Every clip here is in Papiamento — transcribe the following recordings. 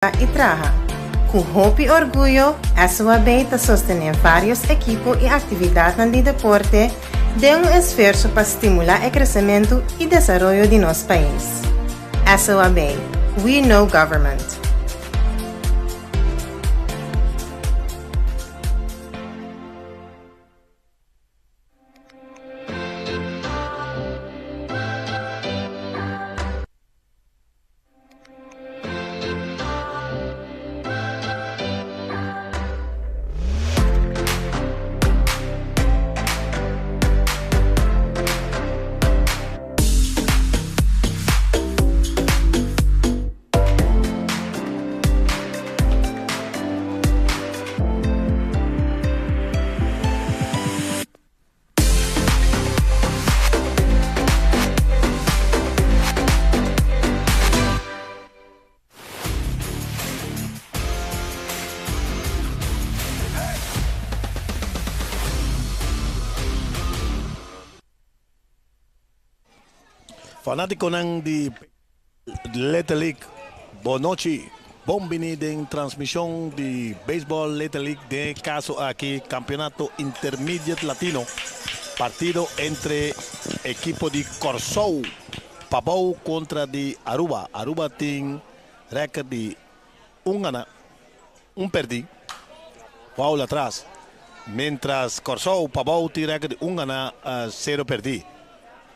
I traha. Ku hopi orguyo, SOAB ta sostené vários ekipo i aktividatnan di deporte den un esfuerso pa stimulá e kresementu i desaroyo di nos pais. SOAB, We Know Government. Fanaticonan di Little League, bon nochi. Bon bini den transmision di Baseball Little League, den e caso aki Campeonato Intermediate Latino. Partido entre ekipo di Kòrsou Pabou kontra di Aruba. Aruba tin record di un gana, un perdí. Foul atras. Mientras Kòrsou Pabou tin record di un gana, sero perdí.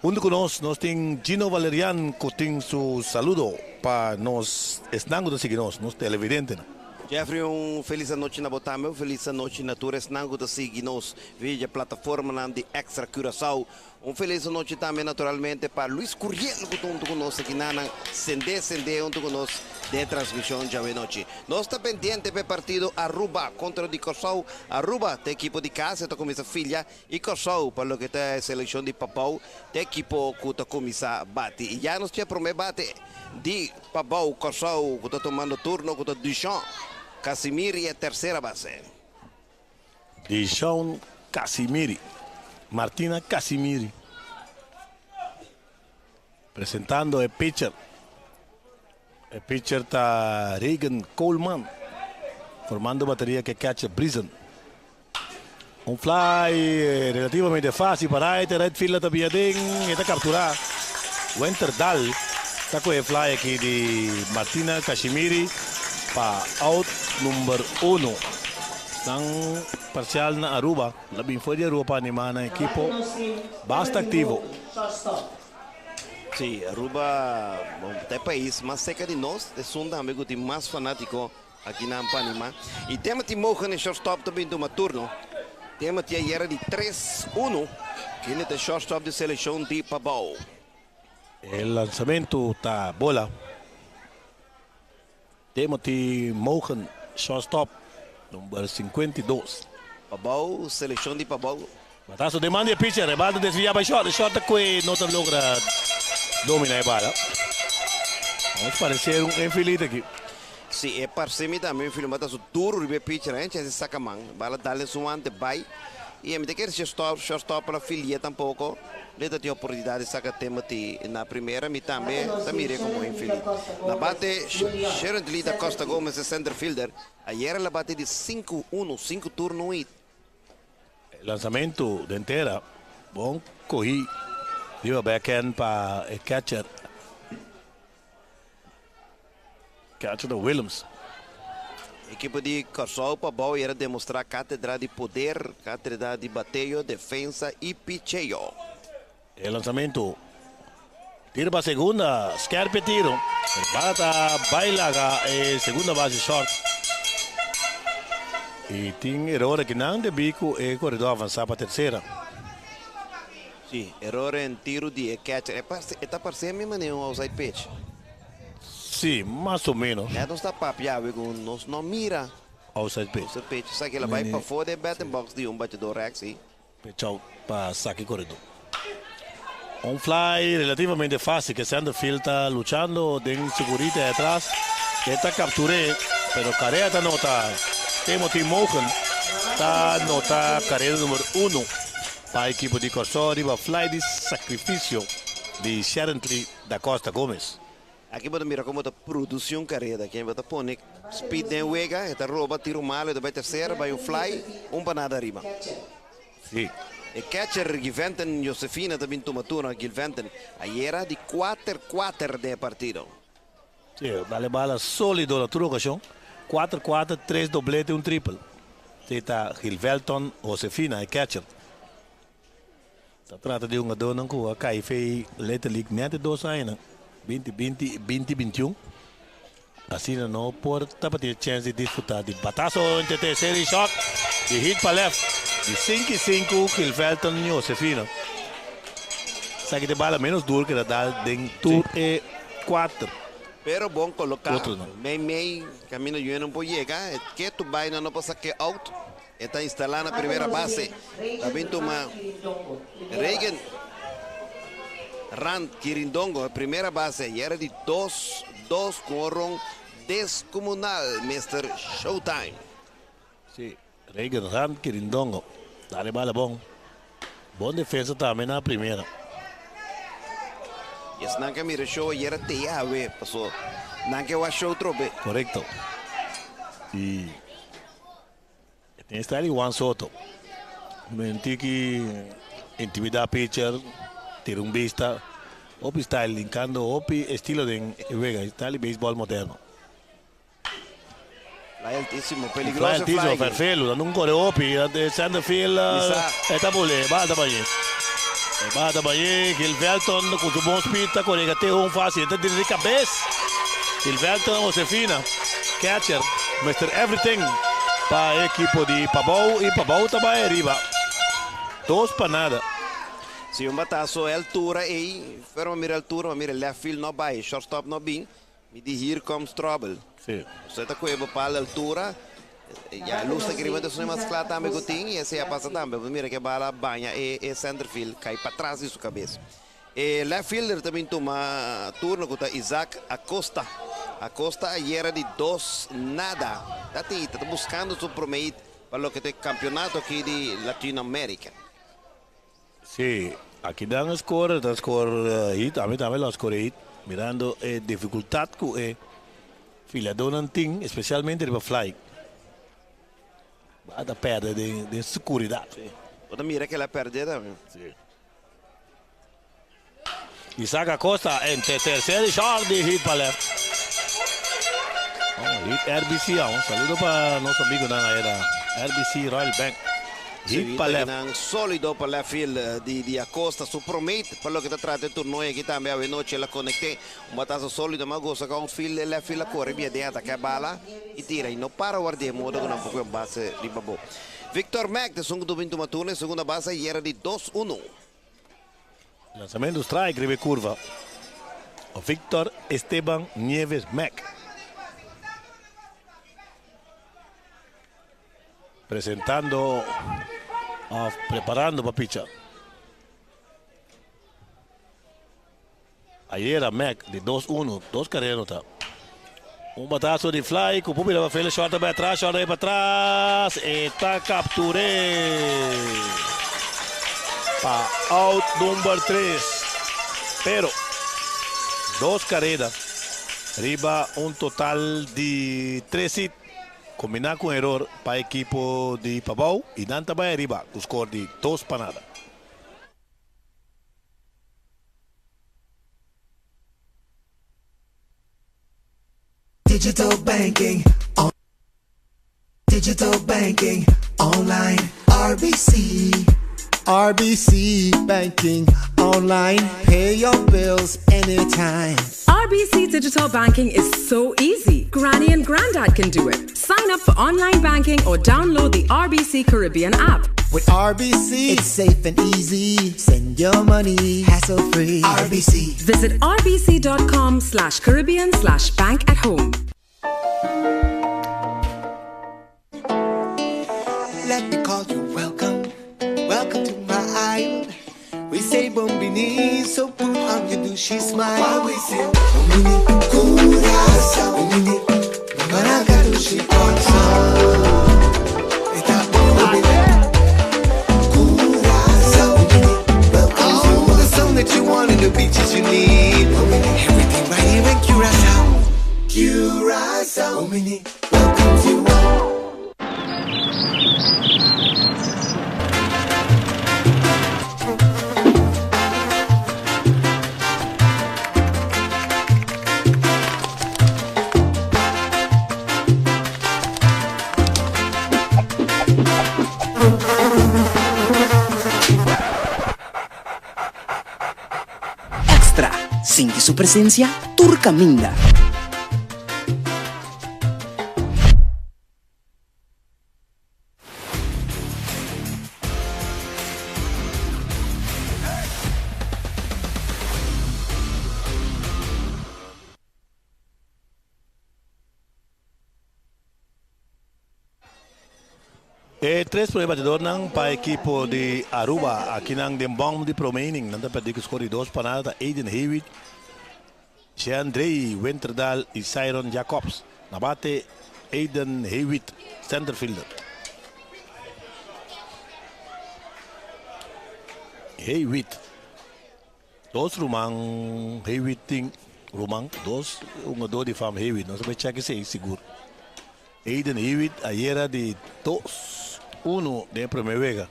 Huntu ku nos, nos tin Gino Valerian ku tin su saludo pa nos esnan ku ta sigui nos, nos televidentenan. Jeffrey, un felis anochi na bo tambe, un felis anochi na tur esnan ku ta sigui nos via dje plataformanan di Extra Curaçao. Un felis anochi tambe naturalmente pa Luis Curiel ku ta huntu ku nos aki na nan sende sende huntu ku nos den e transmishon djawe nochi. Nos ta pendiente pa e partido Aruba kontra di Kòrsou. Aruba ta ekipo di kas, e ta kuminsá filia I Kòrsou pa loke ta e selekshon di Pabou ta ekipo ku ta kuminsá bati. I ya nos tin e promé bate di Pabou, Kòrsou ku ta tumando turno ku ta Dushon Casimiri e tersera base. Dushon Casimiri, Martina Casimiri presentando e pitcher. E pitcher ta Reagan Coleman formando bateria ku e catcher Brison. Un fly relativamente fácil pa right, e right fielder ta bia den, e ta captura. Wenterdal ta coge e fly aki di Martina Casimiri pa out number uno. Esnan parcial na Aruba, la bin for di Aruba pa anima nan ekipo basta activo. Sí, Aruba, bon, ta e pais mas cerca di nos, esun tambe cu tin mas fanatico. Aki nan pa anima. Y Timothy Mogen e shortstop ta bin tuma turno. Timothy a yera di tres uno. Kende ta e shortstop di seleccion di Pabao. E lanzamento ta bola. Timothy Mogen, shortstop, number 52. Pabao, seleccion di Pabao. Batazo den man di e pitcher, e bal ta desvia bai short, e short ta kue no ta logra domina e bala. Vamos parecer un infield aki. Si, e parce mi tambe infield, batazo duro riba e pitcher, a chance saca man, bala dal su ante bai. Y mi ta kere si shortstop, shortstop la filia tampoco, le ta tin oportunidad di saca Timothy na primera, mi tambe ta mire como infield. Na bate Sherently da Costa Gomez e center fielder, ayera la bate di sinku uno, sinku turno y. Lanzamento den tera, bon cogi riba backhand pa e catcher. Catcher ta Willems. Ekipo di Kòrsou Pabou yera demostrá kátedra di poder, kátedra di bateo, defensa i picheo. E lanzamento, tiro pa segunda, skerp e tiro, pero bala ta bai laga e segunda base short. Y tin eror akinan debí cu e coredor avansa pa tercera. Sí, eror en tiro di e catcher. E parce, e ta parce mi manera un outside pitch. Sí, mas o menos. Net nos ta papia awe cu nos no mira. Outside pitch. Outside pitch. Esaki el a bai pafó den batting box di un batidor rechts, sí. Pitch out pa saki coredor. Un fly relativamente facil ke center field ta luchando den segurita e atras. E ta capture, pero carrera ta nota. Timothy Mogen ta nota carrera numero uno pa ekipo di Kòrsou riba fly di sacrificio di Sherently da Costa Gomez. Aki bo ta mira kon bo ta produsí un kareda. Ken bo ta pone speed den wega, e ta roba tiro malo, e ta bai tercera, bai un fly, un pa nada ariba. Sí. E catcher Giventen Josefina ta bin tuma turno. Gilventen ayera di kuater kuater den e partido. Sí, dale bala sólido na tur okashon. Kuater kuater, tres doblete, un triple. Esei ta Gilvelton Josefina, e catcher. Ta trata di hungadónan ku a kai fei Little League nèt e dos añanan, binti binti i binti bintiun. Asina no por tabatin e chèns di disfrutá di bataso entre terser i shòt di hit pa lèft di sinku i sinku Gilvelton Josefina. Esaki ta e bala ménos duru ku el a dal den tur e kuater Pero bon koloká otronan. mei mei kaminda Juenon por yega, e ketu bai nan no por sak'é out. E ta instalá na primera base. Ta bin tuma Reagan Rand Kirindongo e primera base. Yera di dos dos ku un ron descomunal Mister Showtime. Sí, Reagan Rand Kirindongo. Dale bala bon. Bon defensa tambe na primera. I esnan ke a mira show ayera te awe paso nan ke wak show trobe. Korekto. I E tin style di Juan Soto. Un tiki intimida pitcher, tira un bista. Hopi style, linkando hopi estilo den e wega. Style di baseball moderno. Fly altísimo, Fly peligroso e altísimo, fly aki. Ferfelu, dando un kore hopi. Center field, Isa. e ta bule, e bal ta bañ'é. E bal ta bañ'é, Gilvelton ku su bon speed ta kore te home fácil. E ta tira di kabes. Gilvelton Josefina, catcher, Mister Everything pa e ekipo di Pabou i Pabou ta bai ariba dos pa nada. Si un bataso e altura ei, pero mi mira altura, mi mira left field no bai, shortstop no bin, mi di here comes trouble. Sí. Usted ta koe bo pal altura, ya e luz ta keriba ta suni mas kla tambe ku tin i esei a pasa tambe. Bo mira ke bala baña e center field kai patras di su kabes. E left fielder ta bin tuma turno ku ta Isaac Acosta. Acosta ayera di dos nada. Ta tin ta buskando su prome hit pa loke ta e kampionato aki di Latino America. Sí, aki nan a score, ta score hit, ami tambe lo a score hit, mirando e dificultad cu e filadornan tin, especialmente riba fly. Ba ta perde den securidad. Sí, bo ta mira ke el a perde tambe. Sí. Isaac Acosta entre tercer y short di hit pa left. Oh, hit RBC aun. Saludo pa nos amigunan ahí na RBC Royal Bank. Hit pa left. Nan sólido pa left field di di Acosta. Su promé hit pa loke ta trata e torneo aki tambe awe nochi el a konekt'é. Un batazo sólido mas gosa ku outfield e left field a kore bia den ataká e bala i tira i no para ward'é modo ku nan por kue un base riba bo. Victor Mack ta esun ku tuvo tuma turno e segunda base ayera di dos uno. Lanzamento strike riba e curva. Victor Esteban Nieves Mack. Presentando of preparando pa picha. Ayera Mack di dos uno, dos carrera nota. Un batazo di fly cu por bira pa Fele short bay atras, short bay patras, e ta capture pa out number 3. Pero dos carrera riba un total di 3 hit combina cu un error pa equipo di Pabao y nan ta bay ariba cu score di 2 pa nada. Digital banking on Digital banking online RBC RBC banking online pay your bills anytime. RBC Digital Banking is so easy. Granny and Grandad can do it. Sign up for online banking or download the RBC Caribbean app. With RBC, it's safe and easy. Send your money hassle free. RBC. Visit rbc.com slash Caribbean slash bank at home. Let me call you welcome. Welcome to my island. We say bombini, so put on your douchey smile. Why we say bombini, Curaçao, bombini, Maracatu, Está bombini, Curaçao, bombini. Welcome. All the sun that you want and the beaches you need. Everything right here in Curaçao. welcomes you all. Extra, sinti su presencia tur caminda. E tres prome batidornan pa ekipo di Aruba akinan den bom di prome inning. Nan ta perdi ku skor di dos pa nada ta Aiden Hewitt, Jeandrey Winterdal y Cyron Jacobs. Na bate Aiden Hewitt, centerfielder. Hewitt. Dos ruman Hewitt tin ruman dos hungador di fam Hewitt nos a bay check esey sigur. Aiden Hewitt ayera di dos uno den e primer wega.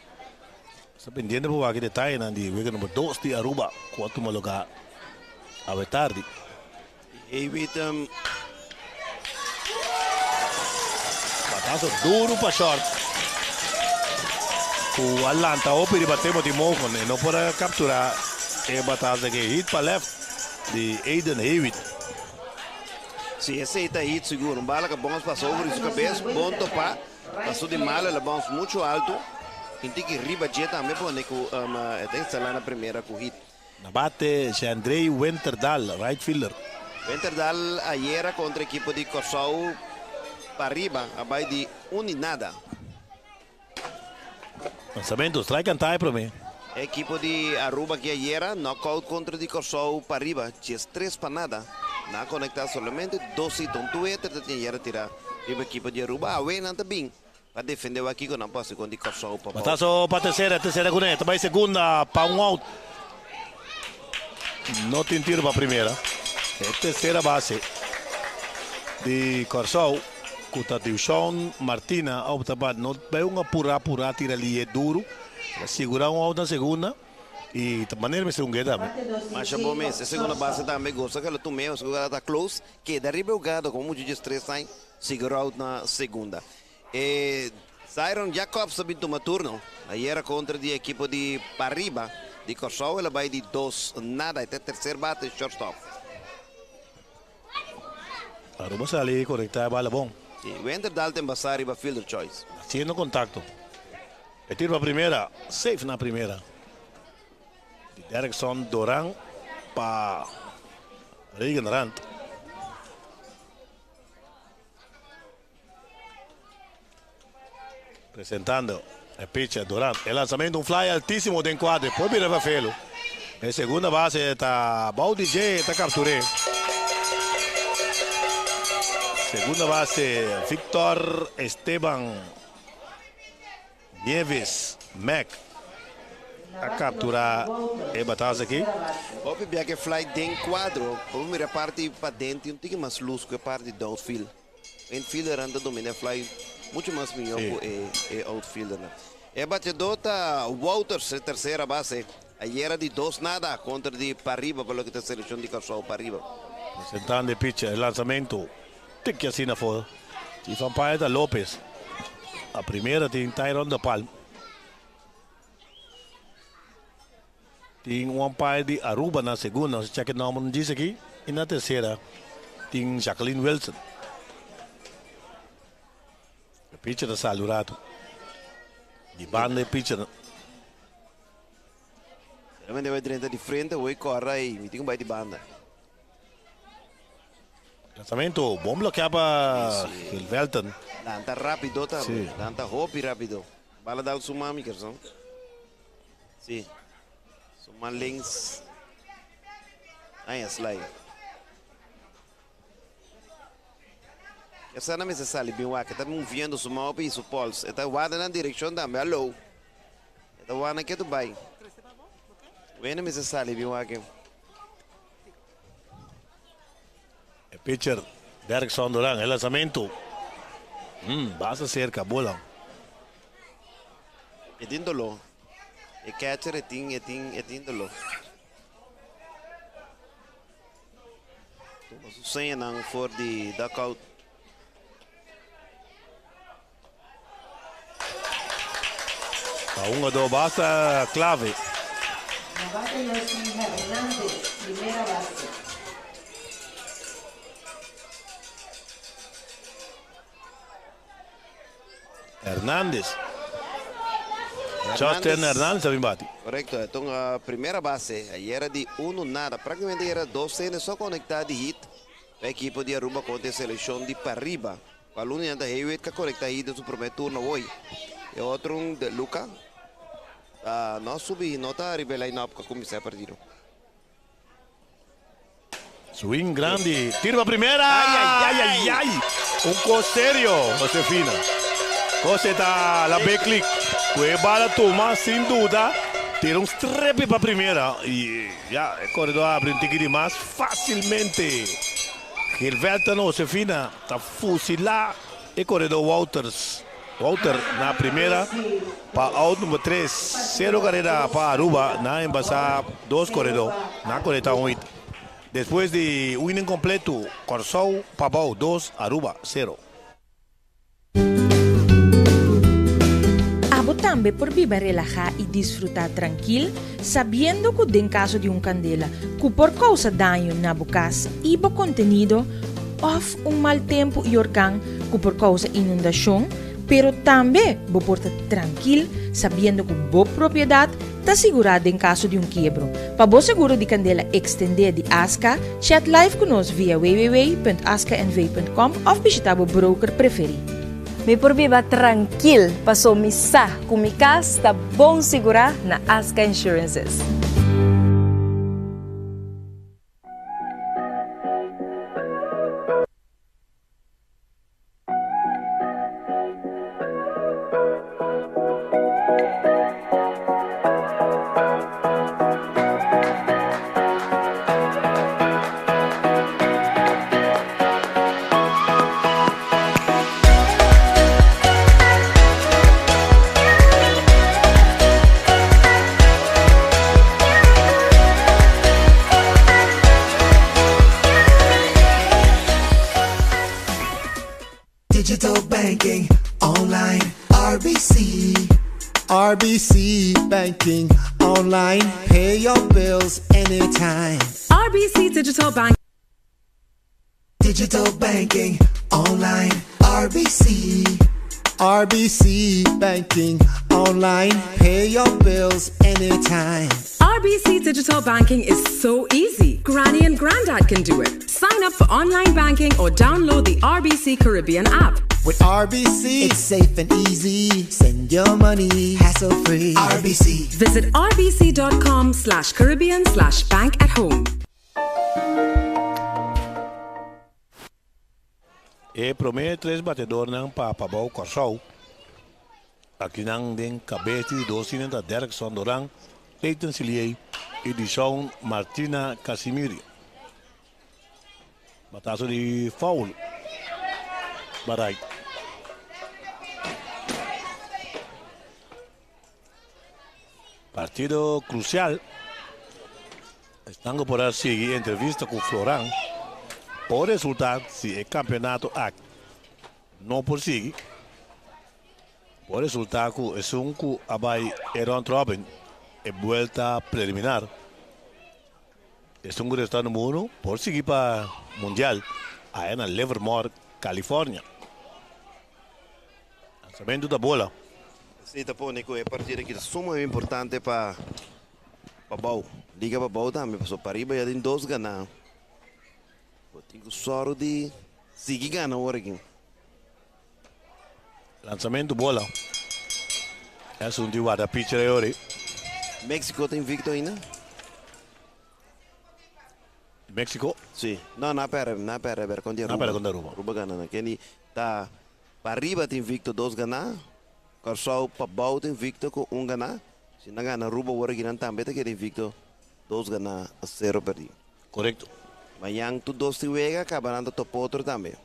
Nos ta pendiente pa wak e detayenan di wega number dos di Aruba cu a tuma lugar awe tardi. Hewitt Batazo duro pa short cu a lanta hopi riba Timothy Mogen e no por a captura e batazo aki. Hit pa left di Aiden Hewitt. Si esey ta hit sigur. Un bala cu bounce pasa over di su cabes. Bon topa. Paso di malo el a bounce mucho alto. Tin tiki riba dje tambe pone cu e ta instala na primera cu hit. Na bate Jeandrey Winterdal, right fielder. Winterdal ayera kontra ekipo di Kòrsou pariba a bai di un i nada. Lansamentu, strike kantá e promé. Ekipo di Aruba ki ayera knockout kontra di Kòrsou pariba 13 pa nada. Nan a konektá solamente dos hit, un tueter ta tin ayera tirá riba ekipo di Aruba. Awe nan ta bin pa defende wak kiko nan por hasi kon di Kòrsou pa bou. Bataso pa tercera, tercera kuné, ta bai segunda pa un out. No tin tiro pa primera. E tercera base di Kòrsou ku ta Dewshawn Martina a opta pa no bai un apurá apurá tira lié duru. El a sigurá un out na segunda i ta manera mester un geta tambe. Masha bon mes. E segunda base tambe gosa ku el a tum'é, pasobra ku el a ta close. Keda riba e hugado komo muchu djes tres aña. Sigurá out na segunda. E Zyron Jacobs ta bin tuma turno. Ayera kontra di ekipo di Pariba di Kòrsou el a bai di dos nada. E ta e terser bate shortstop. Aruba sali korektá e bala bon. Si, Wenderdal ta embasá riba fielder choice. Hasiendo kontakto. E tiro pa primera. Safe na primera. Di Derrickson Doran pa Reagan Rand. Presentando e pitcher Durant. E lanzamento un fly altísimo den cuadro. Por bira Vafelo. E segunda base ta bou di dje ta captur'é. Segunda base Victor Esteban Nieves Mac a captura e batazo aki. Hopi bia ke fly den cuadro, bo por mira parti paden tin un tiki mas luz cu e parti di outfield. Infieldernan ta domina e fly mucho mas mihó cu e outfieldernan. E bateador ta Wouters, e tercera base. Ayera di dos nada contra di Pariba pa loke ta seleccion di Kòrsou Pariba. Presentando e pitcher, e lanzamento tiki asina for di Van Paye ta Lopez. A primera tin Tyron de Palm. Tin un umpire di Aruba na segunda, nos a check e nomber no djis aki. Y na tercera tin Jacqueline Wilson. E pitcher ta sali un rato. Di banda e pitcher. Realmente bai drenta di frente, hoy corra y mi tin cu bai di banda. Lanzamento, bon blokea pa Gil Velton. Lanta rapido tambe, lanta hopi rapido. Bala dal su mami, Gerson. Si, su man links. Ay, a slide. Gerson a mester sali bin wak, e ta moviendo su mouw y su pols. E ta wak den nan direccion tambe, hallo. E ta wak nan ketu bai. Wende mester sali bin wak. E pitcher Derrickson Duran, e lanzamento. Basta serka bola. E tin doló. E catcher e tin e tin e tin doló. Tuma su señanan for di dugout. Ta un hungador basta clave. Na bate nos tin Hernandez, primera base. Hernandez. Justin Hernandez ta bin bati. Correcto, e ta un primera base. Ayera di uno nada. Prácticamente ayera dos hende so conecta di hit pa equipo di Aruba contra e seleccion di Pariba. Cual uno ta Hewitt que conecta hit den su primer turno hoy. E otro un de Luca. No subi, no ta riba e line-up que cuminsa e partido. Swing grandi. Tiro pa primera. Ay, ay, ay, ay, ay. Un cos serio, Josefina. Cos ta la B-click. Cu e bala tuma, sin duda. Tira un strepi pa primera. Y ya, e coredor a habri un tiki di mas facilmente. Gilberto Josefina ta fusila e coredor Wouters. Wouter na primera pa out number 3. Cero carrera pa Aruba. Na embasa dos coredor. Na conecta un hit. Despues di un inning completo, Corsou pabou 2, Aruba 0. Abo tambe por biba relahá i disfrutá trankil, sabiendo ku den kaso di un kandela ku por kousa daño na bo kas i bo kontenido, òf un mal tempu i orkan ku por kousa inundashon, pero tambe bo por ta trankil sabiendo ku bo propiedat ta sigurá den kaso di un kiebro. Pa bo seguro di kandela ekstendé di Aska, chat live ku nos via www.askanv.com òf bishitá bo broker preferí. Mi por biba trankil paso mi sa ku mi kas ta bon sigurá na Aska Insurances. Digital banking online RBC. RBC banking online. Pay your bills anytime. RBC Digital Bank. Digital banking online RBC. RBC banking online. Pay your bills anytime. RBC Digital Banking is so easy. Granny and Grandad can do it. Sign up for online banking or download the RBC Caribbean app. With RBC, it's safe and easy. Send your money hassle free. RBC. Visit rbc.com/Caribbean/bank at home. E promé tres batedornan pa Pabou Kòrsou akinan den kabes di dos inning ta Derkson Doran, Clayton Siliey i Dishon Martina Casimiri. Bataso di foul pa right. Partido crucial. Esnan cu por a sigui entrevista cu Floran por resulta si e campeonato aki no por sigui, por resulta cu esun cu a bay e round robin, e buelta preliminar, esun cu resta number uno por sigui pa mundial aya na Livermore, California. Lanzamento ta bola. Esey ta pone cu e partido aki ta sumamente importante pa Pabou. Liga Pabou tambe pasobra pariba ya tin dos gana. Bo tin cu sòru di sigui gana awor aki. Lanzamento bola. Esun di warda pitcher e ori. Mexico ta invicto ainda? Mexico? Si. No, na perde, na perde ber contra Aruba. Na perde contra Aruba. Aruba gana na. Keni ta pariba ta invicto dos gana. Kòrsou pabou ta invicto cu un gana. Si nan gana Aruba awor aki nan tambe ta keda invicto dos gana sero perdi. Korekto. Mañan tur dos tin wega kaba nan ta topa otro tambe.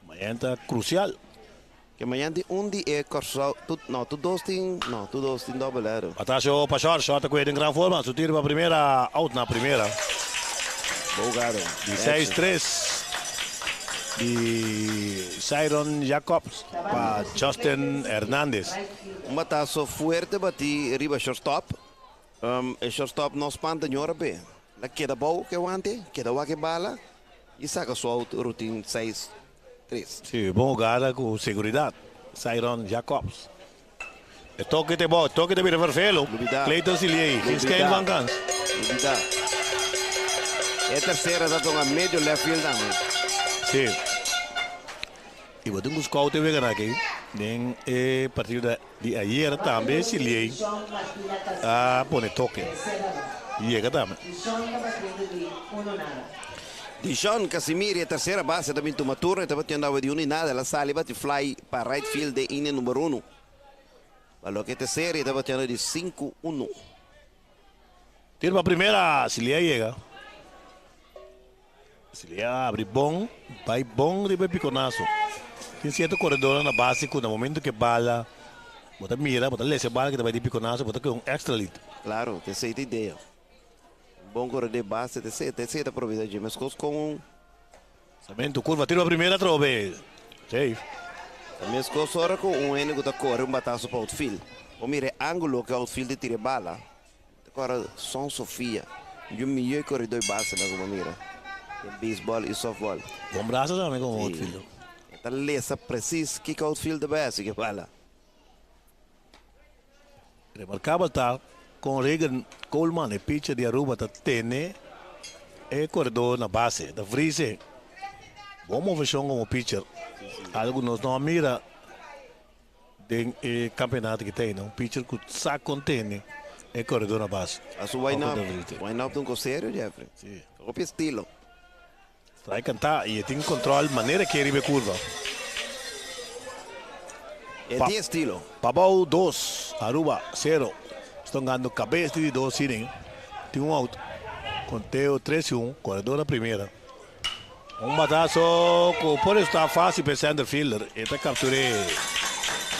Mañan ta crucial. Ke mañan tin un di e Kòrsou, tur, no, tur dos tin, no, tur dos tin double header. Batazo pa short, short ta kue den gran forma, su tiro pa primera, out na primera. Bogado. Di seis tres di Cyron Jacobs pa Justin Hernandez. Un batazo fuerte bati riba shortstop. E shortstop no spanta ñora be. La keda bou ke wante, keda wak e bala y saca su out rutin seis tres. Si, bon hugada cu seguridad. Cyron Jacobs. E toke te bou, e toke ta bira vervelo. Lubida. Clayton Siliey, geen schijn van kans. Lubida. E tercera ta tonga medio left field tambe. Si. Y bo tin cu scout e wega aki den e partido di ayer tambe Siliey a pone toke. Yega tambe. Dishon Casimiri e tercera base ta bin tuma turno e tabata yandaba di uno y nada el a sali bati fly pa right field den inning number uno. Pa loke ta e serie ta batiendo di sinku uno. Tiro pa primera, Silia a yega. Silia a abri bon, bai bon riba e piconazo. Tin cierto corredornan na base cu na momento cu e bala, bo ta mira, bo ta lesa e bala cu ta bai di piconazo, bo ta coge un extra lead. Claro, ta esey ta idea. Un bon corredor di base ta esey, ta esey ta provida dje, mescos con un. Samento curva, tiro pa primera atrobe. Safe. Ta mescos ora cu un hende cu ta core un batazo pa outfield. Bo mira e angulo cu e outfield ta tira e bala. Ta kora Son Sofia. Yu mihó koridó base nan ku bo mira den beisbòl i sòftbòl. Bon brasa tambe komo outfielder. E ta lesa presis kiko outfielder bai hasi ku e bala. Remarkabel ta kon Reagan Coleman, e pitcher di Aruba, ta tene e koredó na base. Ta vrise. Bon moveshon komo pitcher. Algu ku nos no a mira Den e campeonato ki ta ayina un pitcher cu sa con tene e corredor na base. A su wine up, wine up ta un cos serio Jeffrey. Si. Hopi estilo. Strike canta y e tin control manera ke riba e curva. E tin estilo. Pabao dos, Aruba cero. Ston gando cabes di di dos inning. Tin un out. Conteo tres y un, corredor na primera. Un batazo cu por esta facil pa e center fielder. E ta capture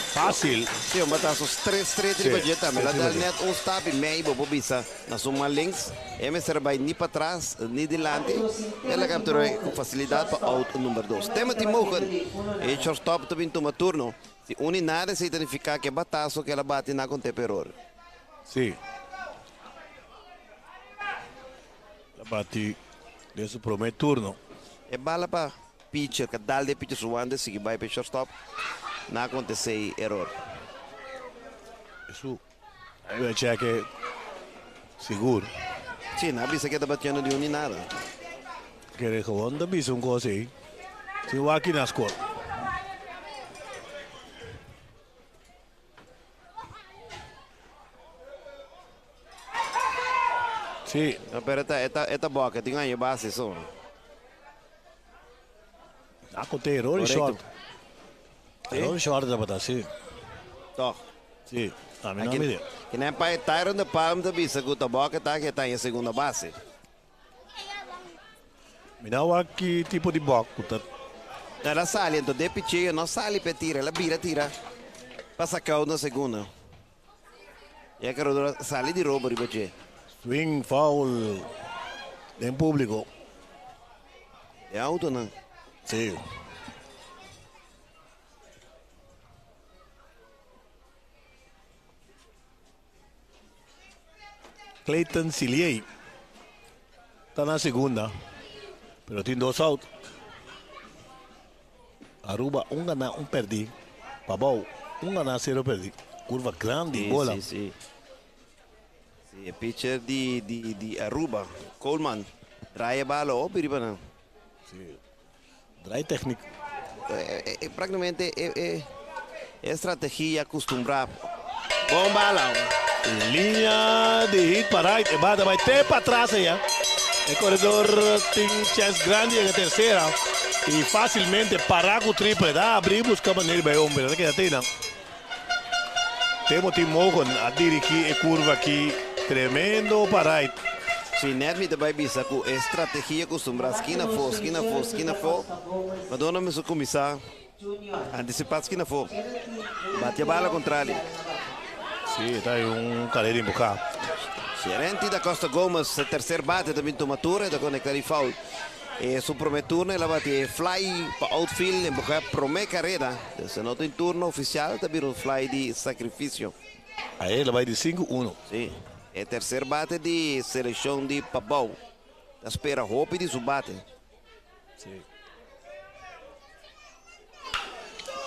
facil. Si, un batazo straight straight riba dje tambe. La dal net un stap y mei bo por bisa na su man links. E mester bay ni patras ni dilanti. El a capture cu facilidad pa out number dos. Timothy Mogen, e shortstop ta bin tuma turno. Si un y nada esey ta nifica cu e batazo cu el a bati na conte pa eror. Si. Ta bati den su prome turno. E bala pa pitcher ka dal den pitcher su wande sigui bai pa e shortstop. Na acontece eror. Su ahí bai cheke sigur. Si, na bisa ke ta batiendo di un ni nada. Kere gewoon ta bisa un cos ey. Sin wak na score. Sí. No, pero e ta, e ta, e ta boka, tin aña base so. A conté error y short. Error y short tabata, sí. Toch. Sí, a mi no mire. Kinen pa e Tyron de Palm ta bisa ku ta boka ta ke ta en segunda base. Mi no wak ki tipo di bok ku ta. El a sali, anto de picheo no sali pa e tira, el a bira tira pa saka na segunda. E a karador a sali di robo riba dje. Swing foul den publico. E autonan. Si. Clayton Siliey ta na segunda, pero tin dos out. Aruba un ganá, un perdí. Pabou un ganá, cero perdí. Curva grandi, Sí, bola. sí, sí. Sí, e pitcher di, di, di Aruba, Coleman, draai e bala hopi riba nan. Sí. Draai techniek. E, e, prácticamente e, e, e strategia acostumbrá. Bon bala. Linea di hit pa right. E bata bai te pa atras allá. E corredor tin chance grandi en tercera. Y fácilmente para cu triple. Da abrir busca manera bij hombre. Da queda tena. Timothy Mogen a dirigi e curva aki. Tremendo pa right. Si, net mi ta bai bisa ku e strategia kustumbrá skina afó, skina afó, skina afó, Madonna mester kuminsá antisipá skina afó, batia bala kontrali. Si, ta un karera inboká. Gerente da Costa Gomez, e terser bate ta bin tuma tur, e ta konektá di foul. E su promé turno el a bati e fly pa outfield inboká promé karera. Desde no tin turno ofisial ta bira un fly di sakrifisio. Ayer el a bai di sinku uno. Si, e tercer bate di seleccion di Pabao. Ta spera hopi di su bate. Si.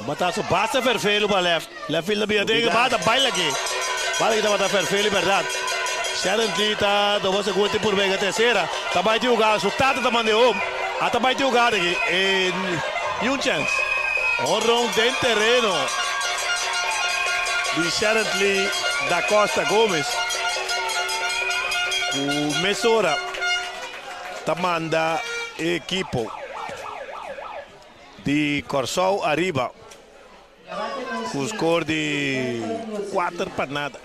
Un batazo basta Ferfelu pa left. Left field ta bira den e bata baila aki. Bala aki tabata Ferfelu berdad. Sharon Lee ta doba segunda tin por bega tercera. Ta bai tin hugada. Su tata ta manda e home. A ta bai tin hugada aki. E niun chance. Honron den tereno di Sherently Da Costa Gomez ku mesora ta manda e ekipo di Kòrsou ariba ku skor di kuater pa nada.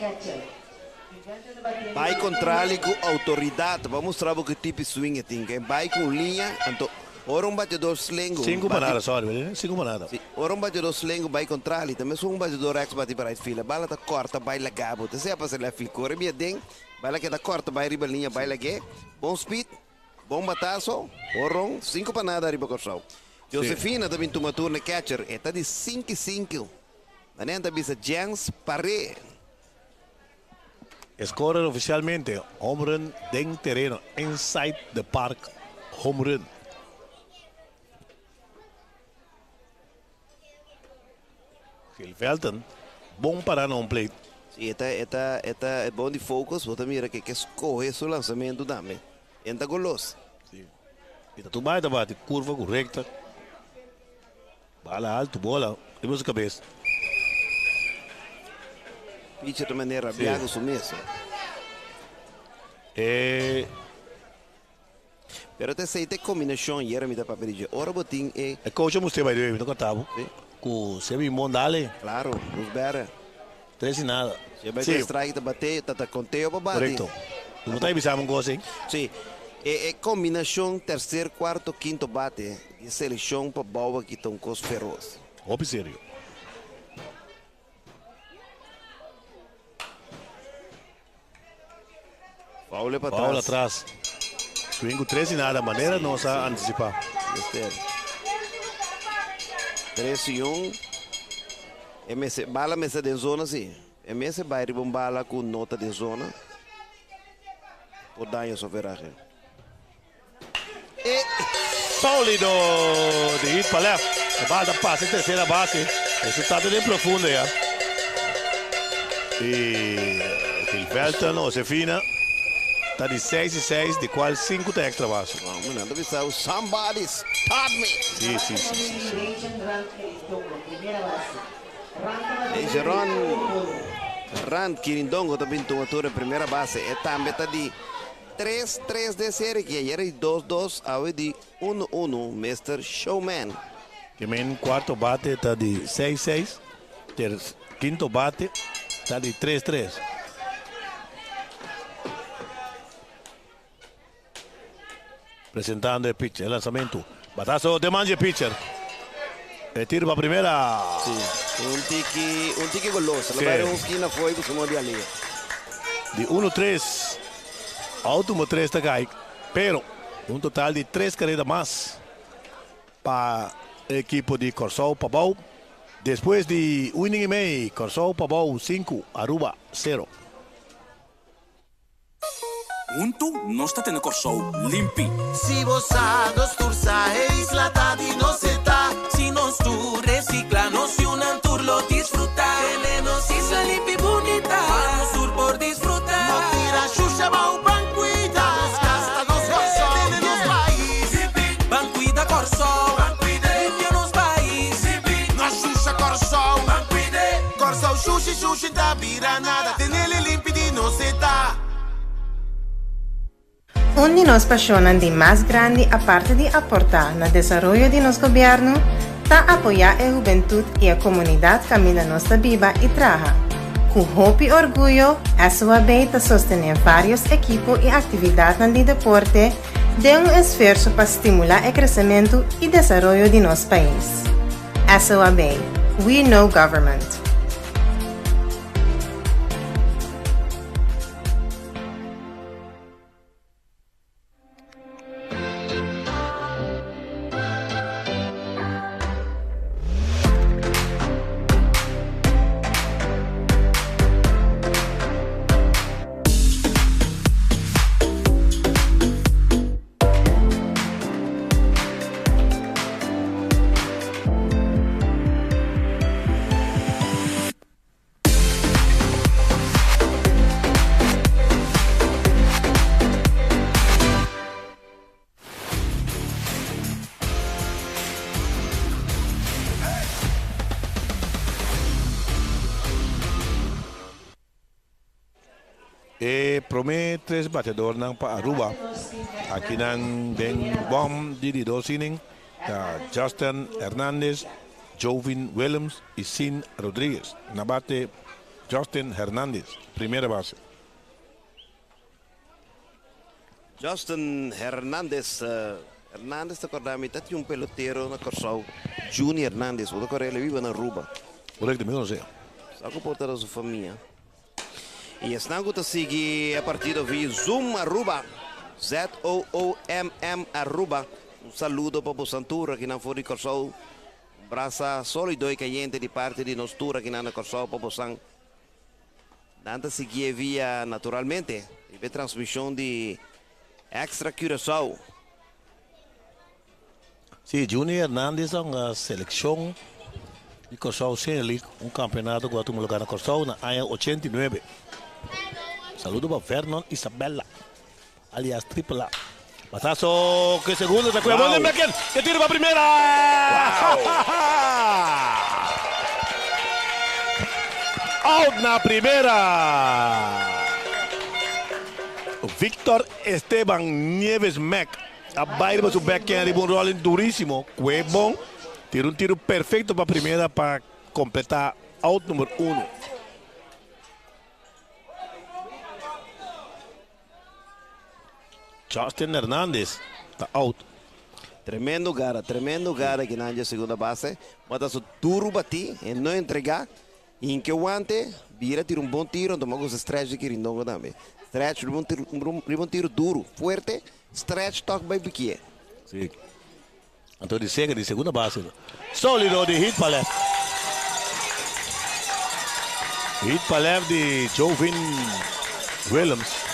Bai kontrali ku outoridat pa mustra bo ki tipi swing e tin. Ke bai ku un liña, anto ora un bateador slengu Sinku pa nada, sorry, berde? Sinku pa nada. Si, ora un bateador slengu bai kontrali, ta mesun un bateador rèks bati pa right field. E bala ta kòrta bai laga bo. Ta sea pasa left field, kore bia den, bala keda kòrta bai riba liña, bai lag'é. Bon speed, bon bataso, horon, sinku pa nada riba Kòrsou. Josefina ta bin tuma turno catcher, e ta di sinku i sinku. Manera ta bisa Jens Paré. E scorer oficialmente home run den tereno inside the park home run. Gil Velten bon para na home plate. Si e ta e ta e ta bon di focus bo ta mira ke ke scohe su lansamento tambe. En ta golos. Si. E ta tur bai ta bati curva cu recta. Bala alto, bola riba su cabes. Pitcher ta manera rabia cu su mes. E. Pero ta esey ta e combinacion yera mi ta papia di dje. Ora bo tin e. E coach a mustr'é by the way, mi ta conta bo. Si. Cu si a bin bon dale. Claro, nos bere. Tres y nada. Si a bay cu e strike ta bate, ta ta conteo pa bati. Correcto. Bo ta bisa mi un cos ey? Si. E e combinacion tercer, cuarto, quinto bate. Di seleccion pa bou aki ta un cos feroz. Hopi serio. Foul pa Foul atras. Swing cu tres y nada, manera nos a anticipa. Mester. Tres y un. E mester, bala mester den zona si. E mester bai riba un bala cu no ta den zona. Por daño su averahe. E solido di hit pa left. E bal ta pasa e tercera base. Resultado den profundo ya. Y Gilberto Josefina ta di 6 y 6, di cual 5 ta extra base. Hombre, nan ta bisa somebody stop me. Si, si, si, si, si. E Jeron Rand Kirindongo ta bin tuma tur e primera base. E tambe ta di Tres tres den serie ki ayer di dos dos awe di uno uno Mister Showman. Kimen cuarto bate ta di seis seis, ter quinto bate ta di tres tres. Presentando e pitcher, e lanzamento. Batazo den man dje pitcher. E tiro pa primera. Sí, un tiki, un tiki goloso. Lo bai un skina fo'i ku su no di alia. Di uno tres, out number tres ta kai, pero un total di tres kareda mas pa e ekipo di Kòrsou Pabou. Despues di un inning i mei, Kòrsou Pabou sinku, Aruba sero. Huntu nos ta tene Kòrsou limpi. Si bo sa, nos tur sa, e isla ta di nos e ta. Si nos tur resikla, nos yunan tur lo disfrutá. Tene nos isla limpi bunita, pa nos tur por disfrutá. No tira shusha bou, ban kuida nos kas, ta nos Kòrsou. Tene nos pais limpi, ban kuida Kòrsou. Ban kuida, limpia nos pais limpi. No shusha Kòrsou, ban kuida. Kòrsou shushi shushi ta bira nada, tenele limpi di nos e ta. Un di nos pasionnan di mas grandi aparte di aporta na desaroyo di nos gobierno ta apoya e hubentud y e comunidad caminda nos ta biba y traha. Ku hopi orguyo, SOAB ta sostené vários ekipo i aktividatnan di deporte den un esfuerso pa stimulá e kresementu i desaroyo di nos pais. SOAB, We Know Government. E prome tres bateadornan pa Aruba akinan den bom di di dos inning ta Justin Hernandez, Jovin Willems y Sin Rodriguez. Na bate Justin Hernandez, primera base. Justin Hernandez, Hernandez ta corda mi ta tin un pelotero na Corsou, Juni Hernandez, bo ta corda el a biba na Aruba. Correcto, mi conoce. Sa cu por ta su famia. Y esnan cu ta sigui e partido via Zoom Aruba, ZOOMM Aruba, un saludo pa bosan tur akinan for di Corsou. Un brasa solido y cayente di parti di nos tur akinan na Corsou pa bosan. Nan ta siguié via naturalmente riba e transmision di Extra Curaçao. Sí, Juni Hernandez a hunga seleccion di Corsou Senior League, un campeonato cu a tuma lugar na Corsou na aña 89. Saludo pa Vernon Isabella, alias Triple A. Batazo cu e segundo ta cuya bon den backhand, e tiro pa primera! Out na primera! Victor Esteban Nieves Mack a bai riba su backhand riba un rolling durísimo, cue bon, tira un tiro perfecto pa primera pa completa out number uno. Justin Hernandez ta out. Tremendo gara, tremendo gara ki nan dje segunda base. Bata su duro bati, e no entrega. Hinke wante, bira tira un bon tiro, anto gusta stretch di Kirindongo tambe. Stretch riba un tiro, riba un tiro duro, fuerte, stretch tok bai bikie. Si. Anto di sega di segunda base. Solido di hit pa left. Hit pa left di Jovin Willems.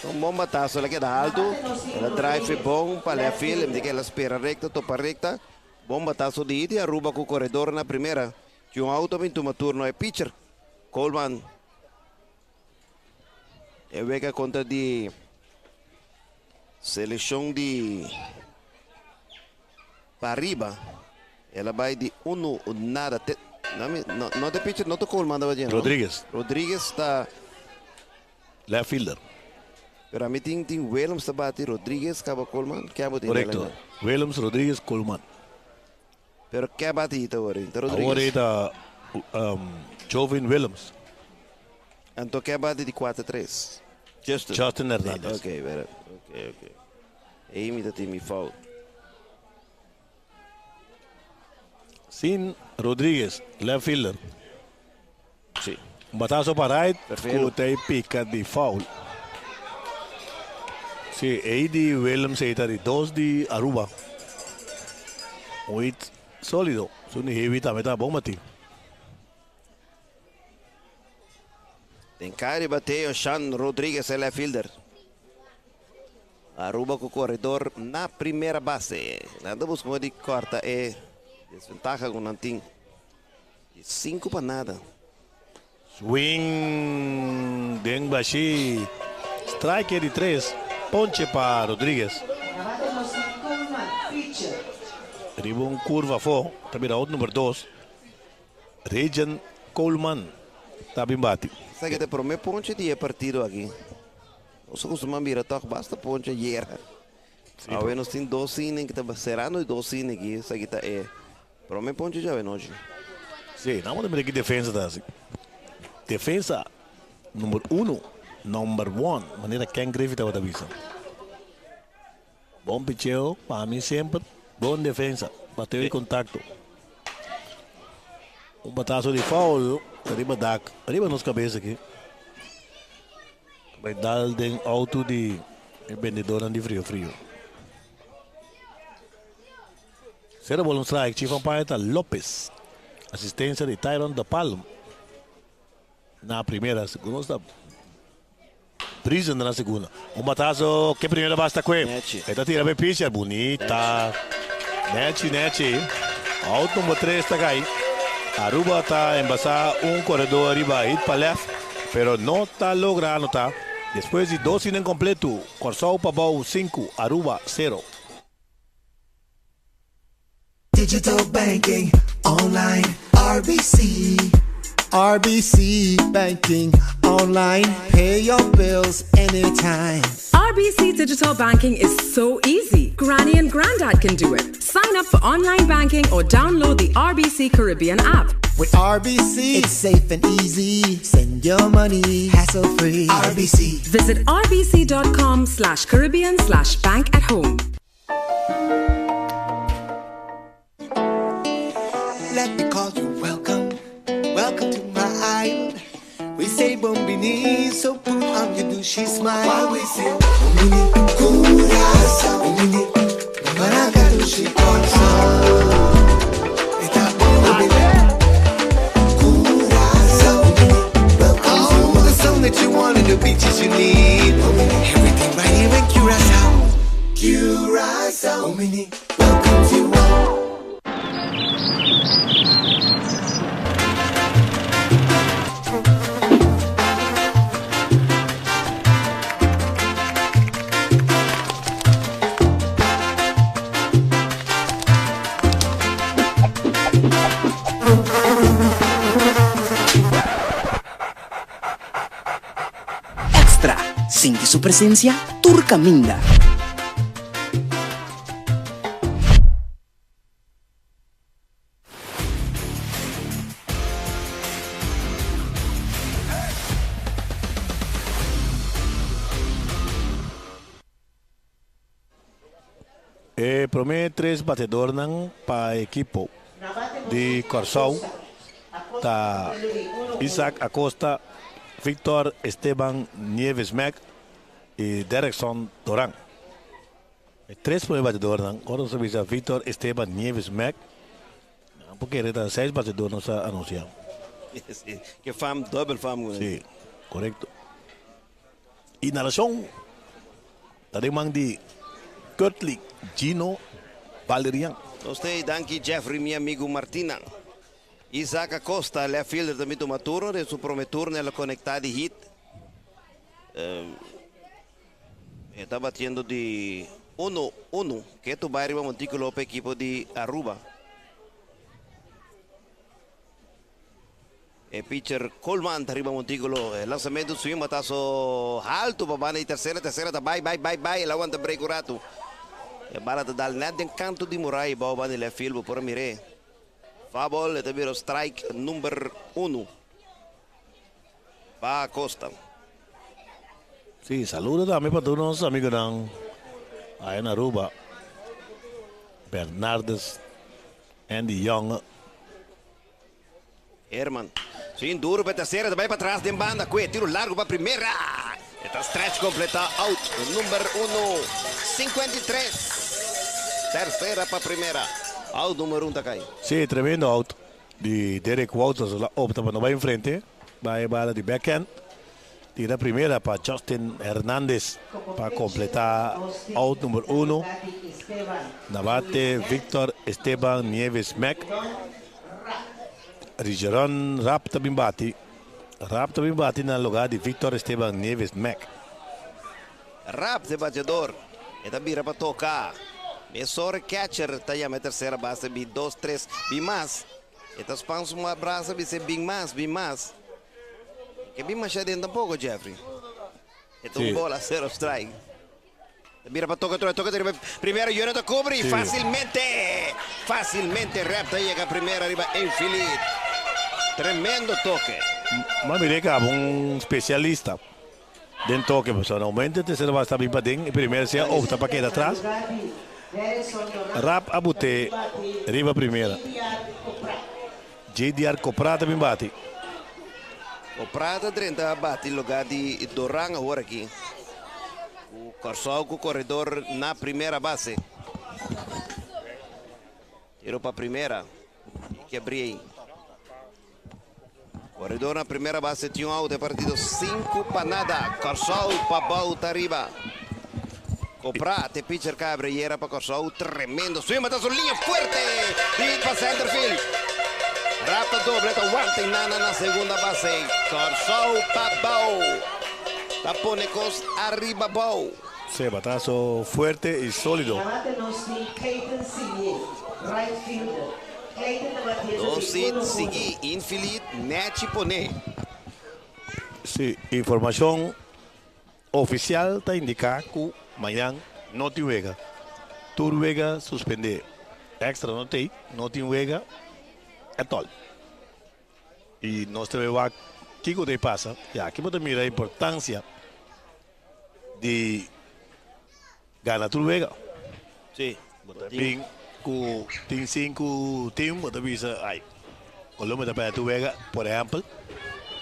Un bon batazo, el a keda alto. El a drive bon pa left field. Em di ke el a spera recta, topa recta. Bon batazo di hit di Aruba ku koredor na primera. Tin un auto a bin tuma turno e pitcher Coleman. E wega kontra di selekshon di Pariba. El a bai di unu nada. Te, no, no, no te pitcher, no te Coleman tabata dje, no? Rodriguez. Rodriguez ta Left fielder. Pero ami tin tin Willems ta bati, Rodriguez kaba Coleman. Ke abo tin Correcto. Willems, Rodriguez, Coleman. Pero ke bati ita awor? Ta Rodriguez. Awor ita Jovin Willems. Anto ke bati di 4-3? Justin. Justin Hernandez. Ok, vera. Ok, ok. Ei mi ta tin mi fout. Sin Rodriguez, left fielder. Sí. Un batazo pa right cu ta e pica di foul. Sí, ei di Willems ei ta di dos di Aruba. Un hit solido. Su ni heavy tambe ta bon bati. Den cai di bateo Sean Rodriguez e left fielder. Aruba cu corredor na primera base. Nan ta busca di corta e desventaha cu nan tin. Di sinku pa nada. Swing den bashi. Strike di tres. Ponche pa Rodriguez. Riba un curva afo. Ta bira out number dos. Regan Coleman ta bin bati. Esaki ta e prome ponche di e partido aki. Nos a costuma mira toch basta ponche ayer. Awe nos tin dos inning ki ta cerando di dos inning aki. Esaki ta e prome ponche djawe nochi. Sí, nan mira ki defensa ta hasi. Defensa number uno, number one, manera Ken Griffey tabata bisa. Bon picheo, pa mi semper, bon defensa, bateo y contacto. Un batazo di foul riba dak, riba nos cabeza aki. Bai dal den auto di e bendedornan di frio frio. Cero ball un strike, chief umpire ta Lopez. Asistencia di Tyron de Palm. Na primera, según nos ta Prison na segunda. Un batazo ke primera base ta kue. E ta tira pa e pitcher. Bunita. Nechi, nechi. Out number 3 ta kai. Aruba ta embasa un koredor riba hit pa left, pero no ta logra anota. Despues di dos inning kompleto, Kòrsou pa bou sinku, Aruba sero. Digital banking online RBC RBC banking online pay your bills anytime. RBC Digital Banking is so easy. Granny and Grandad can do it. Sign up for online banking or download the RBC Caribbean app. With RBC, it's safe and easy. Send your money hassle free. RBC. Visit rbc.com slash Caribbean slash bank at home. Let me call you welcome, welcome to my island. We say bombini, so put on your douchey smile. Why we say bombini, curacao, bombini, maraca douchey Curacao, All the sun that you want and the beaches you need. Everything right here in Curacao. Curacao, bombini, welcome to all. Extra, Sinti su presencia tur caminda. E prome tres batedornan pa ekipo di Kòrsou ta Isaac Acosta, Victor Esteban Nieves Mack i Derrickson Doran. E tres prome batedornan, ora nos a bisa Victor Esteban Nieves Mack, nan por kere ta seis batedor nos a anunsia. Ke fam, dubbel fam. Si, korekto. I narashon ta den man di Kurtley Gino Valerian. Nos ta e danki Jeffrey mi amigu Martina. Isaac Acosta, left fielder tambe tuma turno den su prome turno el a conecta di hit. E ta batiendo di uno uno ketu bai riba monticulo pa ekipo di Aruba. E pitcher Coleman ta riba montículo. E lanzamento swing batazo halto pa banda di tercera. Tercera ta bai, bai, bai, bai. El a wanta break un rato. E bala ta dal net den canto di muraya bou banda di left field. Bo por a mir'é. Foul ball, e ta bira strike number uno pa Acosta. Sí, saludo tambe pa tur nos amigonan aya na Aruba. Bernardus, Andy Young. Herman. Sin duro pa e tercera, ta bay patras den banda cu e tiro largo pa primera. E ta stretch completa out number uno, 53. Tercera pa primera. Out number un ta cay. Sí, tremendo out di Derek Wouters. El a opta pa no bay enfrente. Bay e bala di backhand. Tira primera pa Justin Hernandez pa completa out number uno. Na bate Victor Esteban Nieves Mack. Rigeron Rapp ta bin bati. Rapp ta bin bati na lugar di Victor Esteban Nieves Mack. Rapp ta e bateador. E ta bira pa toca. Mesora e catcher ta yama e tercera base bin dos, tres, bin mas. E ta span su brasa bisa bin mas, bin mas. Ke bin masha den tampoco Jeffrey. E ta un bola, cero strike. Ta bira pa toca troe, toca riba primera, Junior ta cubri facilmente, facilmente Rep ta yega primera riba infield. Tremendo toke. M'a mira kaba un spesialista den toke pasobra na momento e tercera base ta bin paden e primera sea opta pa keda atras. Rap a bute riba primera. JDR Coprá ta bin bati. Coprá ta drenta bati lugar di Doran awor aki. Ku Kòrsou ku koredor na primera base. Tiro pa primera. I Kebriey. Koredor na primera base tin un out e partido 5 pa nada. Kòrsou pa bou ta riba. Coprá te pitcher Cabreyera pa Kòrsou. Tremendo swing bata su liña fuerte hit pa centerfield. Rap ta doble ta wanta y nana na segunda base. Kòrsou pa bou. Ta pone kos ariba bou. Sí, batazo fuerte y sólido. Dos hit sigui infield nechi pone. Sí, informacion Ofisial ta indiká ku mañan no tin wega. Tur wega suspendé. Extra no tei, no tin wega ètòl. I nos ta bai wak kiko ta pasa. Ya aki bo ta mira importansia di gana tur wega. Sí. Bo ta bin ku tin sinku tim, bo ta bisa ai Colombia ta pèrdè tur wega, por ehèmpel,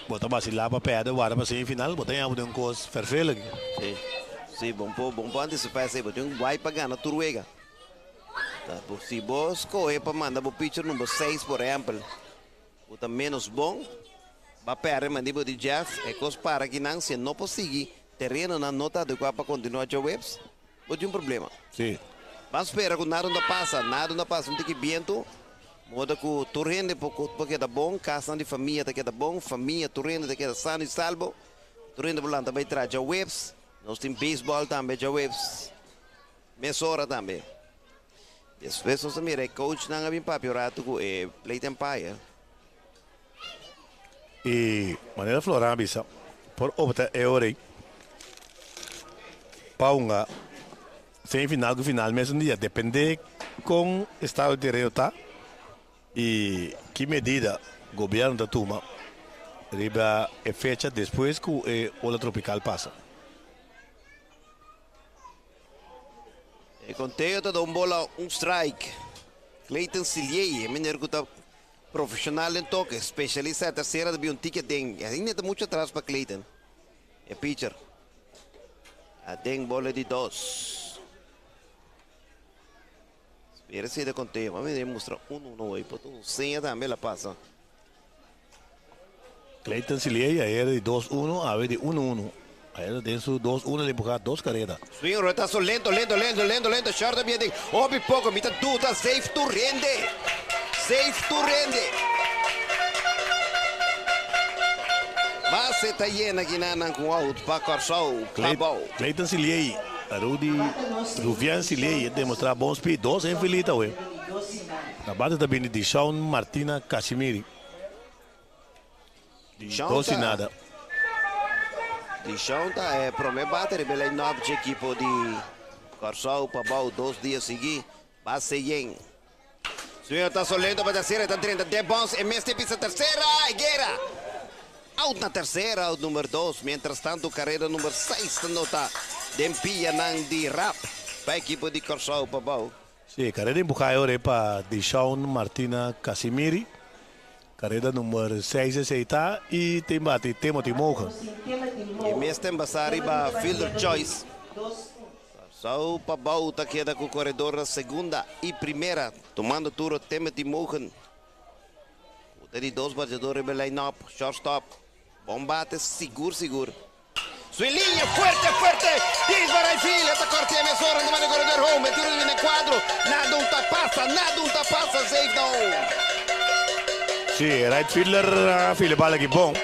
bo ta basilá pa pèrdè wara pa semifinal, bo ta yama bo den un kos fèrfelig. Sí, sí, bo por, bo por antisipá esei, bo tin un guai pa gana tur wega. Ta, si bo skohe pa manda bo pitcher number seis, por ehèmpel, ku ta ménos bon, ba pèrdè mandi bo di Jeff, e kos para akinan, si e no por sigui, terenonan no ta adekuá pa kontinuá djaweps, Bo tin un problema. Sí. Ban spera ku nada no ta pasa, nada no ta pasa. Un tiki bientu, moda ku tur hende por por keda bon, kasnan di famia ta keda bon, famia, tur hende ta keda sano i salbo. Tur hende por lanta bai traha djaweps. Nos tin beisbòl tambe djaweps, mesora tambe. Despues nos a mira e coachnan a bin papia un ratu ku e plate umpire. I manera Floran a bisa, por opta e ora ei pa hunga semifinal ku final mesun dia, depende kon estado di tereno ta i ki medida gobierno ta tuma riba e fecha despues ku e ola tropikal pasa. E konteo ta da un bola un strike. Clayton Siliey, e meneer ku ta Profesional den toke, specialista e tercera ta bin un tiki aden. E ainda ta mucho atras pa Clayton, e pitcher. Aden bola di dos. Spera si e conteo. Mami de mustra uno uno hoy. Por un seña tambe la pasa. Clayton Siliey ayer di 2-1, awe di 1-1. Ayer den su 2-1 el empuja dos carrera. Swing rotazo lento, lento, lento, lento, lento. Short a biende. Hopi poco. Mi ta duda. Safe tur hende. Safe tur hende. Base ta yena kinanan ku out pa Kòrsou. Pa bou. Clayton Siliey, Rudy Ruvian Siliey a demostra bon speed. Dos infield awe. Na bate ta bini di Shawn Martina Casimiri. Di dos y nada. Dishon ta e prome bate riba e line-up dje ekipo di Kòrsou pa bou dos dia sigui. Base yen. Sueño ta solento pa tersera e ta drenta de bons e mester pisa tersera Higuera out na tersera out number dos mientras tanto karera number seis ta nota den pianan di Rap pa ekipo di Kòrsou pa bou. Sí, karera empuhá e ora ei pa Deshaun Martina Casimiri. Karera number seis esei ta i tin bati Timothy Mogen. E mes ta embasá riba fielder choice. Kòrsou pa bou ta keda ku koredor na segunda i primera, tumando turo Timothy Mogen. Ku ta di dos bateador riba e line-up, shortstop. Bon bate sigur sigur. Su liña fuerte fuerte Dins pa right field e ta cortea mesora unda manda corredor home e tiro di bini cuadro nada un ta pasa nada un ta pasa safe na home. Si, e right fielder a fila e bala aki bon.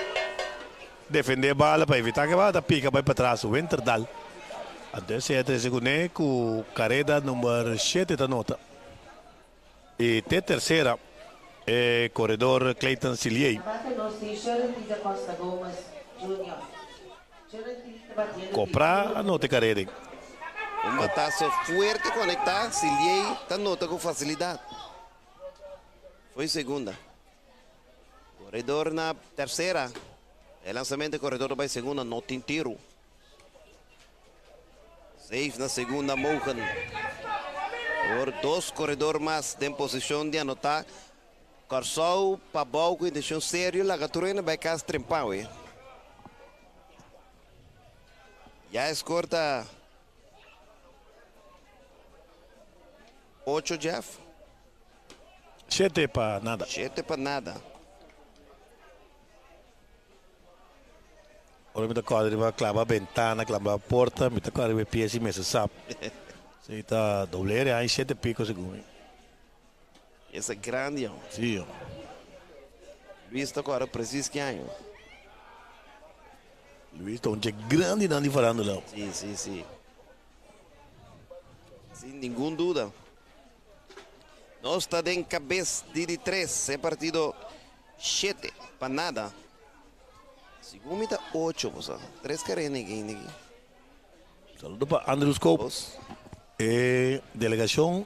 Defende e bala pa evita ku e bala ta pika bai patras. Winterdal anto esei a trese kuné ku kareda number shete ta nota. I te tersera e koredor Clayton Siliey. Kopra a nota e kareda. Un bataso fuerte konektá, Siliey ta nota ku fasilidat. Foi segunda. Koredor na tersera. E lansamento koredor ta bai segunda, no tin tiru. Safe na segunda Mogen. Por dos koredor mas den posishon di anotá. Kòrsou pa bou ku intenshon serio laga tur hende bai kas trempau e. Ya e skor ta ocho Jeff. Shete pa nada. Shete pa nada. Ora mi ta kòrda riba klaba bentana, klaba porta, mi ta kòrda riba e pie si mester sap. Si ta doble ere aña shete piko segun mi. Esa grandi awo. Si. Luis ta kòrda presis ki aña. Luis ta un dje grandinan di farándula. Si, si, si. Sin ningun duda. Nos ta den kabes di di tres, e partido shete pa nada. Segun mi ta ocho, bo sa. Tres karena e gende aki. Saludo pa Andrew Scope. E delegacion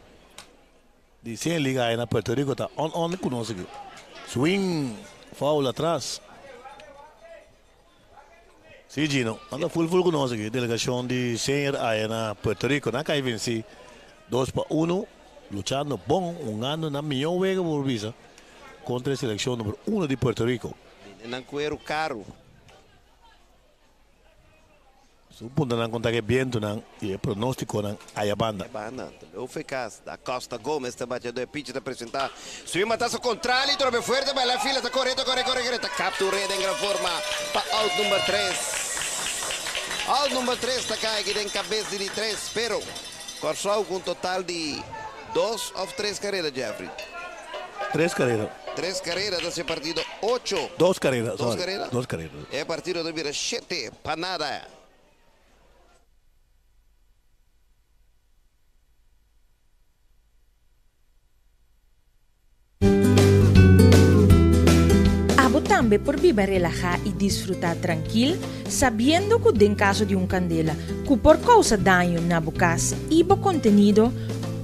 di Senior Liga aya na Puerto Rico ta on on cu nos aki. Swing, foul atras. Si Gino, nan ta full full cu nos aki. Delegacion di Senior aya na Puerto Rico. Nan cay venci dos pa uno, luchando bon, hungando nan miyon wega por bisa contra e seleccion number uno di Puerto Rico. Bende nan cuero caro. Su puntanan conta cu e bientonan y e pronosticonan aya banda. Aya banda, ta leu fe cas. Da Costa Gomez ta bateador, e pitcher ta presenta. Swing batazo contrali, trobe fuerte pa left field, ta core, ta core, core, core, ta capture den gran forma pa out number tres. Out number tres ta cay aki den cabes di di tres, pero Corsou cu un total di dos of tres carera, Jeffrey? Tres carera. Tres carera ta haci e partido ocho. Dos carera, Dos sorry. carera? Dos carera. E partido ta bira shete pa nada. Abo tambe por biba relahá i disfrutá trankil, sabiendo ku den kaso di un kandela ku por kousa daño na bo kas i bo kontenido,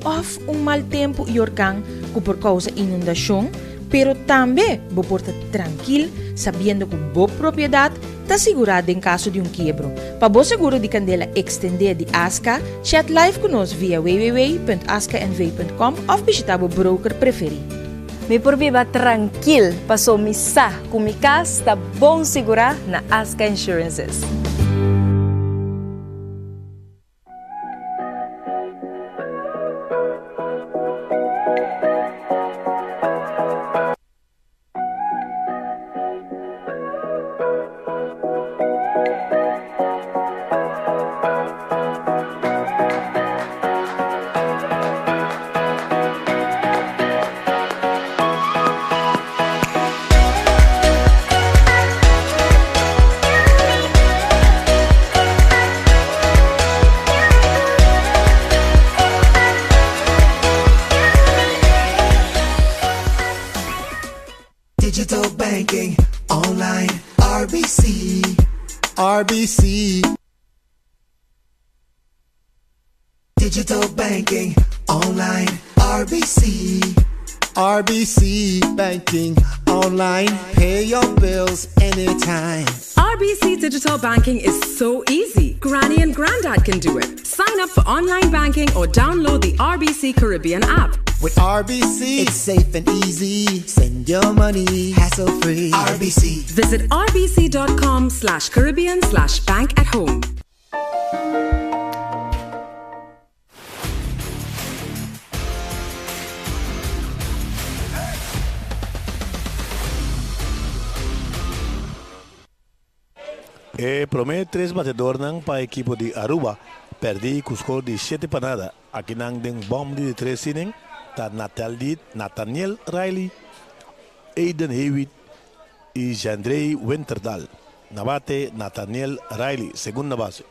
òf un mal tempu i orkan ku por kousa inundashon, pero tambe bo por ta trankil sabiendo ku bo propiedat ta sigurá den kaso di un kiebro. Pa bo seguro di kandela ekstendé di Aska, chat live ku nos via www.askanv.com òf bishitá bo broker preferí. Mi por biba trankil paso mi sa ku mi kas ta bon sigurá na Aska Insurances. Digital banking online RBC RBC Digital banking online RBC RBC banking online pay your bills anytime. RBC Digital Banking is so easy. Granny and Grandad can do it. Sign up for online banking or download the RBC Caribbean app. With RBC, it's safe and easy. Send your money hassle free. RBC. Visit rbc.com slash Caribbean slash bank at home. E prome tres batedornan pa ekipo di Aruba perdi ku skor di shete pa nada. Akinan den bòm di di tres inning ta Nathaniel Riley, Aiden Hewitt i Jandrey Winterdal. Na bate Nathaniel Riley, segunda base.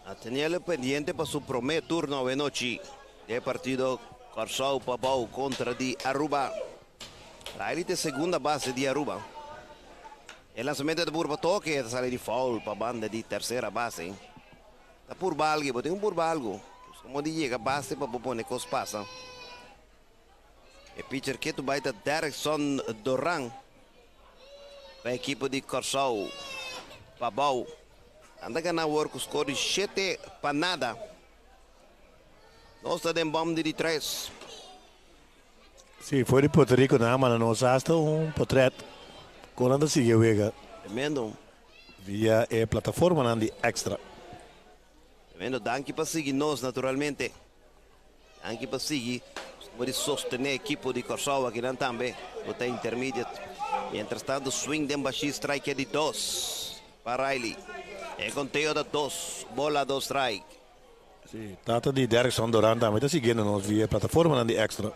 Nathaniel pendiente pa su prome turno awenochi den e partido Kòrsou pa bou kontra di Aruba. Riley ta e segunda base di Aruba. E lansamento ta purba toke, e ta sali di foul pa banda di tercera base. Ta purba algu, bo tin ku purba algu. Busca modo di yega base pa bo pone kos pasa. E pitcher ketu bai ta Derrickson Doran. Pa ekipo di Kòrsou Pabou. Nan ta gana awor ku skor di 7-0. Nos ta den bòm di di tres. Si, for di Puerto Rico nan a manda nos hasta un potret kon nan ta sigui e wega. Tremendo. Via e plataformanan di Extra. Tremendo, danki pa sigui nos naturalmente. Danki pa sigui bo di sostené ekipo di Kòrsou akinan tambe ku ta intermediate. Mientras tanto swing den bashí strike di dos pa Riley. E konteo ta dos bola dos strike. Si, tata di Derkson Doran tambe ta siguiendo nos via e plataformanan di Extra.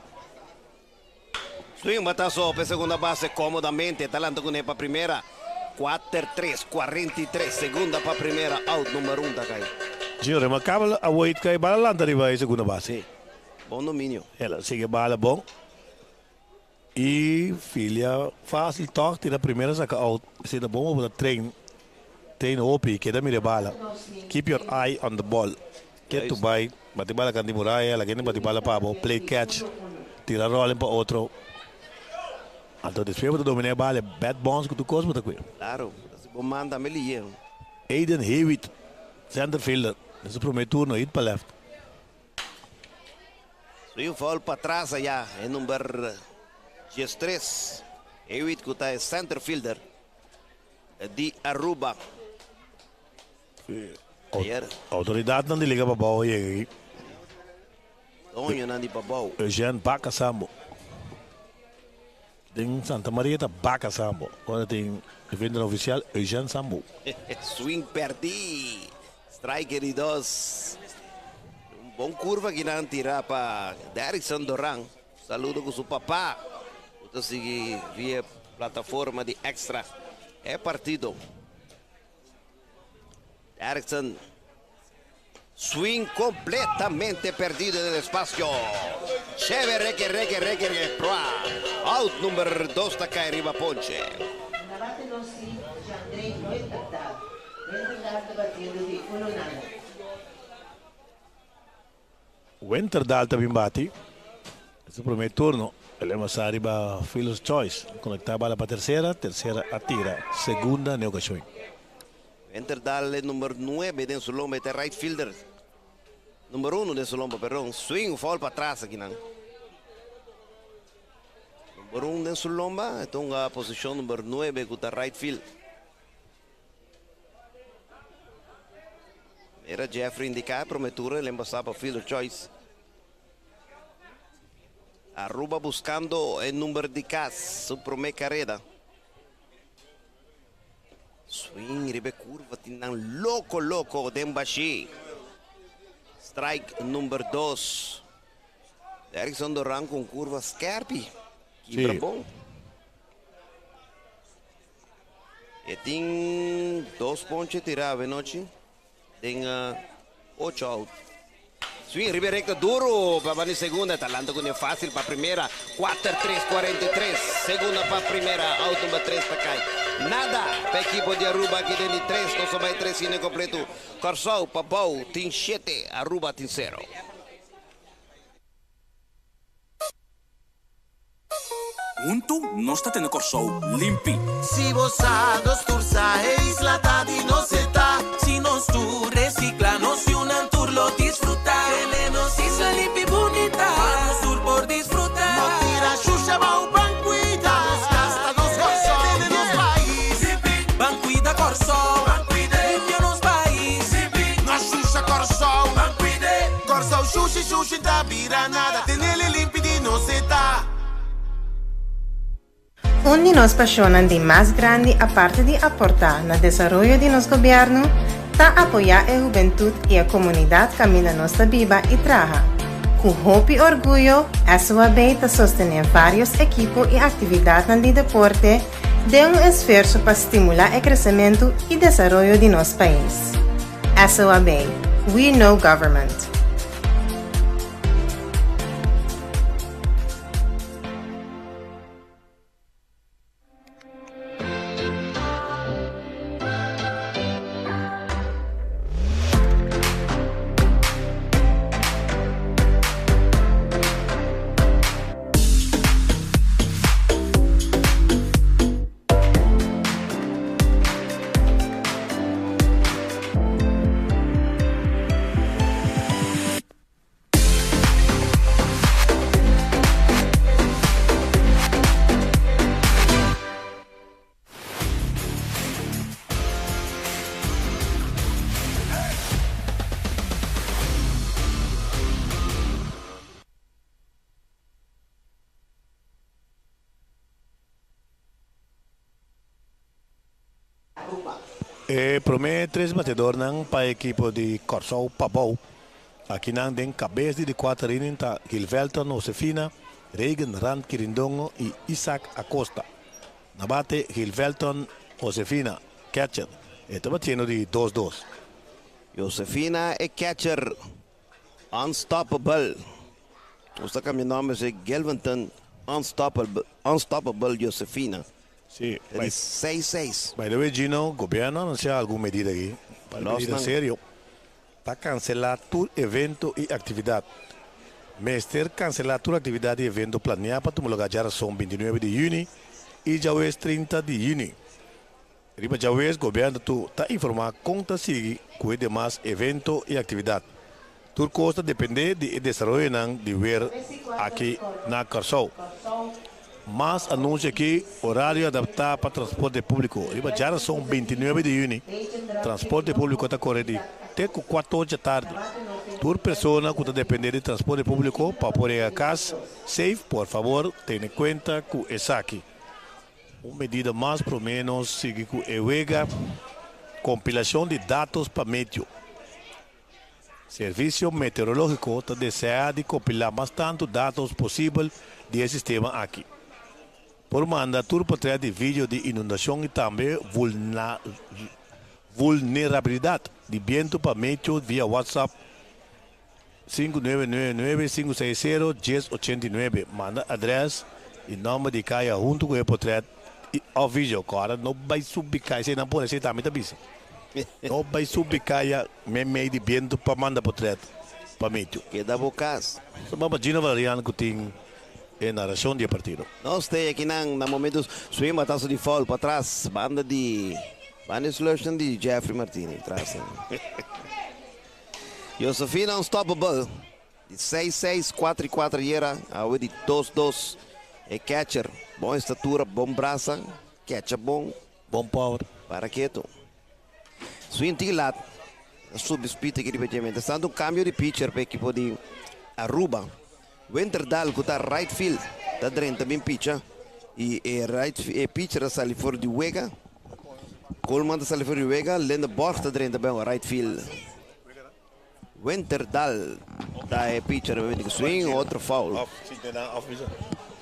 Swing bataso pa e segunda base komodamente ta lanta kuné pa primera. Kuater tres, 43, segunda pa primera, out number un ta kai. Gio remarkabel a wait kai bala lanta riba e segunda base. Si, bon dominio. El a sigui bala bon y filia facil tog tira primera saca out. Esey ta bon pa bo ta train, train hopi, keda mira e bala. Keep your eye on the ball. Ke tu bai bati bala kanti muraya, laga hende bati bala pa bo, play catch, tira rolling pa otro. Anto despues bo ta domina e bala, e bat bounce ku tur kos bo ta kue. Claro, si bo man tambe liye. Aiden Hewitt, center fielder, den su prome turno hit pa left. Swing foul patras aya e number 13, Hewitt ku ta e center fielder di Aruba. Ayer. Autoridadnan di Liga Pabou a yega aki. Doñonan di Pabou. Eugène Baka Sambo. Den Santa Maria ta Baka Sambo. Ora tin eventonan ofisial Eugène Sambo. Swing pèrdí. Strike di dos. Un bon kurva ki nan tira pa Derrickson Doran. Saludo ku su papa ku ta sigui via plataforma di Extra e partido. Erickson swing completamente perdido en el espacio. Cheve reke reke reke reke proa. Out number 2 ta cae riba ponche. Na bate nos si Jandrey Winterdaal. Winterdaal ta batiendo di 1-0. Winterdaal ta bin bati. E su prome turno. El a masa riba fielder's choice. Conecta bala pa tercera. Tercera a tira. Segunda n'e ocasion. Winterdaal e number 9 den su lomba. E ta right fielder. Number 1 den su lomba, perdon. Swing, foul pa atras akinan. Number 1 den su lomba. E ta hunga posicion number 9 cu ta right field. Mira Jeffrey indica e prome turno el embasa pa fielder choice. Aruba buscando e number di cas, su prome careda. Swing riba e curva tin nan loco loco den bashi. Strike number 2. Derrickson Doran cu un curva skerpi. Kibra bon. E tin dos ponche tirá avenochi den ocho out. Swing riba e recta duro pa bani segunda. Ta lanta cune facil pa primera. Cuater tres 43. Segunda pa primera. Out number tres ta cay. Nada pa ekipo di Aruba aki den di tres. Nos a bay tres inning completo. Corsou pa bou tin shete. Aruba tin sero. Huntu nos ta tene Kòrsou limpi. Si bo sa, nos tur sa, e isla ta di nos e ta. Si nos tur recicla, nos yunan tur lo disfruta. Tene nos isla limpi bunita, pa nos tur por disfruta. No tira shusha bou, ban cuida nos cas, ta nos Kòrsou. Tene nos pais limpi, ban cuida Kòrsou. Ban cuida, limpia nos pais limpi. No shusha Kòrsou, ban cuida. Kòrsou shushi shushi ta bira nada, tenele limpi di nos e ta. Un di nos pasionnan di mas grandi aparte di aporta na desaroyo di nos gobierno ta apoya e hubentud y e comunidad caminda nos ta biba y traha. Cu hopi orguyo SOAB ta sostene varios ekipo y actividadnan di deporte den un esfuerso pa stimula e crecemento y desaroyo di nos pais. SOAB, We Know Government. E promé tres batedornan pa e ekipo di Kòrsou Pabou akinan den kabes di di kuater inning ta Gilvelton Josefina, Reagan Rand Kirindongo i Isaac Acosta. Na bate Gilvelton Josefina, catcher, e ta batiendo di dos dos. Josefina e catcher unstoppable. Nos ta cambia nomber si Gilvelton Unstoppable, Unstoppable Josefina. Si, Ta di seis seis. By the way Gino, gobierno a anuncia algun medida aki, par Nos medida nan. serio, ta cancela tur evento y actividad. Mester cancela tur actividad y evento planea pa tuma lugar djarason 29 di juni y djawees 30 di juni. Riba djawees gobierno tu ta informa con ta sigui cu e demas evento y actividad. Tur cos ta depende di e desaroyonan di weer aki na Kòrsou. Mas anuncio aki, horario adapta pa transporte publico. Riba djarason 29 di juni, transporte publico ta core di te cu cuator djatardi. Tur persona cu ta depende di transporte publico pa por yega cas safe, por favor tene cuenta cu esaki. Un medida mas prome nos sigui cu e wega compilacion di datos pa meteo. Servicio Meteorologico ta desea di compila mas tanto datos posibel di e sistema aki. Por manda tur potret di video di inundacion y tambe vulnerabilidad di biento pa meteo via WhatsApp 5999 560 1089. Manda adres y nomber di caya hunto cu e potret y of video. Cora no bay subi caya, esey nan pone esey tambe ta bisa. No bay subi caya meimei di biento pa manda potret pa meteo. Keda bo cas. So baba Gino Valeriano cu tin e narracion di e partido. Nos te akinan na momento swing batazo di foul patras banda di banda di slushnan di Jeffrey Martini tras. Josefina Unstoppable di seis seis, kuater i kuater yera, awe di dos dos. E catcher, bon estatura, bon brasa, catcha bon. Bon power. Para ketu. Swing tiki lat, a subi speed aki riba dje. Mientras tanto un cambio di pitcher pa ekipo di Aruba. Winterdal ku ta right field ta drenta bin picha i e right e pitcher a sali for di wega. Coleman ta sali for di wega, Lindeborg ta drenta ben right field. Winterdal ta e pitcher a bin swing otro foul.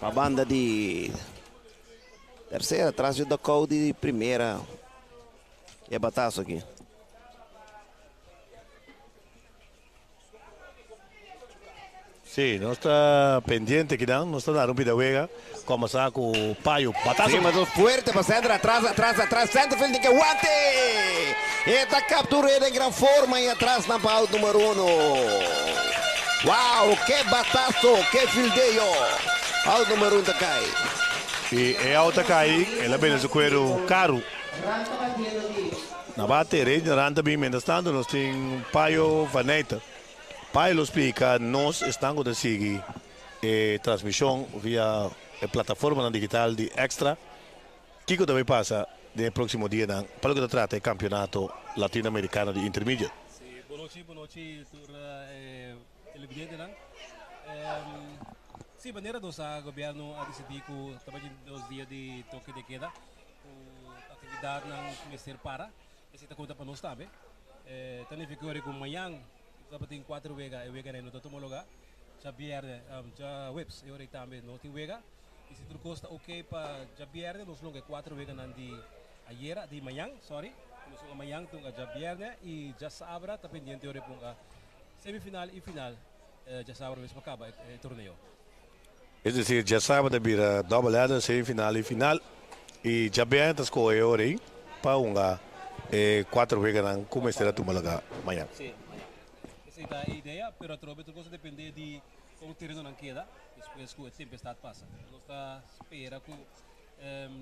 Pa banda di tercera tras di dugout di primera e batazo aki. Sí, nos ta pendiente kinan, nos ta dar un pida wega, comenzá cu Payo. Batazo. Sí, batazo fuerte pa center, atras, atras, atras, centerfield tin ke wante! E ta captur'é den gran forma y atras nan pa out numero uno. Wow, ke batazo, ke fildeo! Out numero un ta cay. Y e out ta cay, el a bende su cuero caro. Na bate, Reina Rand ta bin, mientras tanto nos tin Payo Van Nijter. Payo lo splika nos esnan ku ta sigui e transmishon via e plataformanan digital di Extra kiko ta bay pasa den e próksimo dianan pa loke ta trata e kampionato Latino Americano di Intermediate. Sí, bon nochi, bon nochi tur e televidentenan. Sí, manera nos a gobierno a disidí ku tabatin dos dia di toke de keda. Ku aktividatnan mester para, esei ta konta pa nos tambe. Ta nifiká ora ku mañan tabatin kuater wega, e weganan no ta tuma lugá. Djabièrnè, djaweps e ora ei tambe no tin wega. I si tur kos ta oke pa djabièrnè nos longa e kuater weganan di ayera, di mañan, sòri, nos hunga mañan ta hunga djabièrnè i djasabra ta pendiente ora e ponga semifinal i final djasabra mes pa kaba e torneo. Es decir, djasabra ta bira double header, semifinal y final, y djabièrnè ta scoge e ora ei pa hunga e cuater weganan cu mester a tuma laga mañan. Sí, mañan. Esei ta e idea, pero atrobe tur cos ta depende di con terenonan keda despues cu e tempestad pasa. Nos ta spera cu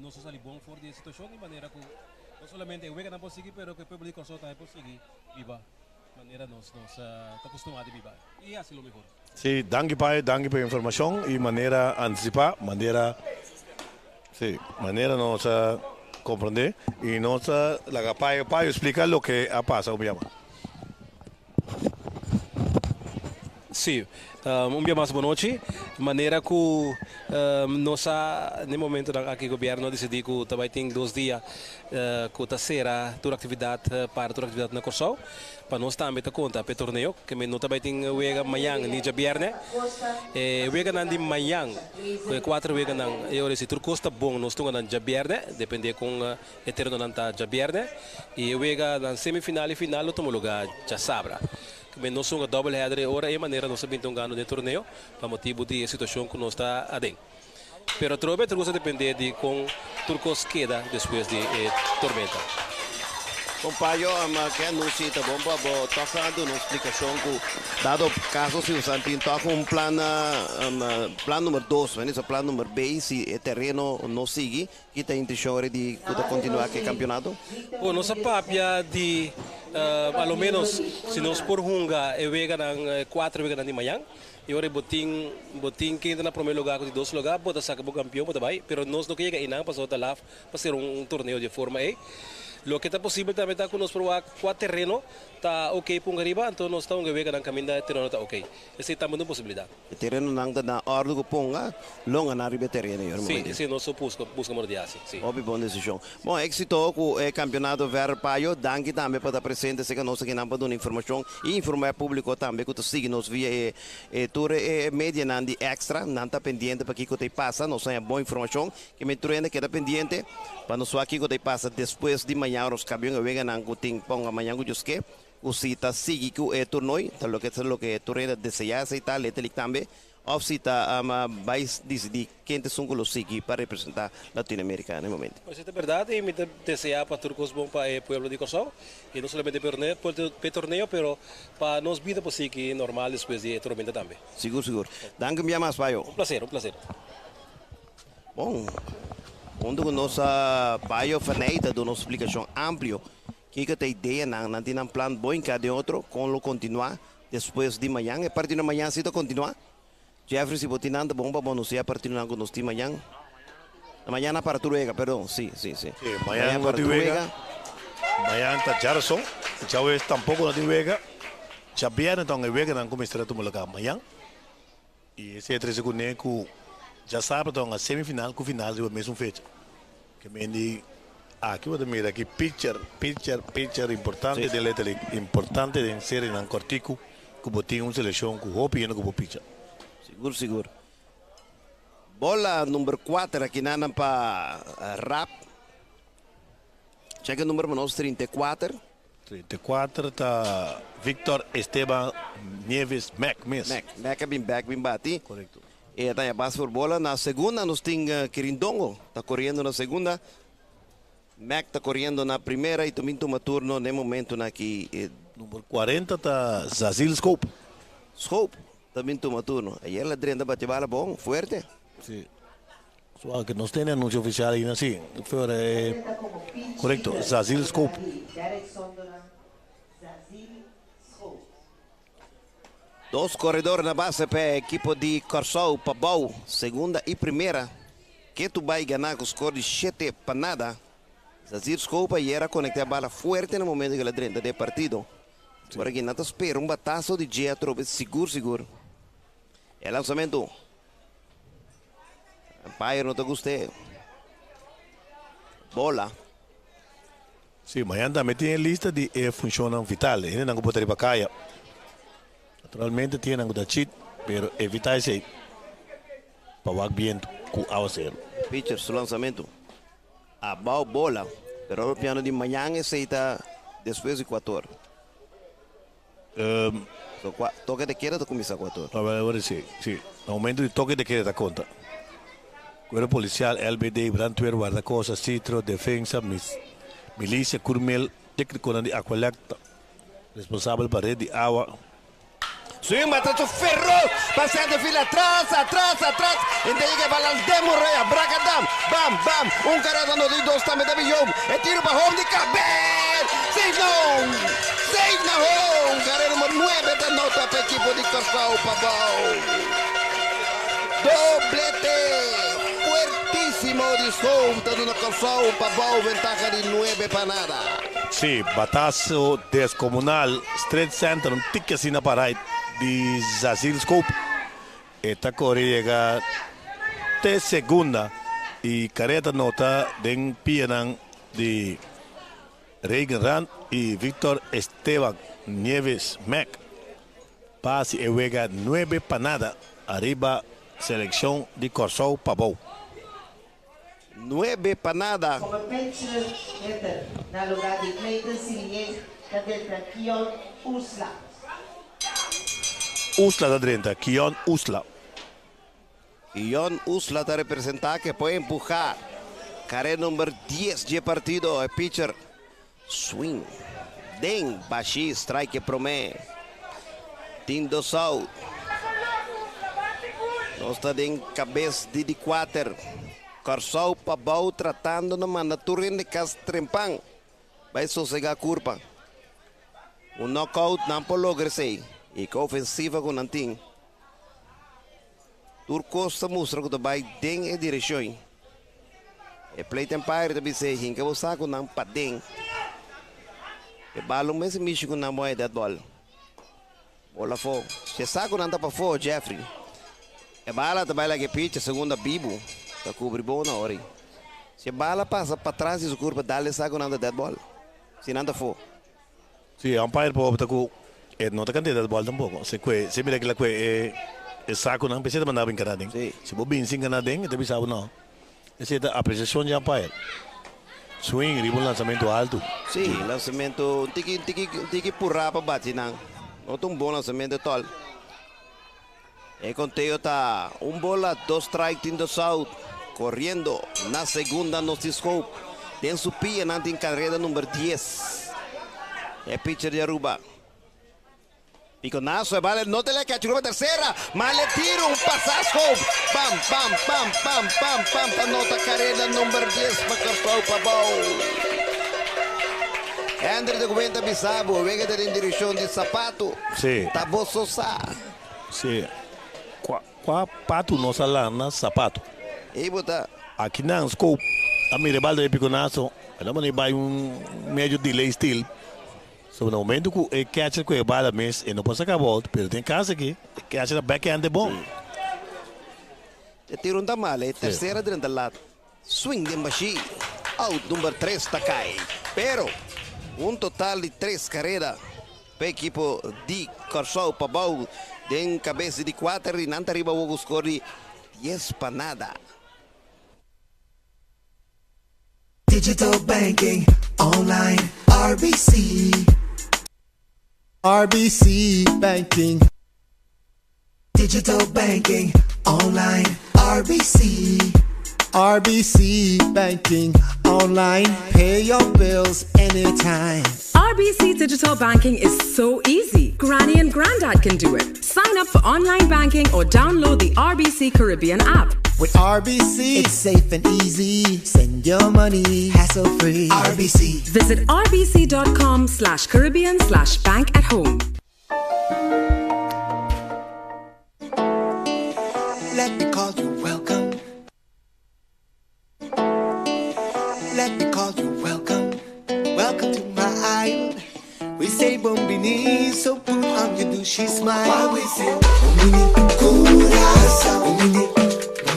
nos lo sali bon for di e situacion di manera cu no solamente e weganan por sigui, pero cu e pueblo di Corsou tambe por sigui biba manera nos ta costuma di biba y haci lo mehor. Sí, danki pai, danki pa e informashon i manera antisipá, manera, sí, manera nos a komprondé i nos a laga Payo, Payo splika loke a pasa un bia mas. Sí, un bia mas bon nochi. Manera ku nos sa na e momentonan aki gobièrnu a disidí ku ta bai tin dos dia ku ta sera tur aktividat, para tur aktividat na Kòrsou. Pa nos tambe ta konta pa e torneo, ke no ta bai tin wega mañan ni djabièrnè. E weganan di mañan, ku e kuater weganan, e ora si tur kos ta bon nos tunga nan djabièrnè, dependé kon e terenonan ta djabièrnè. I e weganan semifinal i final lo tuma lugá djasabra. Ke nos hunga double header e ora ei manera nos a bin tungando den e torneo pa motibu di e situashon ku nos ta aden. Pero atrobe tur kos a dependé di kon tur kos keda despues di e tormenta. Compayo, ke anuncio ta bon pa bo toca a duna un splicacion cu dado caso si usan tin toca un plan plan numero dos, men bisa plan numero B si e tereno no sigui, ki ta intencion ora di cu ta continua cu e campeonato? Bo nos a papia di a lo menos si nos por hunga e weganan, e cuatro weganan di mañan. E ora bo tin bo tin ken ta na prome lugar ku di dos lugar bo ta saka bo kampion bo ta bai pero nos no ke yega einan pasobra ta laf pa ser un torneo di e forma ei. Loke ta posibel tambe ta ku nos por wak kua tereno ta oke punga riba anto nos ta hunga e weganan kaminda e tereno ta oke. Esei tambe ta un posibilidat. E terenonan ta na òrdu ku ponga longa nan riba e tereno ei ora Si, si nos so buska buska modo di hasi, si. Hopi bon desishon. Bon éksito ku e kampeonato Verder Payo. Danki tambe pa ta presente serka nos akinan pa duna informashon i informá e públiko tambe ku ta sigui nos via e e tur e medianan di Extra. Nan ta pendiente pa kiko ta pasa. Nos haña bon informashon. Ke mi tur hende keda pendiente pa nos wak kiko ta pasa despues di mañana ora nos kabion e weganan ku tin ponga mañana ku Dios ke. Ku si ta sigui ku e toernooi, ta loke ta loke tur hende ta deseá esei ta letterlijk tambe, òf si ta bai disidí ken ta esun ku lo sigui pa representá Latinoamerika na e momento. Esei ta bèrdat i mi ta deseá pa tur kos bon pa e pueblo di Kòrsou, i no solamente pa e torneo, pero pa nos bida por sigui normal despues di e tormenta tambe. Sigur sigur. Danki un bia mas, Payo. Un plaser, un plaser. Bon, huntu ku nos Payo Ferney ta duna un splikashon amplio Kiko ta ideanan? Nan tin nan plan bo hinká den otro? Kon lo kontinuá despues di mañan? E partido mañan si ta kontinuá? Jeffrey, si bo tin nan ta bon pa bo anunsiá e partidonan ku nos tin mañan. Mañan a para tur wega, perdon. Si, si, si. Si, mañan no tin wega. Mañan ta djarason. Djawees tampoko no tin wega. Djabièrnè ta un e weganan ku mester a tuma lugá mañan. I esei a trese kuné ku djasabra ta un semifinal ku final riba mesun fecha. Ke men di aki bo ta mira ki pitcher, pitcher, pitcher importante den Little League, importante den serienan kòrtiku ku bo tin un selekshon ku hopi hende ku por picha. Sigur, sigur. Bola number kuater aki nan pa Rap. Cheke number pa nos 34. 34 ta Victor Esteban Nieves Mac mes. Mac, Mac a bin bek bin bati. Korekto. E a daña base por bola. Na segunda nos tin Kirindongo ta koriendo na segunda. Mac ta koriendo na primera i ta bin tuma turno na e momentonan aki. Number 40 ta Zazil Schoop. Schoop ta bin tuma turno. Ayer la drenta bati bala bon, fuerte. Si. Aunke nos tene anuncio oficial ainda si. Pero e korekto, Zazil Schoop. Dos koredor na base pa e ekipo di Kòrsou pa bou segunda i primera. Ketu bai gana ku skor di shete pa nada. Zazir Schoop ayer a konektá e bala fuerte na momento ku el a drenta den e partido. Ora ki nan ta spera un bataso di dje atrobe sigur sigur. E lansamentu. Umpire no ta gust'é. Bola. Sí, mañana tambe tin e lista di e funcionnan vital. Hendenan ku por ta riba kaya. Naturalmente tin hendenan ku ta cheat, pero evita esei pa wak bientu ku awaseru. Pitcher su lanzamentu abao bola, pero ora piano di mañan esei ta despues di kuator. So kua toke de keda ta kuminsá kuator. Awor si, si. Na momento di toke de keda ta konta. Kuerpo Polisial, LBD, Brandweer, Wardakosta, Citro, Defensa, Milisia, Kurmel, Teknikonan di Aqualectra, responsabel pa red di awa. Swing batazo feroz pa center field atras, atras, atras, ente yega e balans den muraya, brakadam, bam, bam, un carrera no di dos tambe ta biyon, e tiro pa home di kabel, safe na home, safe na home, carrera numero nuebe ta nota pa ekipo di Corsou Pabou. Doblete fuertisimo di Schoop ta duna Corsou Pabou ventaha di nuebe pa nada. Sí, batazo descomunal, straight center, un tiki asina pa right. di Zazil Scope. E ta kore yega te segunda i kareda ta nota den pianan di Reagan Rand i Victor Esteban Nieves Mac pa hasi e wega nuebe pa nada ariba selekshon di Kòrsou Pabou. Nuebe pa nada. Como pitcher hitter na lugar di Clayton Silié ta drenta Kion Usla. Usla ta drenta Kion Usla. Kion Usla ta representa ke por empuha kare number dies dje partido. E pitcher swing den bashi strike e prome. Tin dos out. Nos ta den kabes di di kuater. Kòrsou pabou tratando na manda tur hende kas trempan bai sosegá kurpa. Un knockout nan por logra esei i ku ofensiva ku nan tin. Tur kos ta mustra ku ta bai den e direkshon. E plate umpire ta bisa e hinka bo sakunan paden. E balon mes mishi ku nan bo a e dead ball. Bola afó. Si e sakunan ta pafó, Jeffrey. E bala ta bai laga e pitcher segunda bibu ta kubri bon na ora ei. Si e bala pasa patras di su kurpa dal e sakunan ta dead ball. Si nan ta afó. Si, e umpire por opta ku e no ta kant'e dead ball tampoko. Si kue, si mira kila kue e e sakunan p'esei ta manda bo inkana aden. Si bo bin sin kana aden e ta bisa bo no. Esei ta apresiashon di umpire. Swing riba un lansamentu altu. Sí, lansamentu un tiki un tiki un tiki purá pa bati nan. No ta un bon lansamentu etòl. E konteo ta un bola, dos strike, tin dos out. Koriendo na segunda nos tin Schoop. Den su pia nan tin kareda number dies. E pitcher di Aruba. Piconazo e bala no ta lek riba tercera, ma le tira un pasa Schoop. Pam, pam, pam, pam, pam, pam pa nota careda number 10 pa Kòrsou Pabou. Hendrik de Gwen ta bisa bo, wega ta den direccion di Sapato. Sí. Ta bo so sa. Sí. Kua, kua patu nos a landa sapato? Ei bo ta. Aki nan Schoop a mira e bala den piconazo, el a manda bai un medio delay steal. So na momento cu e catcher cu e bala mes e no por saca bout, pero den caso aki e catcher a backhand e bon. E tiro no ta mal, e tercera drenta lat. Swing den bashi, out number tres ta cay. Pero un total di tres careda pa ekipo di Corsou pabou den cabes di di cuater y nan ta riba awor cu score di dies pa nada. Digital banking online RBC. RBC Banking. Digital banking online RBC. RBC Banking online. Pay your bills anytime. RBC Digital Banking is so easy. Granny and Grandad can do it. Sign up for online banking or download the RBC Caribbean app. With RBC, it's safe and easy. Send your money hassle free. RBC. Visit rbc.com slash Caribbean slash bank at home. Let me call you welcome. Let me call you welcome. Welcome to my island. We say bon bini, so put on your dushi smile. Why we say bon bini, Curaçao, bon bini,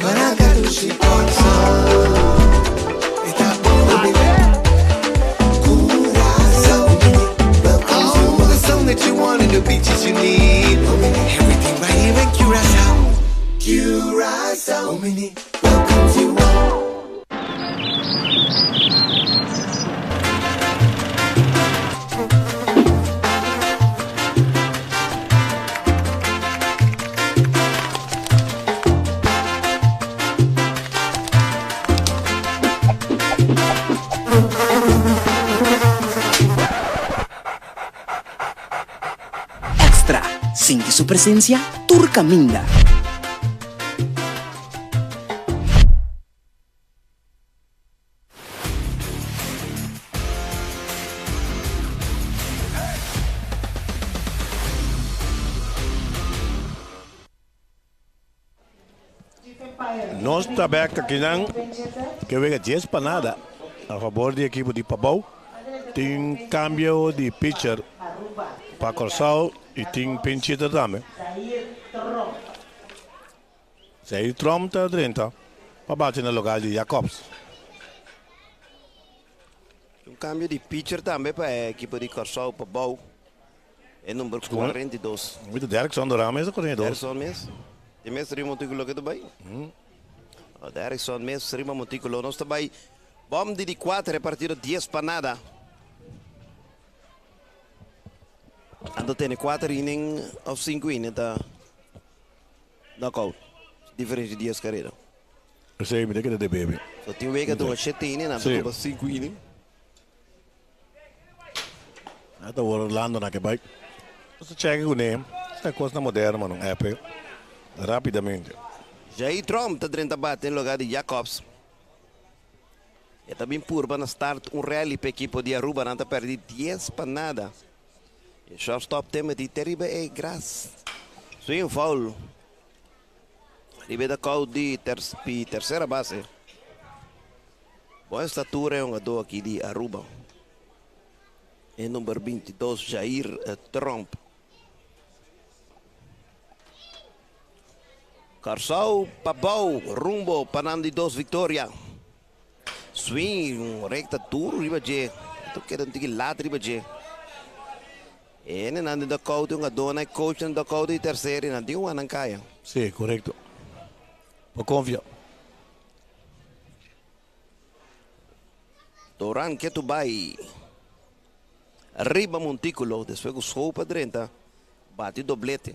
Maraca dushi Kòrsou. Esta bon bini, Curaçao, bon bini, welcome to all the sun that you want and the beaches you need. Everything right here in Curaçao. Curaçao, bon bini, welcome to all. Extra, Sinti su presencia tur caminda. Nos ta bek akinan ke wega dies pa nada a fabor di ekipo di Pabou. Tin cambio di pitcher. Pa Kòrsou i tin pinchita tambe. Zair Tromp ta drenta pa bati na lugar di Jacobs. Un kambio di pitcher tambe pa e ekipo di Kòrsou pa bou e number 42. Mita Derkson Doran mes ta 42. Derkson mes. Di mes riba montíkulo ke ta bai. Derkson mes riba montíkulo. Nos ta bai bòm di di kuater e partido dies pa nada. Anto tene kuater inning òf sinku inning ta knockout. Diferensia di dies karera. Esei mi ta keda debe mi. So tin wega duna shete inning, nan ta tuma sinku inning. Nan ta wor Orlando na ke bai. Nos ta cheke kuné. Esta kosnan moderno man un app rapidamente. Jair Tromp ta drenta bate en lugar di Jacobs. E ta bin purba na start un rally p'e ekipo di Aruba. Nan ta perdi dies pa nada. E shortstop te meti te riba e gras. Swing foul. Riba e dugout di tercera base. Bon estatura e hungadó aki di Aruba. E number 22 Jair Tromp. Kòrsou pa bou rumbo pa nan di dos viktoria. Swing un rekta duru riba dje. Ta keda un tiki lat riba dje. E hendenan den dugout e hungadónan e coachnan den dugout di tersera i nan tin un nan kaya. Sí, korekto. Bo konfia. Doran ke tu bai riba montíkulo despues ku Schoop a drenta bati doblete.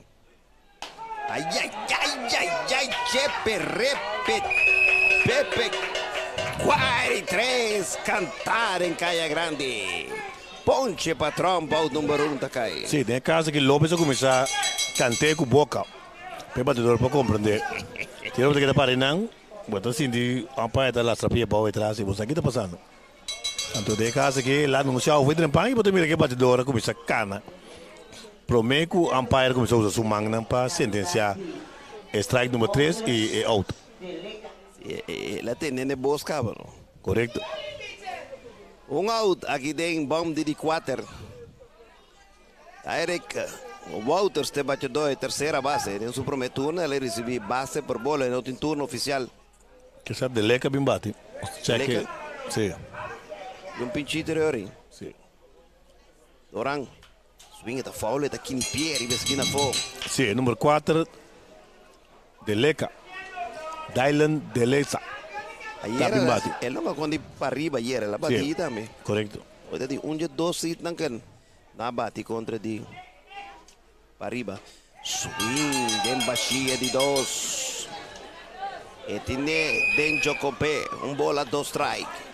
Ayayayayay chepe repe pepe 43 cantar en Kaya Grandi. Ponche pa Trump out number un ta kai. Sí, den e caso aki Lopez a cuminsa cant'é cu boca pa e batidor por comprende. Si bo ta keda para einan, bo ta sinti umpire ta lastra pia bou etras y bo sa ki ta pasando. Anto den e caso aki el a anuncia over den pan y bo ta mira cu e batidor a cuminsa cana prome cu umpire a cuminsa usa su mannan pa sentencia e strike number tres y e out. Sí, el a tende n'e bos caba no. Corecto. Un out aki den bom di di cuater. Eric Wouters te bachador e tercera base. Den su prome turno el a ricibi base por bola e no tin turno oficial. Kisa de Leca bin bati. Cheque. Sí. Y un pinchito de ori. Sí. Doran. Swing ta foul, ta kini pie riba esquina fo. Sí, number 4 de Leca. Dylan de Leza. Ayer bin bati. El no con di pa riba ayer, el a bati sí. tambe. Correcto. Hoy di un dos sit nan ken na bati contra di pa riba. Swing den bashia di dos. E tine den Jocopé. Un bola, dos strike.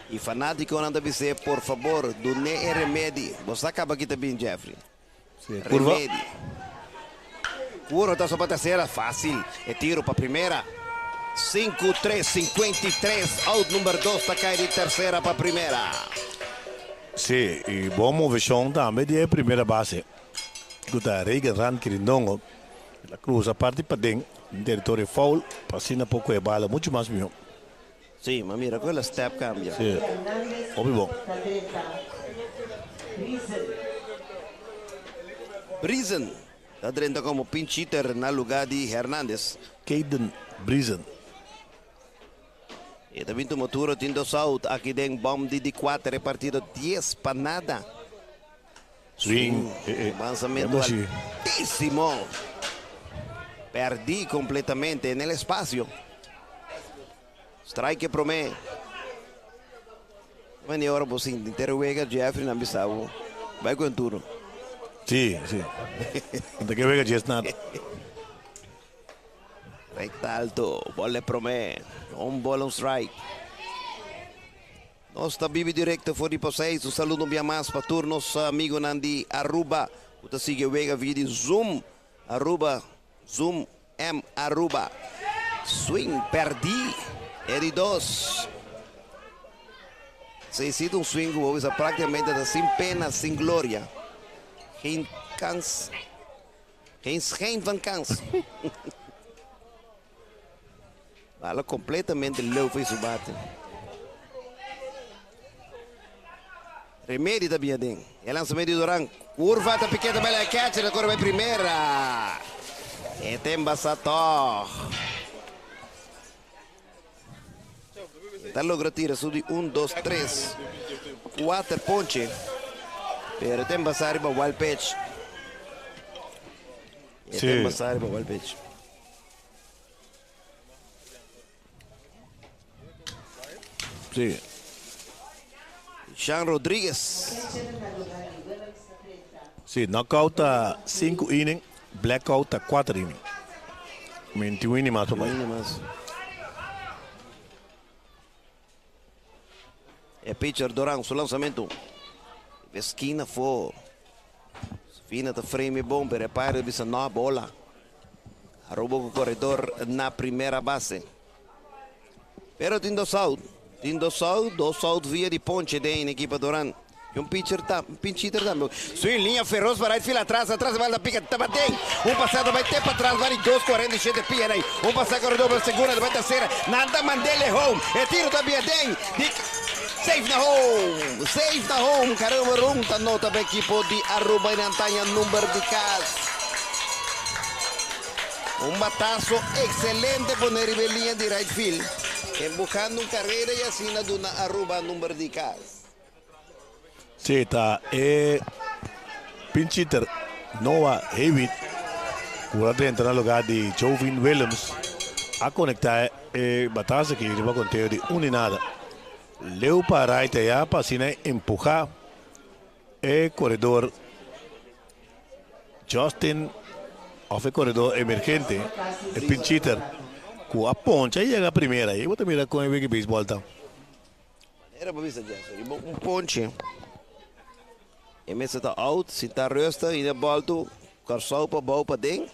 E fanaticonan ta bis'é, Por fabor, dun'é e remedi. Bo sa caba ki ta bin, Jeffrey. Sí, curva. Remedi. Curva ta so pa tercera. Facil. E tiro pa primera. Cinco, tres, 53. Out number dos ta cay di tercera pa primera. Sí, y bon movecion tambe di e primera base cu ta Reagan Rand Kirindongo. El a cruza parti paden den territorio foul pa asina por coge bala mucho mas miho. Sí, ma mira cu el a step cambia. Sí, hopi bon. Briesen ta drenta como pinch hitter na lugar di Hernandez. Caden Briesen. E ta bin tuma turo, tin dos out aki den bom di di kuater e partido dies pa nada. Swing, Lanzamento altísimo. Perdí completamente en el espacio. Strike e promé. Mani ora bo sinti inter wega Jeffrey nan bisa bo bai ku en turno. Sí, sí. Ante ke wega djes nada. Recta alto, bola e promé. Un bola un strike. Nos ta bibi directo for di Poseis. Un saludo un bia mas pa tur nos amigonan di Aruba ku ta sigui e wega via di Zoom Aruba, Zoom M Aruba. Swing perdí e di dos. Esei ta un swing ku bo bisa práktikamente ta sin pena, sin gloria. Geen kans. Geen schijn van kans. Bala completamente leu for su bate. Remedi ta bin aden. E lansamento di Duran. Curva ta piqueta bai la e catcher ta core bai primera. E ta embasa tog. E ta logra tira su di un, dos, tres, cuater ponche. Pero e ta embasa riba wild pitch. E ta embasa riba wild pitch. Sí. Jean Rodriguez. Sí, knockout ta 5 inning, blackout ta 4 inning. 21 inning mas pa Inning mas. E pitcher Doran su lanzamento. Esquina fo. Fina ta frame bon, pero e umpire bisa no bola. Aruba ku koredor na primera base. Pero tin dos out. Tin dos out, dos out via di ponche den ekipo Doran. I un pitcher ta, un pinch hitter tambe. Swing liña feroz pa right field atras, atras bal ta pica ta baten. Un pasada bai te patras bai di dos cuarenta y shete pia dai. Un pasada koredor pa segunda ta bai tercera. Nan ta mandele home. E tiro ta bia den di safe na home. Safe na home. Caramba run ta nota pa ekipo di Aruba y nan taña number di cas. Un batazo excelente pone riba e liña di right field. Embujando un carrera y asina duna Aruba number di cas. Sí, ta e pinch hitter Noah Hewitt ku a drenta na lugá di Jovin Willems a konektá e batazo aki riba konteo di un i nada. Leu pa right ayá pa asina empuhá e koredor Justin òf e koredor emergente, e pinch hitter ku a poncha i yega primera. I bo ta mira kon e wiki beisbòl ta. Manera bo bisa Jeffrey, riba un ponche e mester ta out, si ta rustig i na bolto Kòrsou pa bou paden.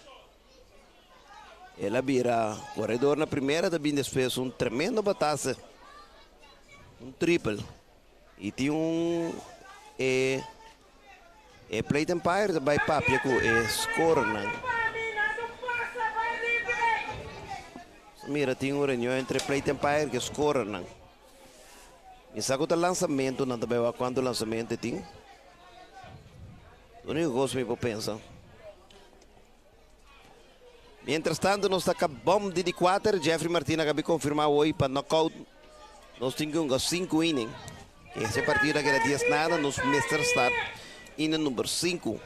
El a bira koredor na primera ta bin despues un tremendo batase, un triple i tin un e e plate umpire ta bai papia ku e scorernan. Mira tin un reunion entre plate umpire ku e scorernan. Mi sa ku ta lansamentu, nan ta bai wak kuantu lansamentu e tin. Úniko kos mi por pensa. Mientras tanto nos ta kabom di di kuater, Jeffrey Martina a kabi konfirmá hoy pa knockout. Nos tin ku hunga sinku inning. Ese partido a keda dies nada, nos mester start inning number sinku.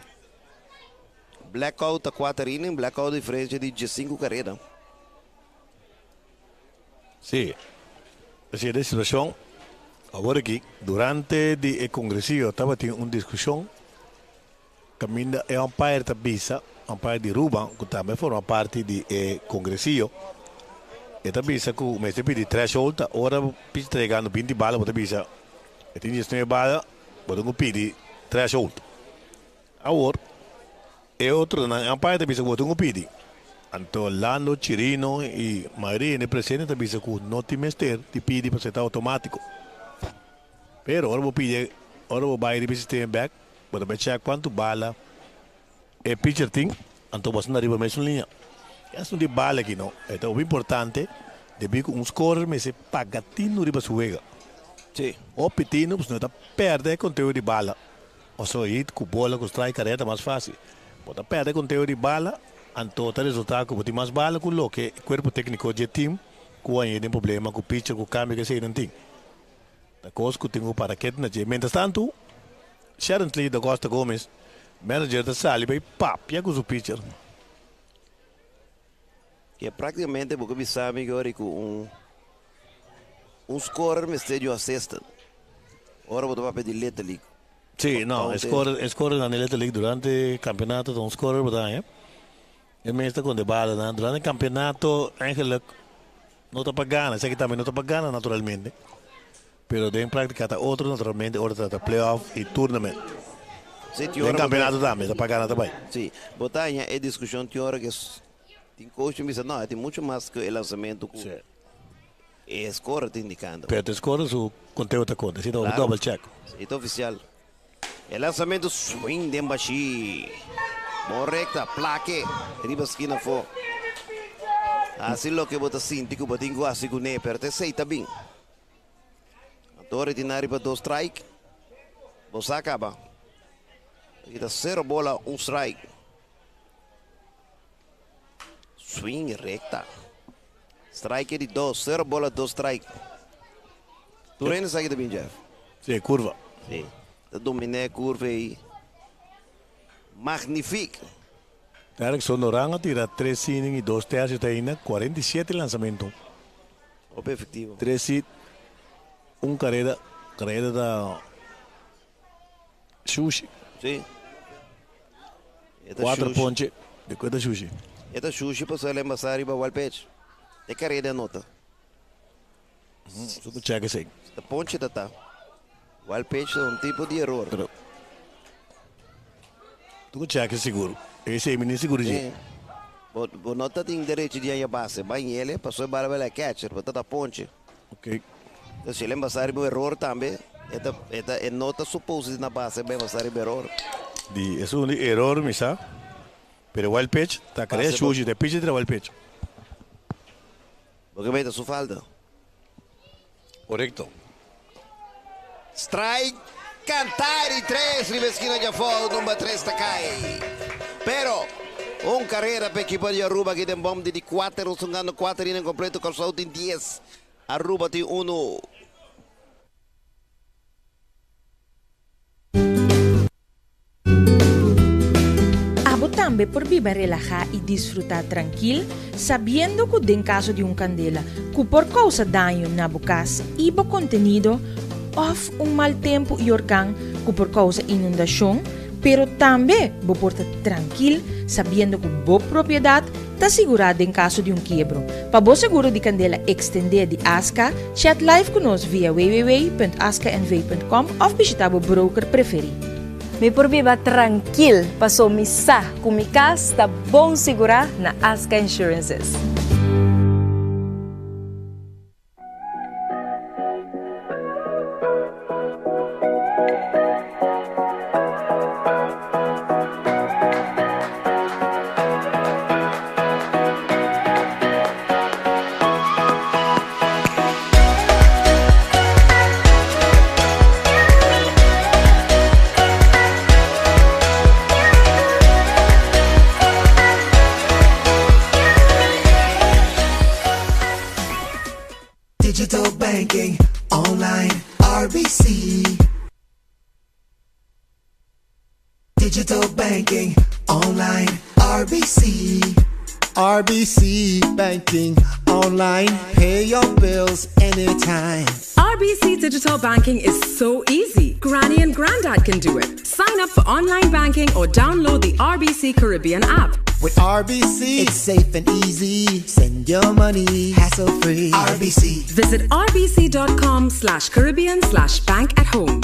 Blackout ta kuater inning, blackout diferensia di diesinku kareda. Sí, esei ta e situashon. Awor aki, durante di e kongresillo tabatin un diskushon kaminda e umpire ta bisa, umpire di Ruban, ku tambe forma parti di e kongresillo, e ta bisa ku mester pidi threshold ta ora pitcher ta yegando binti bala bo ta bisa e tin diesnuebe bala bo tin ku pidi threshold. Awor. E otronan, e umpire ta bisa ku bo tin ku pidi. Anto Lando, Chirino i mayoria hende presente ta bisa ku no tin mester di pidi pasobra e ta outomátiko. Pero ora bo pidi, ora bo bai riba e sistema bèk, bo ta bai chèk kuantu bala e pitcher tin, anto bo a sinta riba mesun liña. E asuntu di bala aki no, e ta hopi importante debí ku un scorer mester paga tinu riba su wega. Hopi tinu pasobra no ta pèrdè e konteo di bala. Paso hit ku bola ku strike karera ta mas fásil. Bo ta pèrdè konteo di bala, anto ta resultá ku bo tin mas bala ku loke e kuerpo tékniko dje tim ku a hañ'é den problema ku pitcher ku kambio ku eseinan tin. Ta kos ku tin ku para ketu na dje. Mientrastantu, Sherently Da Costa Gomez, manager ta sali bai papia ku su pitcher. Ke práktikamente bo ke bisa mi gori ku un un scorer mester di un assistant ora bo ta papia di Little League. Sí, no, e scorer, e scorer nan di Little League durante campeonato ta un scorer bo ta haña. E mes ta konta e balanan. Durante campeonato eigenlijk no ta pa gana, esaki tambe no ta pa gana naturalmente. Pero den práctica ta otro naturalmente ora ta trata playoff y tournament. Sí, tin Den ora bo ta campeonato tambe ta pa gana ta bai. Sí, bo ta haña e discusion tin ora ke tin coach tin bisa no, e tin mucho mas ku e lansamento ku e scorer ta indicando. Pero e scorer su conteo ta conta, si ta Claro. double check. Sí, ta oficial. E lansamento swing den bashi. Bon recta, plake riba skina afó. Hasi loke bo ta sinti ku bo tin ku hasi kuné, pero ta esei ta bin. Anto retina riba dos strike. Bo sa caba. Aki ta cero bola, un strike. Swing recta. Strike di dos, cero bola, dos strike. Tur hende sa ki ta bin, Jeff. Si, curva. Si, ta domina e curva ei. Magnifiek. Erickson Doran a tira tres inning y dos tercio te ainda, 47 lanzamento. Hopi efectivo. Tres hit, un careda, careda ta shushi. Sí. E ta Cuatro shushi. ponche, di cu e ta shushi. E ta shushi pasobra el a embasa riba wild pitch. E careda a nota. So ta check esey. Ta ponche ta ta. Wild pitch ta un tipo di error. Pero tu ku check sigur. Esey mi ni sigur dje. Bo bo no ta tin derecho di haña base. Bai ñele paso e bala bai la catcher. Bo ta ta ponche. Ok. Entonces si el embasa riba un error tambe e ta e ta e no ta supose di na base bai embasa riba error. Di esun di error mi sa. Pero wild pitch ta krea shushi. Ta e pitcher tira wild pitch. Bo ke meta su falta. Korekto. Strike kanta di tres riba eskina djafou, number tres ta kai. Pero un karera pa ekipo di Aruba aki den bom di di kuater, nos hungando kuater inning kompleto, Kòrsou tin dies, Aruba tin unu. Abo tambe por biba relahá i disfrutá trankil, sabiendo ku den kaso di un kandela ku por kousa daño na bo kas i bo kontenido, òf un mal tempu i orkan ku por kousa inundashon, pero tambe bo por ta trankil sabiendo ku bo propiedat ta sigurá den kaso di un kiebro. Pa bo seguro di kandela ekstendé di Aska, chat live ku nos via www.askanv.com òf bishitá bo broker preferí. Mi por biba trankil paso mi sa ku mi kas ta bon sigurá na Aska Insurances. Digital banking online RBC Digital banking online RBC RBC banking online pay your bills anytime. RBC Digital Banking is so easy. Granny and Grandad can do it. Sign up for online banking or download the RBC Caribbean app. With RBC, it's safe and easy. Send your money hassle free. RBC. Visit rbc.com slash Caribbean slash bank at home.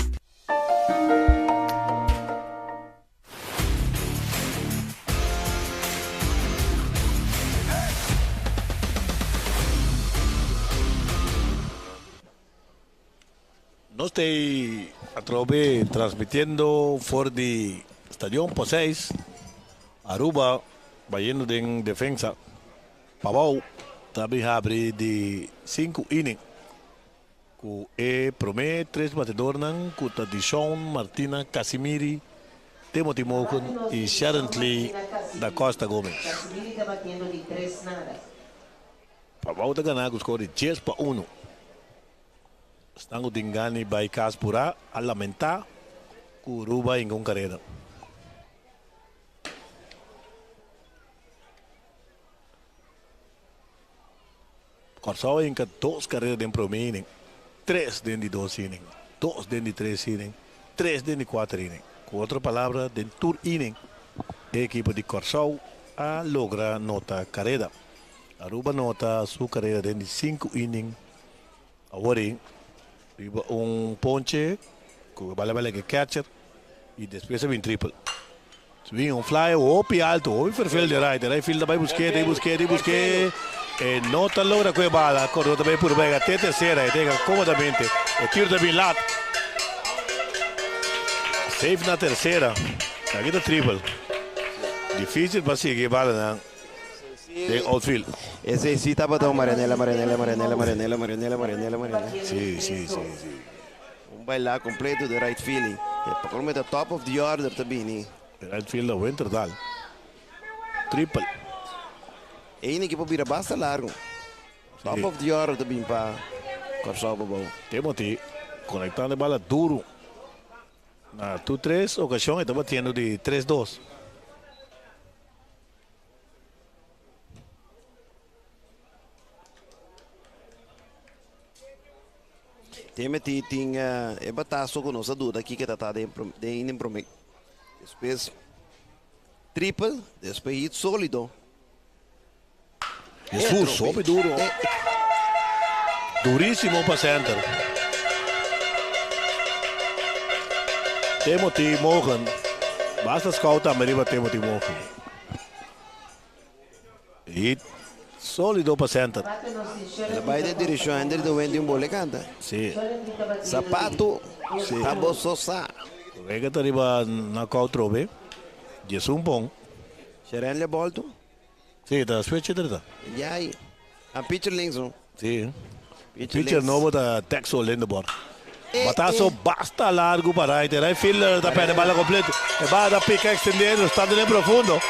Nos ta atrobe transmitiendo for di Stadion Poseis, Aruba bayendo den defensa. Pabou ta bin habri di sinku inning ku e prome tres batedornan ku ta Dishon Martina Casimiri, Timothy Mogen i Sherently Da Costa Gomez. Pabou ta gana ku skor di 10-1. Esnan ku tin gana di bai kas purá a lamentá ku Aruba hinka un kareda. Kòrsou a hinka dos kareda den promé inning, tres den di dos inning, dos den di tres inning, tres den di kuater inning. Ku otro palabra, den tur inning e ekipo di Kòrsou a logra nota kareda. Aruba nota su kareda den di sinku inning. Awor ei riba un ponche ku e bala bai lek e catcher i despues a bin triple. Si bin un fly hopi alto, hopi ferfel di right, e right field ta bai busk'é, ta bai busk'é, ta bai busk'é, e no ta logra ku e bala, kordó ta bai puru bega te tersera, e ta yega komodamente, e tiro ta bin lat. Safe na tersera, aki ta triple. Dificil pa sigui e balanan. Den outfield. Esei sí tabata un Marianela, Marianela, Marianela, Marianela, Marianela, Marianela, Marianela. Sí, sí, sí, sí. Un baila completo di right field. Pa colmo ta top of the order ta bini. Right fielder Winterdal. Triple. E inning por bira basta largo. Top of the order ta bini pa Kòrsou Pabou. Timothy konektando e bala duru. Na tur tres okashon e ta batiendo di 3-2. Timothy tin e bataso ku nos a duda kiko ta ta den den inning promé. Despues triple, despues hit sólido. Jesus, hopi duro. Durísimo pa center. Timothy Morgan. Basta scout tambe riba Timothy Morgan. Hit sólido pa center. El a bai den direccion Hendrik de Wente un bole canta. Sí. Zapato Sí. ta bo so sa. Wega ta riba knockout trobe. 11 pon. Sherenle bolto. Sí, ta switch hitter ta. Ya, a pitcher links no. Sí. Pitcher nobo ta Texo Lindeborg. Batazo basta largo pa right. E right fielder ta perde bala completo. E bala ta pica extendiendo, está den profundo.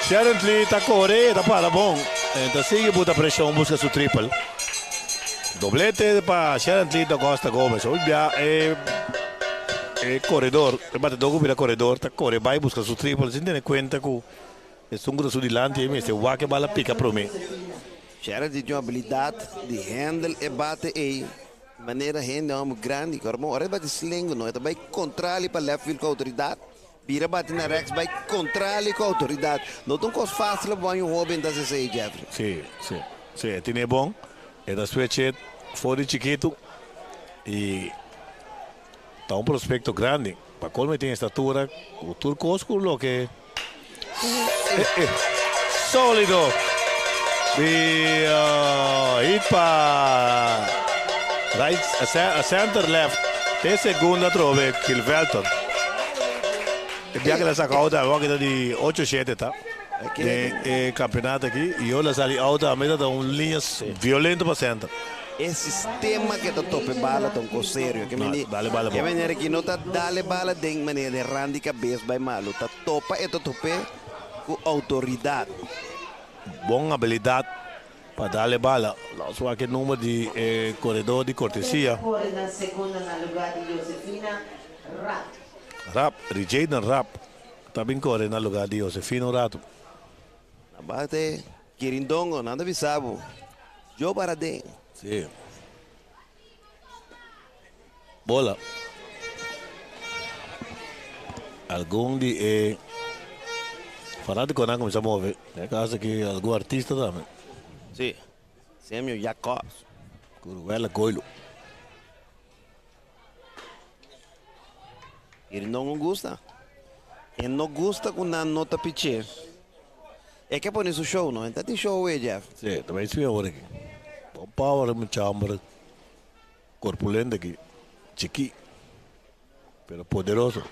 Sharon Lee ta core, ta para bon. E ta sigue buta presión, busca su triple. Doblete pa Sharon Lee da Costa Gomez. Hoy bia e e corredor, e batedor ku bira corredor, ta core bai busca su triple sin tene cuenta ku Esun ku ta su dilanti ei mester wak e bala pika promé. Sherry tin un abilidat di handle e bate ei manera hende hòmber grandi. Ku ora ora e bati slengu no e ta bai kontrali pa left field ku outoridat, bira bati na rèks bai kontrali ku outoridat. No ta un kos fásil pa un hóben ta hasi esei, Jeffrey. Sí, sí, sí, e tene bon. E ta switch it for di chikitu i ta un prospekto grandi. Pa colmo e tin estatura cu tur cos cu loke solido di hit pa right center left te segunda atrobe Kilvelton. E biaha la saca out awor kita di ocho shete ta den e campeonato aki y ora la sali out tambe ta un linea violento pa center. E sistema ke ta tope bala ta un kos serio. Ke meni, Dale bala ke bon. manera ki no ta dale bala den manera den ran di kabes bai malu. Ta topa e ta top'é ku outoridat. Bon abilidat pa dale bala. Los wak e number di e koredor di kortesia. Kore na segunda na lugar di Josefina Rapp. Rapp, Rijaden Rapp ta bin kore na lugar di Josefina un ratu. Na bate Kirindongo, nan ta bisa bo, Yo para den. Sí. Bola. Algun di e fanaticonan cuminsa move. Den e caso aki algun artista tambe. Sí. Samuel Jacobs. Cu Ruela Goilo. Kirindongo gusta. E no gusta cu nan no ta pich'é. E ke pone su show no. E ta tin show awe, Jeff. Sí, ta bay swing awor aki. Bon power mucha homber corpulento aki. Chiki, pero poderoso.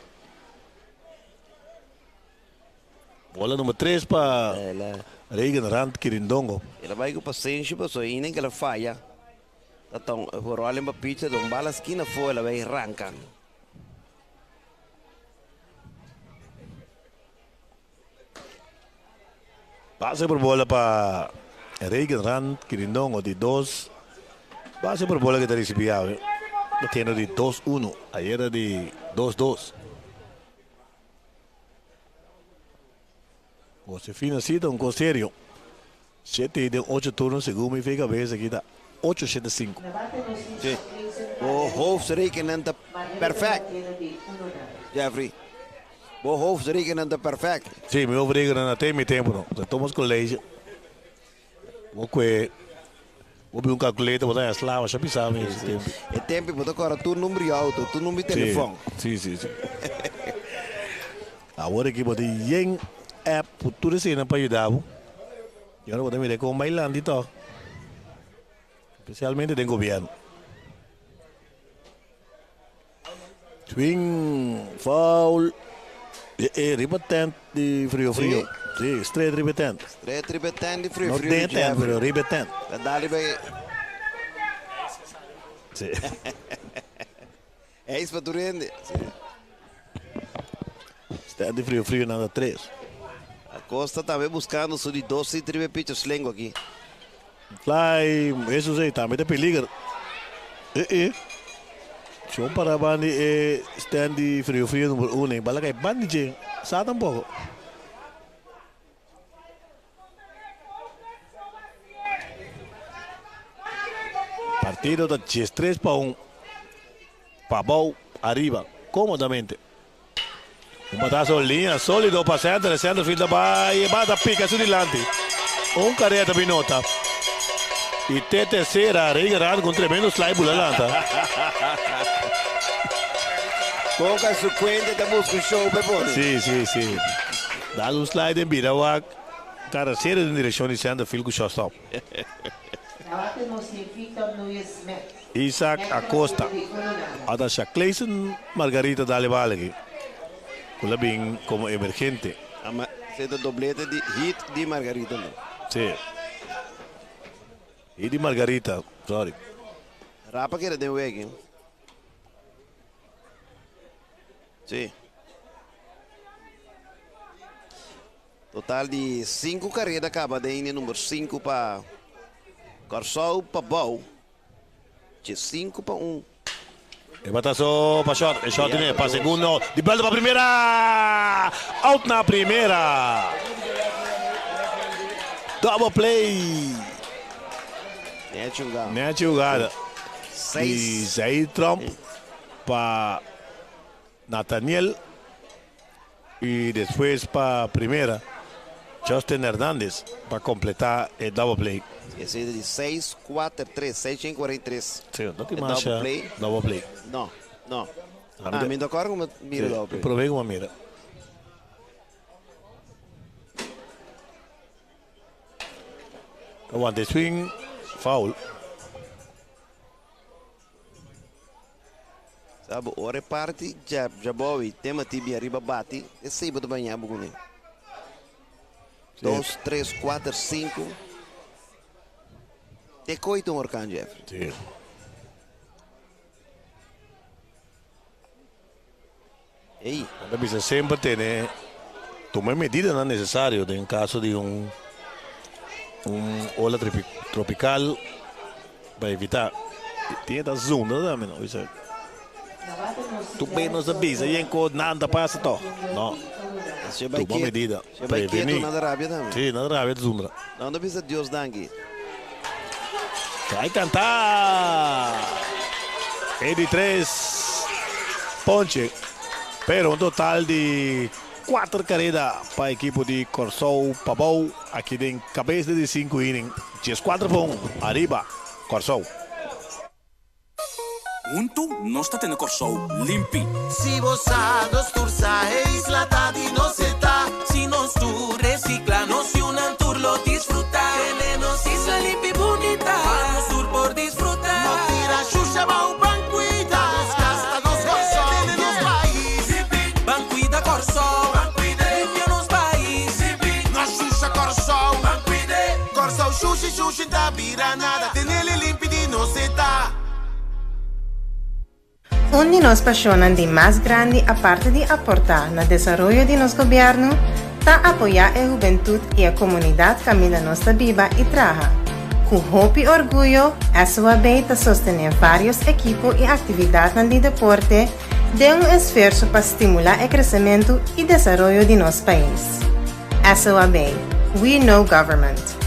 Bola number 3 pa Reagan Rand Kirindongo. El a bay cu pasenshi pasobra inen ke el a faya. Ta ta un rolling pa pitcher, ta un bala skina afo el a bay ranca. Base por bola pa Reagan Rand Kirindongo di dos base por bola que ta ricibi awe. Batiendo di 2-1, ayera di 2-2. Josefina sí ta un cos serio. Shete den ocho turno segun mi fe cabeza aki ta ocho shete sinku. Sí. Bo hoofdrekenen ta perfect, Jeffrey. Bo hoofdrekenen ta perfect. Sí, mi hoofdrekenen a te mi tempo no. Sa Thomas College. Bo kue bo bin un calculator bo ta haña sla masha pisa mi ese tempo. E tempo bo ta kora tur number di auto, tur number di telefon. Sí, sí, sí. Awor aki bo tin yen app ku tur eseinan pa yuda bo. I ora bo ta mira kon bai lanti tòg, spesialmente den gobièrnu. Swing, foul, e e riba tent di Frio Frio. Sí, straight riba e tent. Straight riba e tent di Frio No Frio den e tent, pero riba e tent. Ta dal riba e. Sí. Ijs pa tur hende. Stand di Frio Frio nan ta tres. Acosta tambe buscando su di dos hit riba e pitcher slengo aki. Fly, Jesus ey tambe ta peliger. Eh eh. Shon para bandi e stand di Frio Frio number uno ey. Bala cay bandi dje. Sa tampoco. Partido ta 13 pa 1. Pabou ariba komodamente. Un batazo linea solido pa center. Center field ta bai. E bata pica su dilanti. Un carrera ta bin nota. Y te tercera. Rey Gerard con un tremendo slide bula lanta. Coca su cuenta ta busca un show pe pone. Sí, sí, sí. Dal un slide en bira wak. Cara serio den direccion di center field cu shortstop. Isaac Acosta a ta sha Clayson Margarita dale bal aki cu la bin como emergente. Ama se ta doblete di hit di Margarita no. Si. Hit di Margarita, sorry. Rapa keda den wegi. Si. Total di sinku kareda kaba den inning number sinku pa Kòrsou pa bou dje sinku pa un. E bataso pa short, e short tene pa segundo, di buelta pa primera, out na primera. Double play. Nechi jugada. Nechi jugada. Di Zair Tromp pa Nathaniel. Y despues pa primera Justin Hernandez pa completa e double play. Esey ta di seis, kuater, tres, seis shen kuarenta i tres. Sí, no tin masha double play. No, no. Ah, mi no ta acorda como mira double play. Prome como mira. Ta wanta e swing, foul. Sa bo ora e parti djabowi tema tibi ariba bati esei bo ta baña bo kuné. Dos, tres, kuater, sinku. Te koi ta un orkan, Jeffrey. Sí. Ey. Nan ta bisa semper tene tuma e medidanan nesesario den kaso di un un ola tropical pa evita. Tin e ta zunda tambe no bisa tu be nos ta bisa yen ko nan ta pasa to no tuma medida preveni. Nan ta rabia tambe. Si nan ta rabia ta zundra. Nan ta bisa Dios danki. Kai kanta! E di tres ponche, pero un total di kuater kareda pa ekipo di Kòrsou Pabou aki den kabes di sinku inning, 14 pa un ariba Kòrsou. Huntu nos ta tene Kòrsou limpi. Si bo sa, nos tur sa, e isla ta di nos e ta. Si nos tur recicla, nos yunan tur lo disfruta. Tene nos isla limpi bunita, pa nos tur por disfruta. No tira shusha bou, ban cuida nos cas, ta nos Kòrsou, tene nos pais. Limpi, ban cuida Kòrsou, ban cuid'e, limpia nos pais. Limpi, no shusha Kòrsou, ban cuid'e. Kòrsou shushi shushi n'ta bira nada, tenele limpi di nos e ta. Un di nos pasionnan di mas grandi aparte di aporta na desaroyo di nos gobierno ta apoya e hubentud y e comunidad caminda nos ta biba y traha. Cu hopi orguyo SOAB ta sostene varios ekipo y actividadnan di deporte den un esfuerso pa stimula e crecemento y desaroyo di nos pais. SOAB, We Know Government.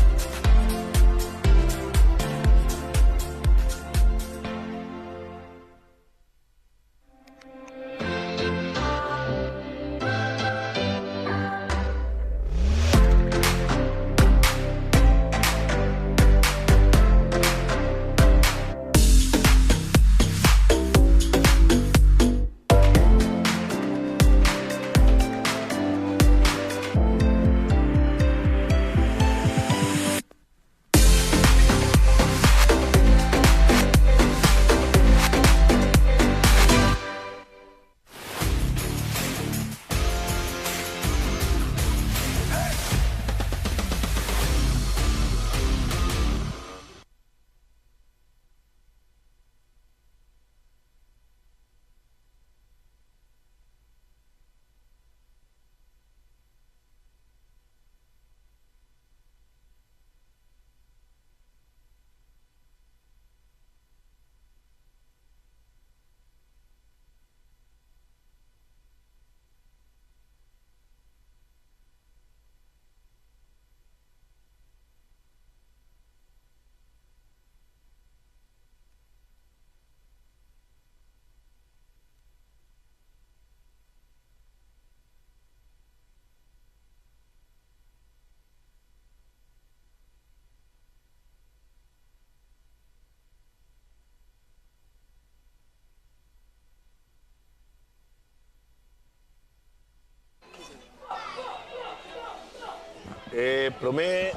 prome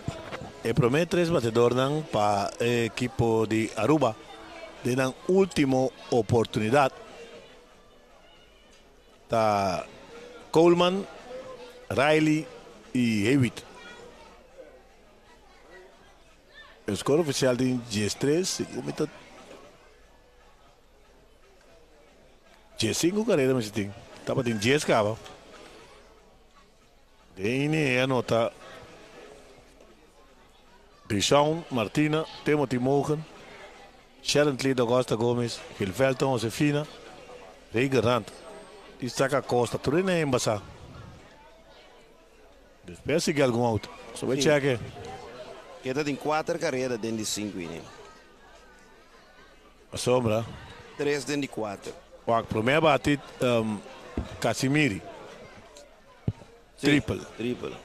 e prome tres batedornan pa e ekipo di Aruba den nan ultimo oportunidad ta Coleman, Riley y Hewitt. E score oficial tin diestres, segun mi ta diescinco carera mester tin. Tabatin dies caba. Den ini e anota Deshaun Martina, Timothy Mogen, Sharon Cleet Augusta Gomez, Gilvelton Josefina, Ray Gerrand, Isaac Acosta, tur hende a embasa. Despues a sigui algun out. So bay cheke. E ta tin kuater kareda den di sinku inning. Pasobra. Tres den di kuater. Wak prome a bati Casimiri. Triple. Triple.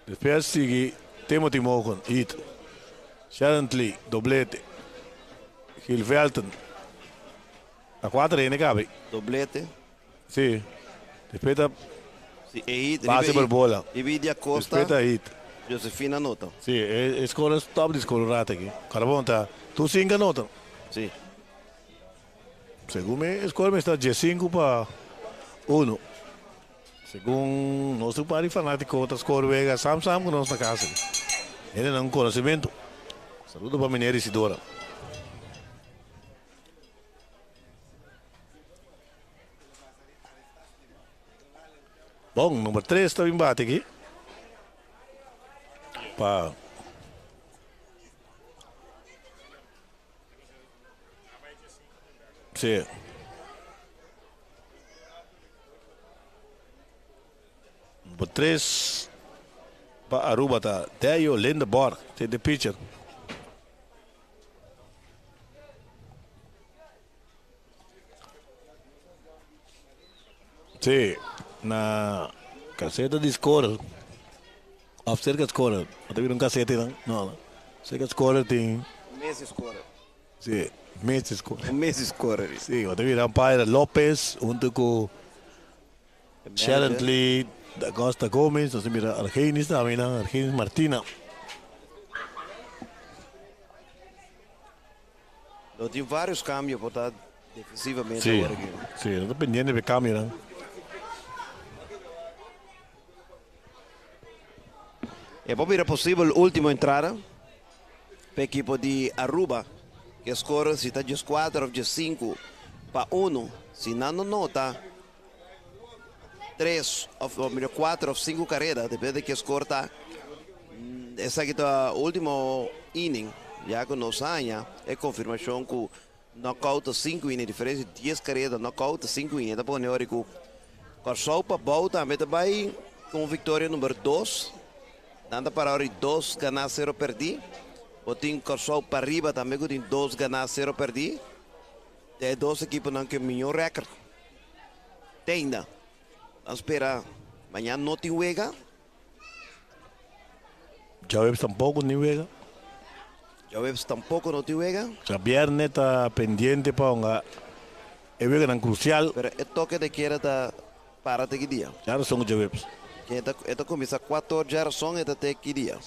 Despues a sigui Timothy Mogen, hit. Sharon Lee, doblete. Gil Velton. Ta kuater hende kabi. Doblete. Si. Despues ta Si, e hit. Pase por bola. Riba di Acosta. Despues ta hit. Josefina nota. Si, e score stop di score un rato aki. Carabon ta tur cinco nota. Si. Segun mi e score mester ta diescinco pa uno. Segun nos un par di fanatico ta score wega sam sam cu nos na casa aki. Hendenan cu conocimento. Saludo pa meneer Isidora. Bon, number 3 ta bin bate aki. Pa Sí. Number 3 pa Aruba ta Dayo Lindeborg, de pitcher. Sí, na caseta di scorer of cerca scorer. No ta bira un caseta nan? No, no. Cerca scorer tin. Messi scorer. Sí, Messi scorer. Messi scorer. Sí, no ta bira umpire Lopez hunto cu Sharon Lee, Acosta Gomez, nos ta mira Argenis tambe nan, Argenis Martina. Lo tin varios cambio por ta defensivamente Sí, awor aki. sí, no ta pendiente pe cambionan. E por bira posibel ultimo entrada pa ekipo di Aruba ke score si ta dieskuater of diesinku pa uno. Si nan no nota tres of mira kuater of sinku kareda depende di ke score ta. Esaki ta ultimo inning ya ku nos haña e konfirmashon ku knockout ta sinku inning diferensia di dies kareda knockout ta sinku inning ta pone ora ku Kòrsou pa bou tambe ta bai ku un viktoria number dos nan ta para ora di dos ganá sero pèrdí bo tin Kòrsou pa riba tambe ku tin dos ganá sero pèrdí ta e dos ekiponan ku e mihó rèkòrt te ainda nan spera mañana no tin wega. Djaweps tampoco ni wega. Djaweps tampoco no tin wega. Djabierne ta pendiente pa hunga e weganan crucial. Pero e toke de keda ta para te ki dia? Djarason cu djaweps. E ta e ta cuminsa cuator djarason e ta te ki dia?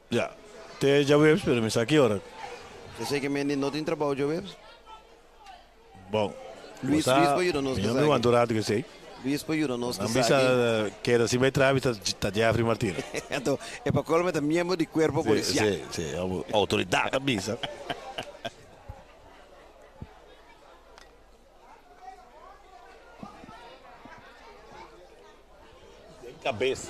Ya, te djaweps pero mi sa ki ora. Esey ke mende no tin trabao djaweps? Bon, Luis, Luis por yuda nos Mi no mi wanta un rato ku esei. Luis por yuda nos Nan bisa keda sin bai traha bisa ta Jeffrey Martina. Anto e pa colmo e ta miembro di cuerpo policial. Si, si, autoridad a bisa. Den cabes,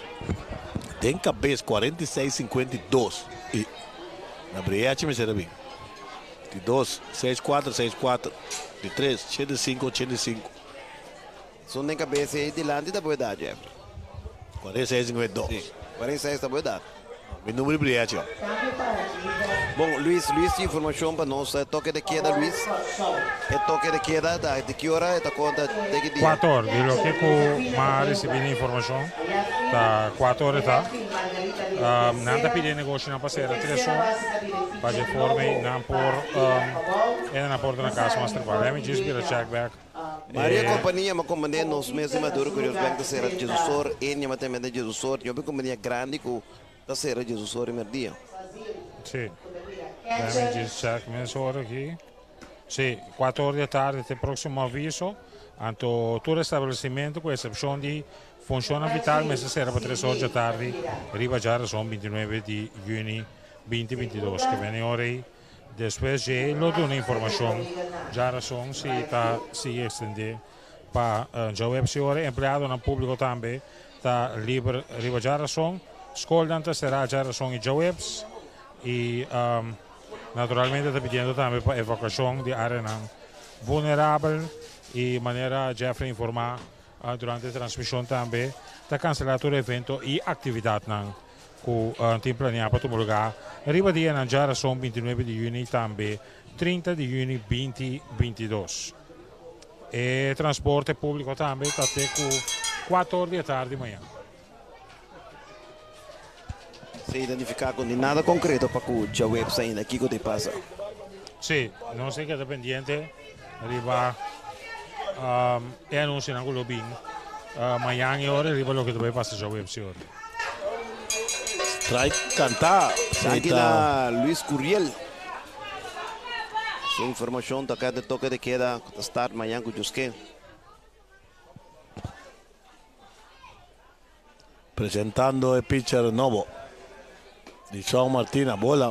den cabes 46 52 y na Breachi mester a bin. Di dos, seis kuater, seis kuater, di tres, shete sinku, ochenta i sinku. Son den cabes ei dilanti ta bo edad, Jeffrey. 46, 52. Sí, 46 ta bo edad. Mi numero di Breachi. Bon, Luis, Luis tin informacion pa nos. Toque de queda, Luis. E toque de queda ta di ki ora e ta conta te ki dia? Cuatro or, di loke cu m'a ricibi di informacion ta cuatro or e ta. Nan ta pidi e negoshonan pa cera tres or pa dje forma ei nan por ena nan por ta na cas mas trabao. Let me just bira check back. Maria compania m'a comprende nos mes di Maduro cu Dios Bank ta cera Jesus or, Enia m'a tende Jesus or, tin hopi compania grandi cu. Ta sera Jesus ora merdia. Si. Let me just check mes ora aki. Si, 4 or di atardi te proximo aviso. Anto tur establecimento cu excepcion di funcionnan vital mester sera pa 3 or di atardi riba djarason 29 di juni 2022. Ke beni ora ei despues dje lo duna informacion djarason si ta sigui extende pa djaweps i ora empleadonan publico tambe ta liber riba djarason. Skolnan ta será djarason i djaweps i naturalmente ta pidiendo tambe pa evakuashon di áreanan vulnerabel i manera Jeffrey informá durante e transmishon tambe ta kanselá tur evento i aktividatnan ku tin planeá pa tuma lugá riba dianan djarason 29 di yüni i tambe 30 di yüni 2022. E transporte públiko tambe ta te ku kuater or di e tardi mañan. Se identifiká ku ni nada konkreto pa ku djaweps ainda. Kiko ta pasa? Sí, nos tin keda pendiente riba e anunsionan ku lo bin mañan e ora riba loke ta bai pasa djaweps e ora. Strike kantá. Danki na Luis Curiel. Su informashon tokante toke de keda ku ta start mañan ku Dios ke. Presentando e pitcher nobo di Shawn Martina, bola.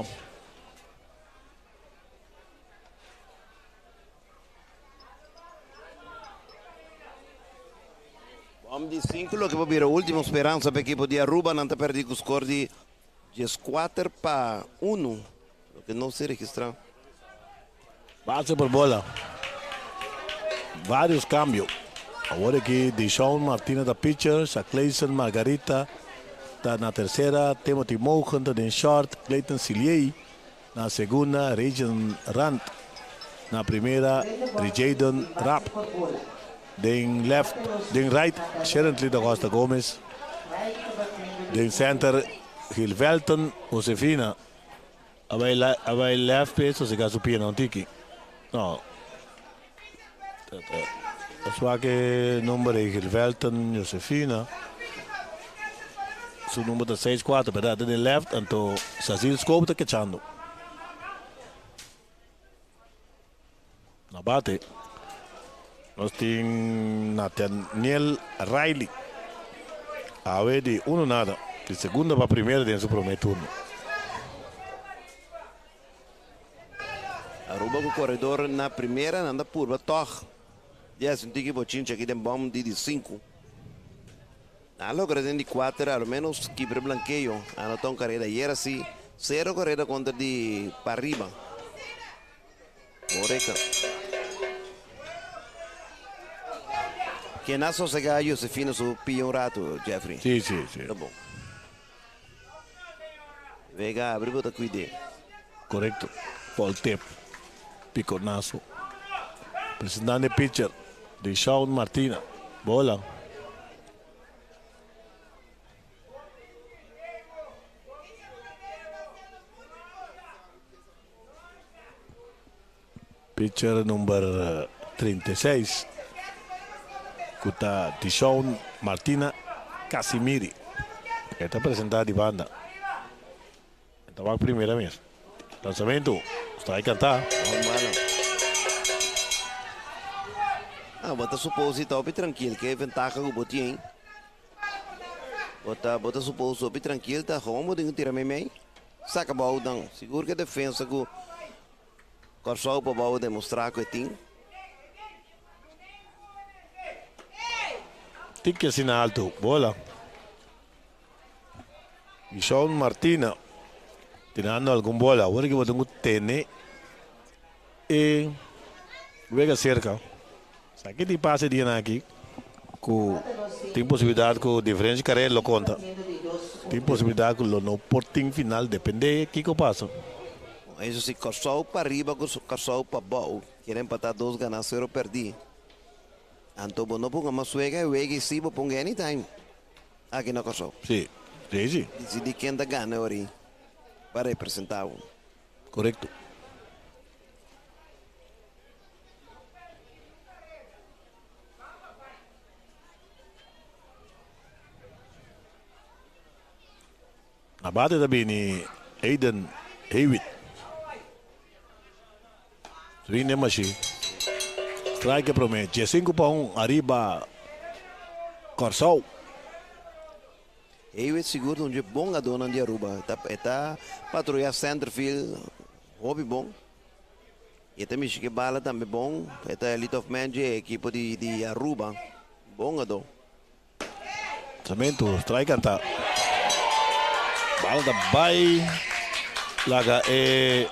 Bom di 5 loke por bira ultimo speransa pa ekipo di Aruba. Nan ta perdi ku skor di 14 pa 1, loke no se registra. Base por bola. Varios cambio. Awor aki Deshaun Martina ta pitcher, Shaclayson Margarita ta na tercera, Timothy Mogen ta den short, Clayton Siliey na segunda, Regan Rand na primera, Rijadon Rapp den left, den right, Sherently da Costa Gomez den center, Gilvelton Josefina. A bai a bai left pe sosega su pia na un tiki. No. Ta swak e number ei Gilvelton Josefina. Su number ta seis kuater, pero ta den left anto Sazil Scope ta kechando. Na bate nos tin Nathaniel Riley. Awe di uno nada, di segunda pa primera den su prome turno. Aruba ku koredor na primera, nan ta purba tòg. Yes, un tiki bochincha aki den bòm di di sinku. Nan a logra den di kuater, a lo ménos kibra blankeo. Anota un kareda ayera si, sero kareda kontra di pariba. Boreca. Ken a sosega Josefina su pia un rato, Jeffrey? Sí, sí, sí. Ta bon. Vega abri bo ta cuide. Correcto. Paul Tip. Piconazo. Presentando e pitcher, Deshaun Martina. Bola. Pitcher number 36 ku ta Tishawn Martina Casimiri. E ta presenta di banda. E ta wak primera mes. Lanzamento, strike kanta. Ah, bo ta supose ta hopi trankil ke ventaha ku bo tin. Bo ta bo ta supose hopi trankil ta gewoon bo tin ku tira meimei. Saka bou dan. Sigur ke defensa ku Kòrsou pa bou demostrá ku e tin. Tiki asina altu. Bola. Gishon Martina tirando algun bola. Awor ki bo tin ku tene e wega serka. Sa ki tin pasa e dianan aki ku tin posibilidat ku diferensia karera lo konta. Tin posibilidat ku lo no por tin final depende kiko pasa. Eso si Kòrsou pa riba ku Kòrsou pa bou kier empatá dos ganá sero pèrdí. Anto bo no ponga mas wega e wega i si bo ponga anytime aki na Kòrsou. Si, si si. Disidí ken ta gana e ora pa representá bo. Korekto. Na bate ta bini Aiden Hewitt. Swing den mashi. Strike e prome. Diesinku pa un ariba Kòrsou. Hewitt sigur ta un dje bon gadónan di Aruba. E ta patruyá centerfield hopi bon. I e ta mishi ku e bala tambe bon. E ta lead off man dje ekipo di Aruba. Bon gadó. Lanzamento, strike canta. Bala ta bay laga e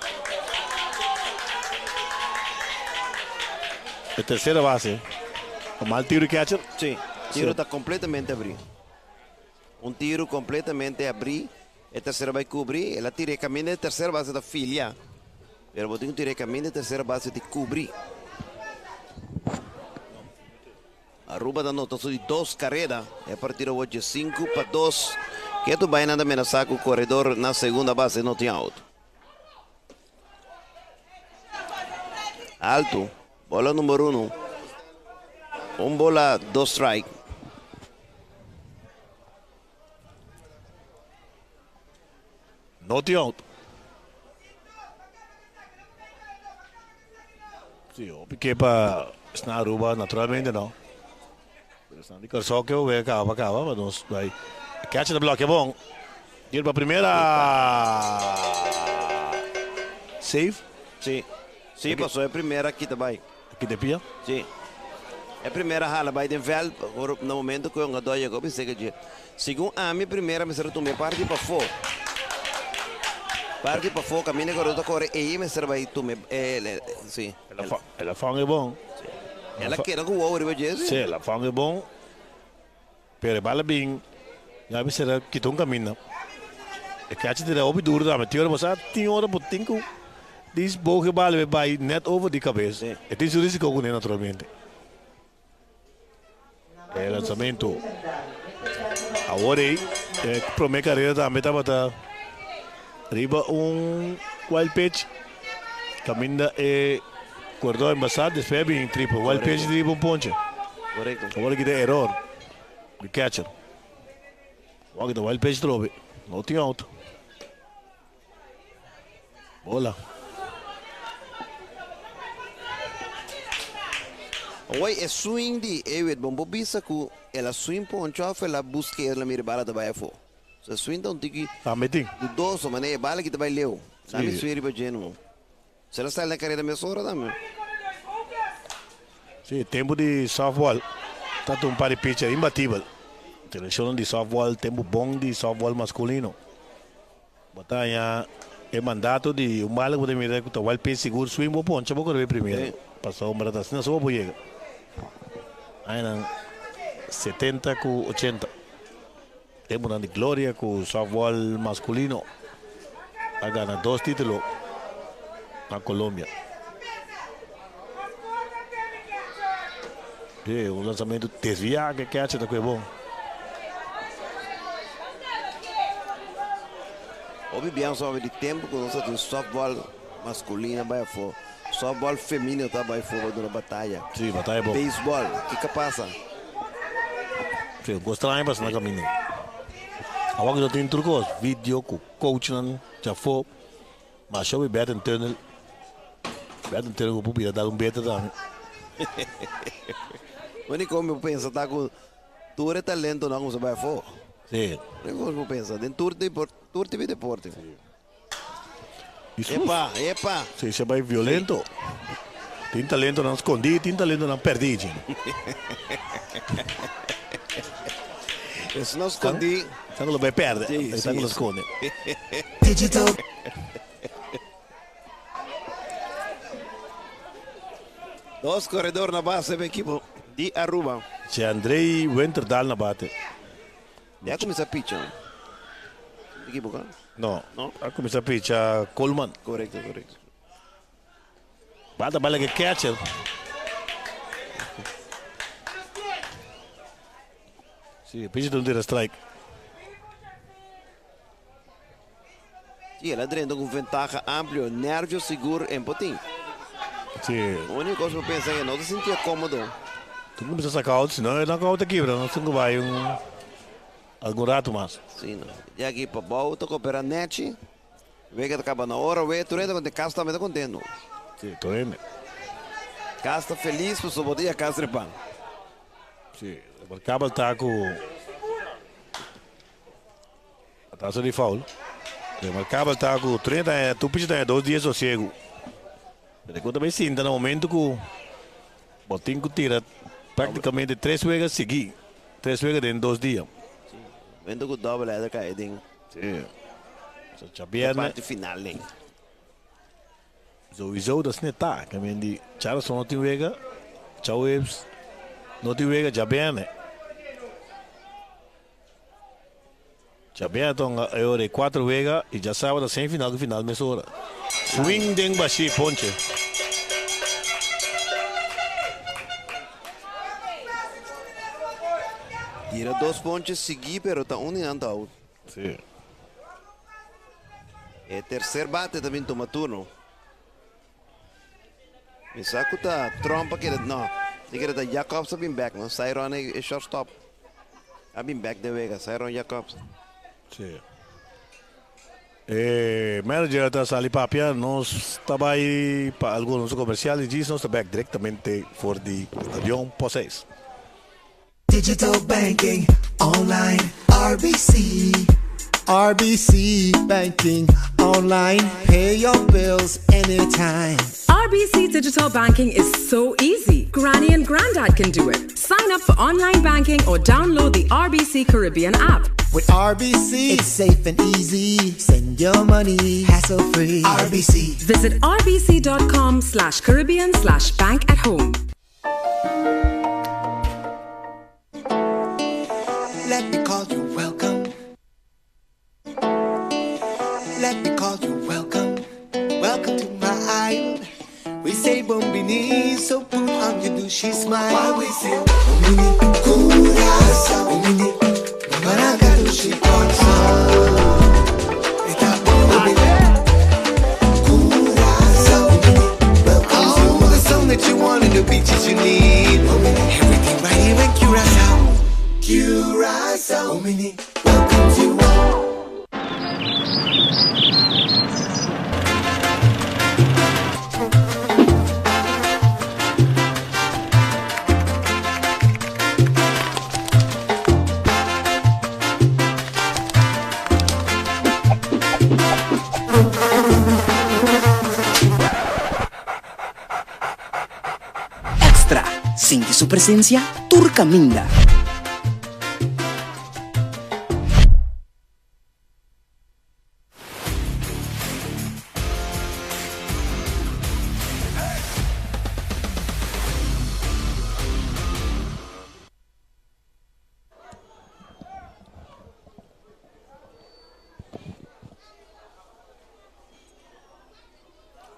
e tercera base. Un mal tiro catcher. Sí, tiro ta completamente abrí. Un tiro completamente abrí. E tercera bay cubrí. El a tira e caminda e tercera base ta filia. Pero bo tin cu tira e caminda e tercera base di cubrí. Aruba ta nota su di dos kareda. E partido awor dje 5-2. Ketu bai nan ta menasá ku koredor na segunda base no tin out. Alto, bola number uno. Un bola, dos strike. No tin out. Sí, hopi ke pa esnan Aruba naturalmente no. Pero esnan di Kòrsou ke wega kaba pa kaba pa nos bai. Catcher ta blòkia bon. Tira pa primera. Safe. Sí. Sí, pasó e primera kita bai. Kita pia? Sí. E primera hala bai den veld na momento ku e hungadó yega hopi seka dje. Segun ami primera mester a tuma e parti pafó. Parti pafó kaminda ku ta kore ei mester bai tuma e si. El a fanga e bon. El a keda ku wou riba dje si. Si el a fanga e bon pero e bala bin ya mester a kita un kaminda. E catcher tira hopi duro tambe tin ora bo sa tin ora bo tin ku dis boog e bala bai net over di kabes. E tin su risiko kuné naturalmente. E lanzamento awor ei e prome carrera tambe tabata riba un wild pitch caminda e corredor en basa despues a bin triple wild pitch riba un ponche. Correcto. Awor aki ta error di catcher. Awor aki ta wild pitch trobe. No tin out. Bola. Awor e swing di Hewitt bon por bisa cu el a swing poncho of el a busca el a mira e bala ta bay afo. So e swing ta un tiki Tambe tin. dudoso manera e bala ki ta bay leu. Sa mi swing riba dje no. Se el a sali na careda mesora tambe. Si, tempo di softball ta un par di pitcher imbatibel. Seleccionnan di softball tempo bon di softball masculino. Bo ta haña e mandato di un bala ku bo ta mira ku ta wild pitch sigur swing bo poncha bo kore primero. Pasobra ta asina so bo por yega. Añanan 70 ku 80. Temponan di gloria ku softball maskulino a gana dos titulo na Colombia. Sí, un lanzamiento desviá ke catcher ta kue bon. Hopi bien sobe di tempo ku nos a tin softball maskulino bai afó, softball feminino ta bai afó pa duna bataya. Sí, bataya bon. Baseball, kiko a pasa? Sí, un kos straño pasa na kaminda. Awor ku no tin tur kos, video ku coachnan djafó, masha hopi bèt en tunnel. Bèt en tunnel ku por bira dal un beta tambe. Úniko mi por pensa ta ku tur e talentonan ku sa bai afó. Sí. Úniko kos mi por pensa den tur tur tipo di deporte. Epa, epa. Sí, se bai violento. Tin talentonan skondí, tin talentonan pèrdí, Jimmy. Esnan skondí. Esnan ku lo bai pèrdè, esnan ku lo skonde. Digital. Dos koredor na base pa ekipo di Aruba. Si Andrei Winterdal na bate. E a kuminsá picha. Mi ekiboká? No. No? A kuminsá picha Coleman. Korekto, korekto. Bata bala ke catcher. Si, picha ta un tira strike. Si, el a drenta ku ventaha amplio. Nervio sigur en por tin. Si. Úniko kos ku pensa e no ta sintié kómodo. Tin ku kuminsá saka out, si no e knockout ta kibra. Nos tin ku bai un. Algun ratu mas. Sí, no. Di aki pa bou ta coopera nechi. Wega ta caba na ora. Wega tur hende contento. Cas tambe ta contento. Sí, tur hende. Cas ta feliz pasobra bo ta ya cas repan. Sí, remarcabel ta cu Atraso di foul. Remarcabel ta cu tur hende ta haya, tur pichi ta haya dos dia sosiego. Pero cu ta bay sinta na momento cu bo tin cu tira practicamente tres wega sigui. Tres wega den dos dia. Sí, momento cu double header cae den. Sí. So djabierne. E parti final den. Sowieso ta asina ta. Ke men di Charleston no tin wega, djaweps no tin wega djabierne. Djabierne ta e ora e cuatro wega y djasabra ta semifinal cu final mes ora. Swing den bashi ponche. Tira dos ponche sigui pero ta un di nan ta out. Sí. E tercer bate ta bin tuma turno. Mi sa cu ta Trump a kere, no, mi kere ta Jacobs a bin back, no, Cyron e shortstop a bin back den wega, Cyron Jacobs. Sí. E manager ta sali papia, nos ta bay pa algun anuncio comercial y djis nos ta back directamente for di Stadion Poseis. Digital banking online RBC. RBC banking online pay your bills anytime. RBC digital banking is so easy. Granny and Grandad can do it. Sign up for online banking or download the RBC Caribbean app. With RBC, it's safe and easy. Send your money hassle free. RBC. Visit rbc.com slash Caribbean slash bank at home. Let me call you welcome. Let me call you welcome. Welcome to my island. We say bombini, so put on your douchey smile. Why we say bombini, curacao, bombini, maraca douchey All the sun that you want and the beaches you need. Everything right here in Curacao. Curacao, welcome to all. Extra, Sinti su presencia tur caminda.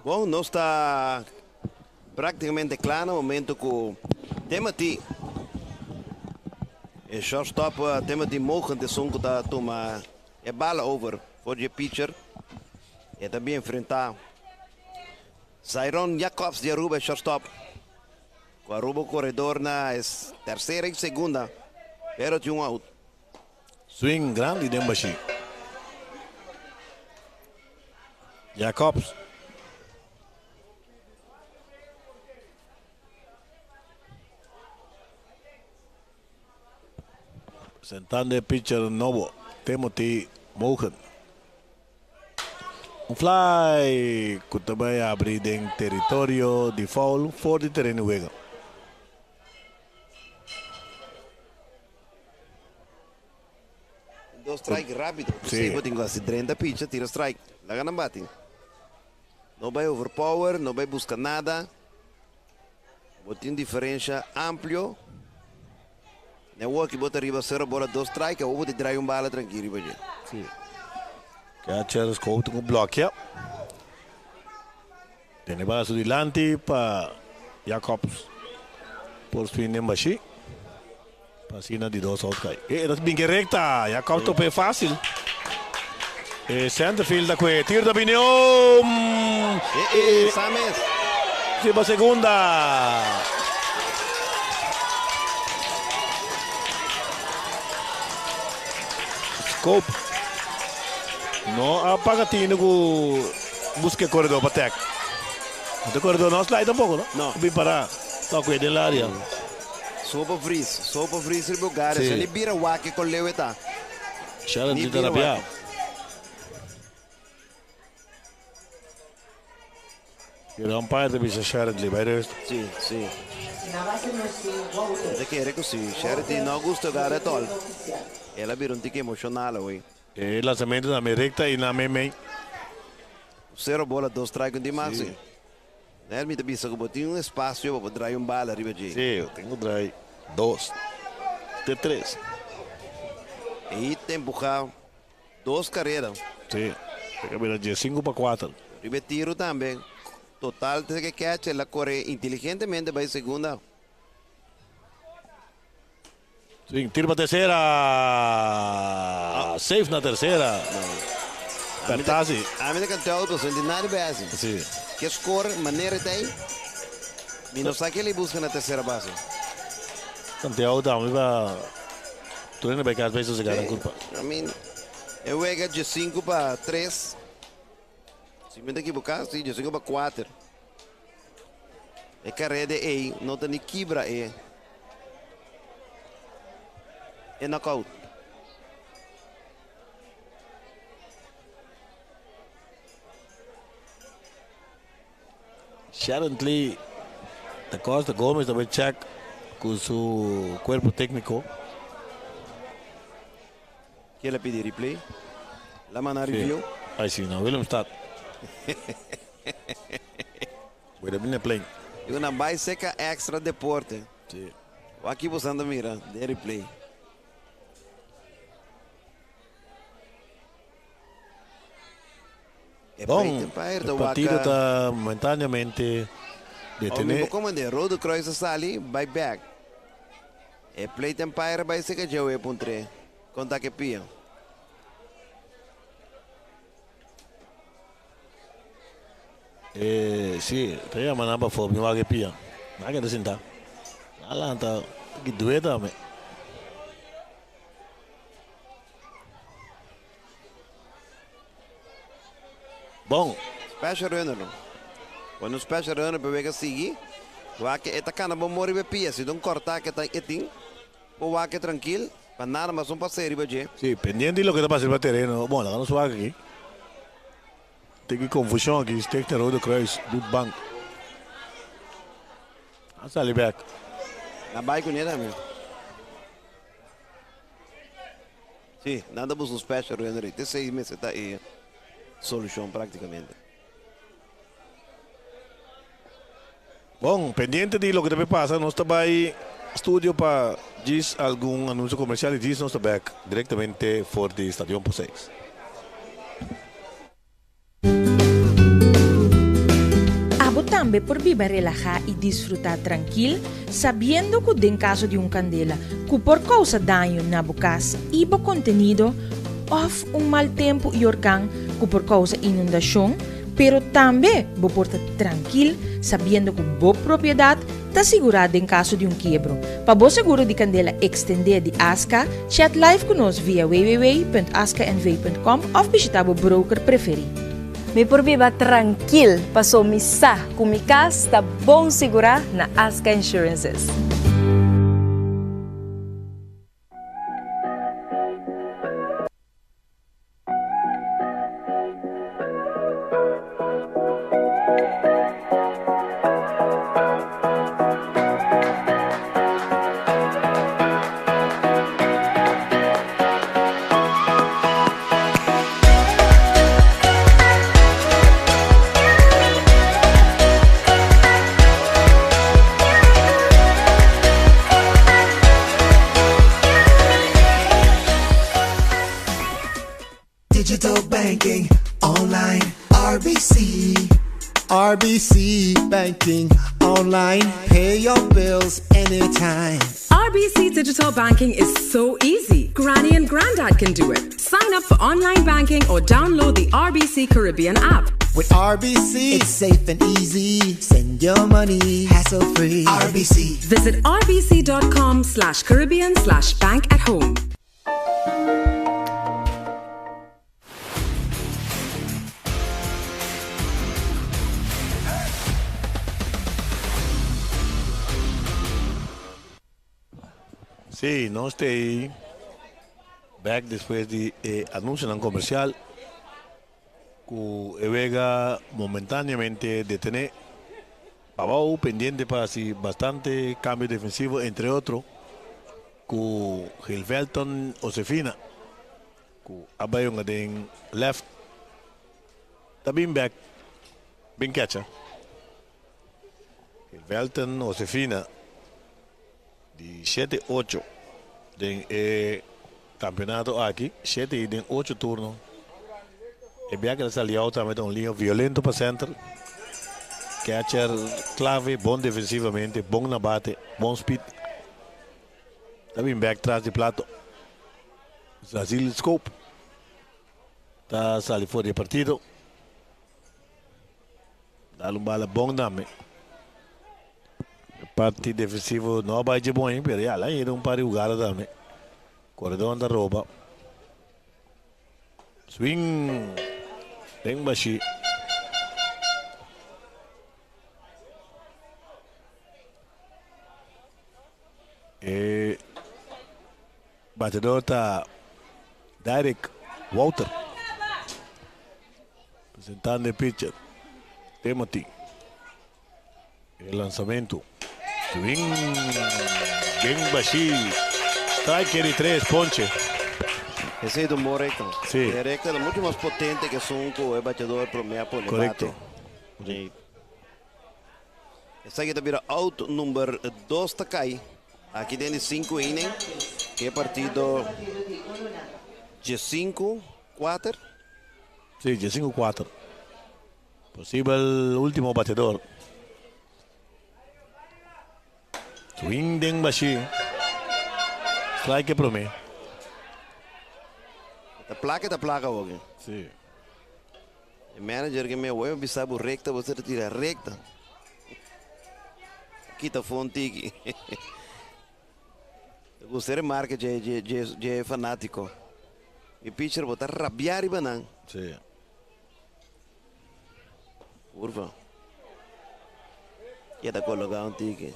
Bon, nos ta prácticamente kla na momento ku Timothy e shortstop Timothy Mogen esun ku ta tuma e bala over for di e pitcher. E ta bin enfrentá Zairon Jacobs di Aruba e shortstop. Ku Aruba koredor na e tersera i segunda, pero tin un out. Swing grandi den bashí. Jacobs. Presentando e pitcher nobo, Timothy Mogen. Un fly ku ta bai abri den teritorio di foul for di tereno wega. Dos strike rápido. Sí. Bo tin ku hasi 30 picha, tira strike. Laga nan bati. No bai overpower, no bai buska nada. Bo tin diferensha amplio. Na e woki bo ta riba sero bola dos strike, awor bo ta draai un bala trankil riba dje. Sí. Catcher Schouten ku blokea. Tene bala su dilanti pa Jacobs por swing den bashi. Pa asina di dos out kai. E ta bin ke rekta. Jacobs tope fácil. E centerfield ta kue. Tiro ta bini. Oh! E, e, e, sa mes. Riba segunda. Scope no a paga tino ku buska e koredó pa tag. Anto e koredó no a slide tampoko, no? No. Bin pará, tòk den laria. Sopa vries, sopa vries riba Ogares. Sí. Ni bira wak kon leu e ta. Sharon Ni ta bira rabiá. wak. E umpire ta bisa Sharon bai rust. Si, si. Mi ta kere ku si. Sherity no gusta Ogares at all. El a bira un tiki emoshonal awe. E lansamento na me rekta i na meimei. Sero bola, dos strike un di Maxi. Sí. Nel mi ta bisa ku bo tin un espasio pa bo drai un bala riba dje. Sí, bo tin ku drai dos te tres. E hit ta empuhá dos karera. Sí, ta ka bira dje 5-4. Riba e tiru tambe. Total te ke catcher el a kore inteligentemente bai segunda. Sí, tiro pa tercera. Safe na tercera. Pertasi. Ami ta kantau to senti nada besi. Sí. Ke score manera ta ei. Mi no sa ke li buska na tercera base. Santiago tambe pa tur hende bai kas bai sosega nan kurpa. I mean, e wega dje 5-3. Si mi ta ekiboká, si dje 5-4. E kareda ei no ta ni kibra e e knockout. Sharon Lee da Costa Gomez ta bai check ku su kuerpo tékniko. Kiel a pidi replay? La manda review. Ai si, na Willemstad. Bo ta bini na plein. Digo nan bai seca Extra Deporte. Si. Wak bo santa mira den replay. E Bon, play umpire e ta partido wak. ta momentáneamente Oh, mi detené. bo komandé. Rode Kruis a sali, bai bek. E plate umpire bai seca djeu e puntre. Konta ke pia. E si, ta yama nan pafó, mi wak e pia. Nan a keda sintá. Nan a lanta ki due tambe. Bon. Special runner no. Bueno, un special runner pa wega sigui. Wak e ta kana bon mori be pia. Si don korta ke ta e tin. Bo wak e trankil. Pa nada mas un paseo riba dje. Si, pendiente di loke ta pasa riba tereno. Bon, laga nos wak aki. Tin ki confusion aki. Stichting Rode Kruis doet bank. A sali bek. Na bai kuné tambe. Si, nan ta buska un special runner ei. Te esei mester ta e solushon praktikamente. Bon, pendiente di loke ta bay pasa, nos ta bay studio pa djis algun anuncio comercial y djis nos ta bek directamente for di Stadion Poseis. Abo tambe por biba relahá i disfrutá trankil, sabiendo ku den kaso di un kandela ku por kousa daño na bo kas i bo kontenido, òf un mal tempu i orkan ku por kousa inundashon, pero tambe bo por ta trankil sabiendo ku bo propiedat ta sigurá den kaso di un kiebro. Pa bo seguro di kandela ekstendé di Aska, chat live ku nos via www.askanv.com òf bishitá bo broker preferí. Mi por biba trankil paso mi sa ku mi kas ta bon sigurá na Aska Insurances. Digital banking online RBC. RBC banking online. Pay your bills anytime. RBC digital banking is so easy. Granny and Grandad can do it. Sign up for online banking or download the RBC Caribbean app. With RBC, it's safe and easy. Send your money hassle free. RBC. Visit rbc.com/caribbean/bank at home. Sí, nos ta ei bek despues di e anunsionan komersial ku e wega momentáneamente detené. Pabou pendiente pa hasi bastante kambio defensivo entre otro ku Gilvelton Josefina ku a bai hunga den left ta bin bek bin kecha. Gilvelton Josefina di shete ocho den e kampeonato aki, shete i den ocho turno. E bia ku el a sali out tambe ta un liña violento pa center. Catcher clave, bon defensivamente, bon na bate, bon speed. Ta bin bek tras di plato. Zazil Scope ta sali for di e partido. Dal un bala bon tambe. E parti defensivo no a bai dje bon, pero ya, la hera un par di hugada tambe. Corredor ta roba. Swing den bashi. E batedor ta Derek Wouter. Presentando e pitcher Timothy. E lanzamento. Swing den bashi. Strike di tres ponche. Esey ta un bon recta. Sí. E recta ta mucho mas potente que esun cu e bateador prome a pone Correcto. bate. Sí. Esaki ta bira out number dos ta cay. Aki den di cinco inning. Ke partido diescinco cuater. Sí, diescinco cuater. Posibel ultimo bateador. Swing den bashi. Strike e prome. Ta placa ta placa hoki. Sí. E manager ke me wou bisa bo recta bo ta tira recta. Kita fon tiki. Gusta e remarke dje dje dje dje fanatico. Mi pitcher bo ta rabia riba nan. Sí. Curva. Keda coloca un tiki.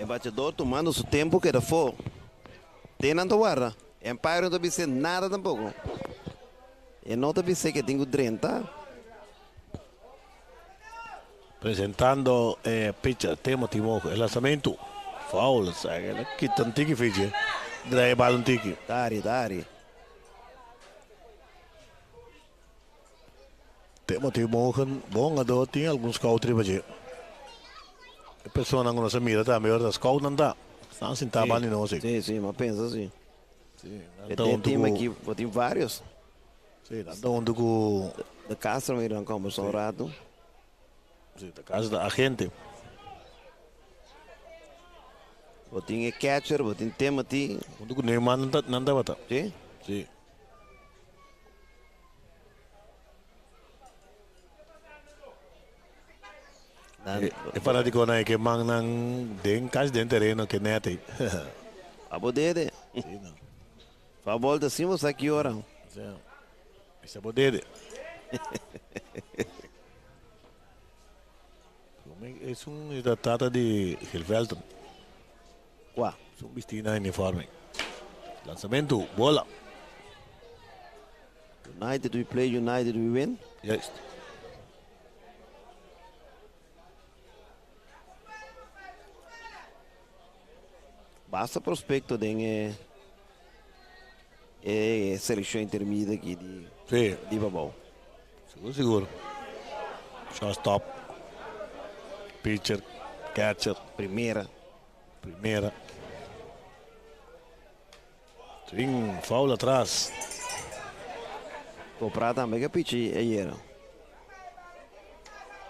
E bachador tumando su tempo keda afó. Te nan ta warda. E umpire no ta bis'é nada tampoco. E no ta bis'é ke tin ku drenta. Presentando e pitcher Timothy Mojo. E lanzamento. Foul. Kita un tiki fichi. Draai e bal un tiki. Dari, dari. Timothy Mogen, bon hungador, tin algun scout riba dje. E personanan ku nos a mira tambe ora ta scoutnan ta. Stan sintá banda di nos ei. Sí, sí, m'a pensa sí. Sí, nan ta huntu E team ku. aki bo tin varios. Sí, nan ta huntu ku. De Castro mira nan kombersá un ratu. Sí, de Castro ta agente. Bo tin e catcher, bo tin Timothy. Huntu ku Neumann nan tabata. Sí? Sí. E fanaticonan e ke man nan den casi den tereno ke net ei. Abo dede. Sí no. Fa bolta sin bo sa ki ora. Sí. Bisa bo dede. Es un tata di Gilvelton. Kua? Su bisti na uniforme. Lanzamento, bola. United we play, United we win. Juist. Basta prospecto den e e seleccion intermedia aki di Sí. di Pabao. Sigur sigur. Shortstop, pitcher, catcher. Primera. Primera. Swing, foul atras. Copra tambe ke pichi ayera.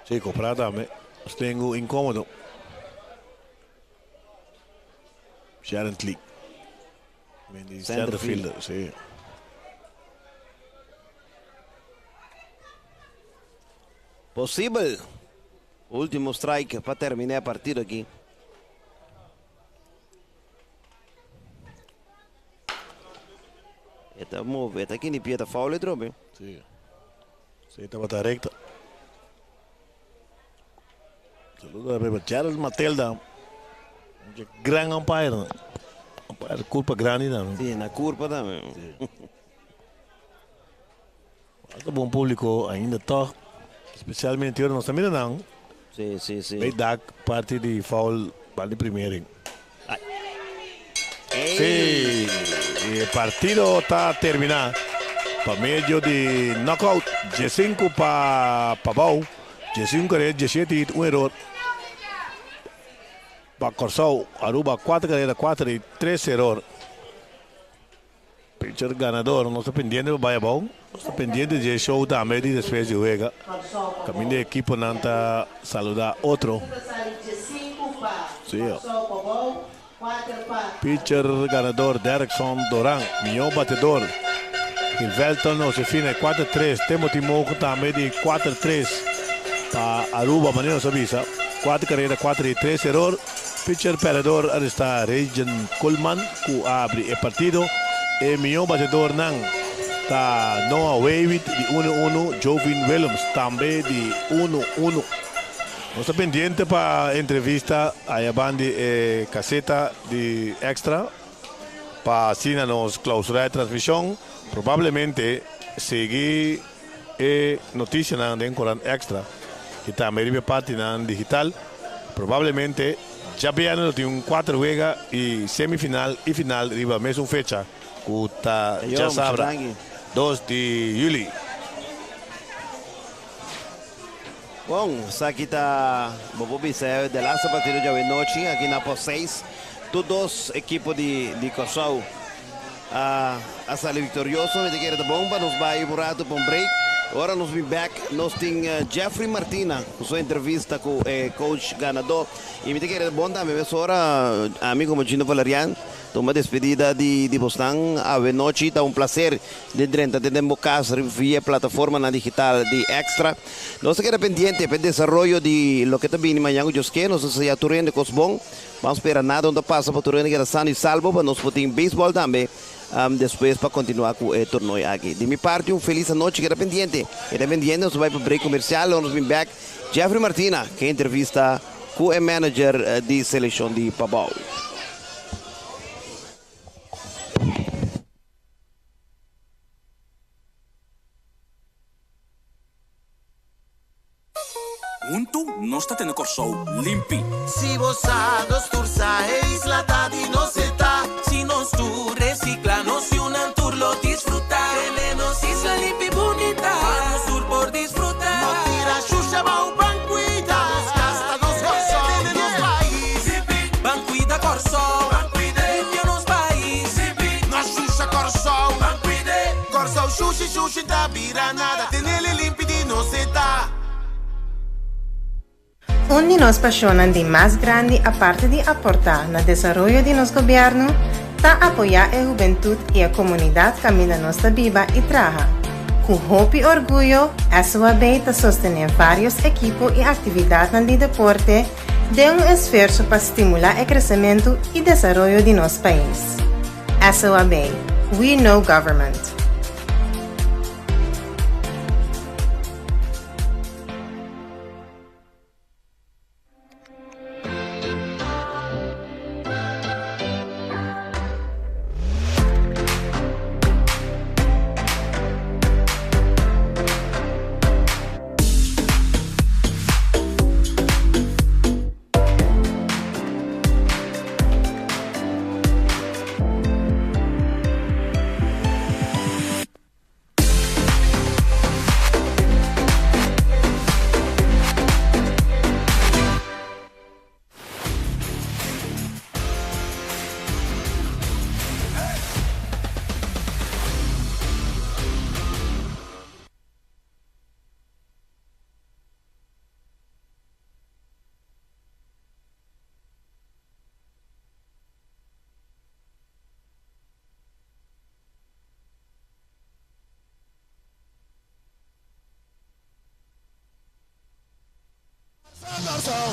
Sí, Copra tambe. Stengo incómodo. Sharon Lee. Center fielder, sí. Posibel último strike pa terminá e partido aki. E ta move, e ta kini pie ta foul atrobe. Si. Si, tabata recta. Saludo a Gerald Matelda. Un gran umpire. Umpire curpa grandi tambe. Si, na curpa tambe. Si. Basta bon publico ainda toch. Especialmente ora nos ta mira nan. Si, si, si. Bay dak parti di foul bal di primer. Si, e partido ta termina pa medio di knockout. 15 pa Pabou, 15 carrera, 17 hit, un error. Pa Corsou, Aruba 4 carrera, 4 hit, 3 error. Pitcher ganador, nos ta pendiente pa bai abou. Nos ta pendiente di e show tambe di despues di wega. Caminda e ekiponan ta saluda otro. Sí. Pitcher ganador Derrickson Doran, mihó batedor Gilvelton Josefina 4-3, Timothy Mogen tambe di 4-3 pa Aruba, manera nos a bisa. 4 carrera, 4 hit, 3 error. Pitcher pèrdèdor a resta Regan Koolman ku a abri e partido. E mihó batedornan ta Noah Weywit di unu unu, Jovin Willems tambe di unu unu. Nos ta pendiente pa entrevista aya bandi e kaseta di Extra pa asina nos klausurá e transmishon. Probablemente sigui e notisianan den korant Extra i tambe riba e partinan digital. Probablemente djabièrnè lo tin un kuater wega i semifinal i final riba mesun fecha ku ta djasabra 2 di yüli. Bon, esaki ta bo por bisa e de laatste partido djawe nochi aki na pos 6. Tur dos ekipo di di Kòrsou a a sali viktorioso. Mi ta kere ta bon pa nos bai un ratu pa un break. Ora nos bin bek nos tin Jeffrey Martina ku su entrevista ku e coach ganadó. I mi ta kere ta bon tambe mesora ami komo Gino Valerian Tuma despedida di di bosnan awe nochi. Ta un placer di drenta den den bo cas via e plataformanan digital di Extra. Nos ta keda pendiente pa e desaroyo di loke ta bini mañan cu Dios ke. Nos ta desea tur hende cos bon. Ban spera nada no ta pasa pa tur hende keda sano y salvo pa nos por tin baseball tambe despues pa continua cu e tornoy aki. Di mi parti un feliz anochi. Keda pendiente. Keda pendiente nos ta bay pa break comercial. Lo nos bin bek Jeffrey Martina ke entrevista cu e manager di seleccion di Pabao. Huntu nos ta tene Kòrsou limpi. Si bo sa, nos tur sa, e isla ta di nos e ta. Si nos tur recicla, nos yunan tur lo disfruta. Tene nos isla limpi bunita, pa nos tur por disfruta. No tira shusha bou ban cuida nos cas ta nos Kòrsou. Tene nos pais. Ban cuida Kòrsou. Ban cuid'e. Limpia nos pais. No shusha Kòrsou. Ban cuid'e. Kòrsou shushi shushi ta bira nada. Tenele limpi di nos e ta. Un di nos pasionnan di mas grandi aparte di aporta na desaroyo di nos gobierno ta apoya e hubentud y e comunidad caminda nos ta biba y traha. Cu hopi orguyo SOAB ta sostene varios ekipo y actividadnan di deporte den un esfuerso pa stimula e crecemento y desaroyo di nos pais. SOAB, We Know Government. Kòrsou.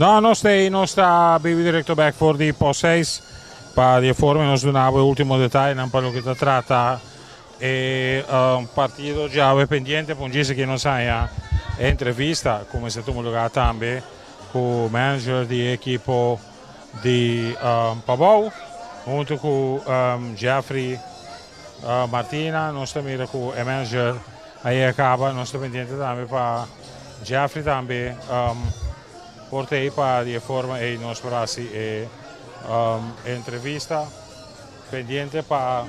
No, nos ta ei, nos ta bibi directo bek for di post 6 pa di e forma nos duna bo e ultimo detayenan pa loke ta trata e partido djawe pendiente pa un djis aki nos haña e entrevista ku mester tuma lugar tambe ku manager di e ekipo di Pabou hunto ku Jeffrey Martina. Nos ta mira ku e manager a yega kaba. Nos ta pendiente tambe pa Jeffrey tambe por ta ei pa di e forma ei nos por hasi e entrevista. Pendiente pa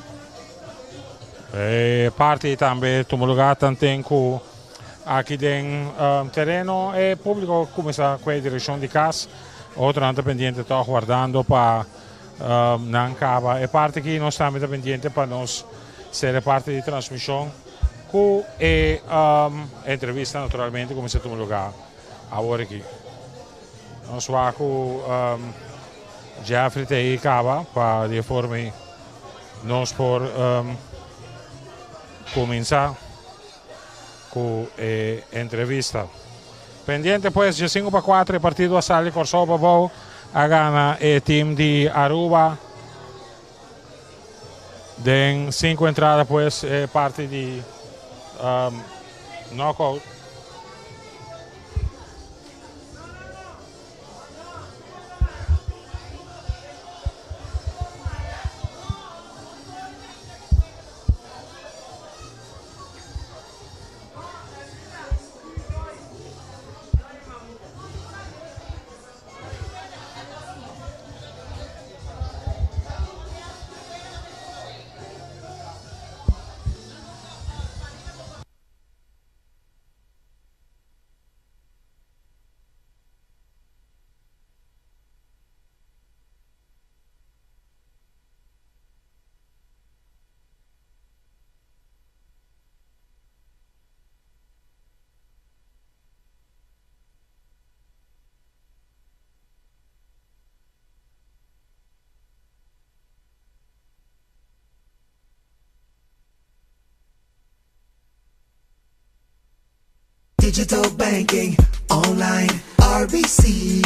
e parti tambe tuma lugar tanten ku aki den tereno e publico cuminsa cu e direccion di cas. Otronan ta pendiente toch wardando pa nan caba. E parti aki nos tambe ta pendiente pa nos ser e parti di transmision cu e entrevista naturalmente cuminsa tuma lugar awor aki. Nos wak cu Jeffrey ta ei caba pa di e forma ei nos por cuminsa cu e entrevista. Pendiente pues dje 5 pa 4 e partido a sali Corsou Pabou a gana e team di Aruba den 5 entrada pues e parti di knockout. Digital banking online RBC.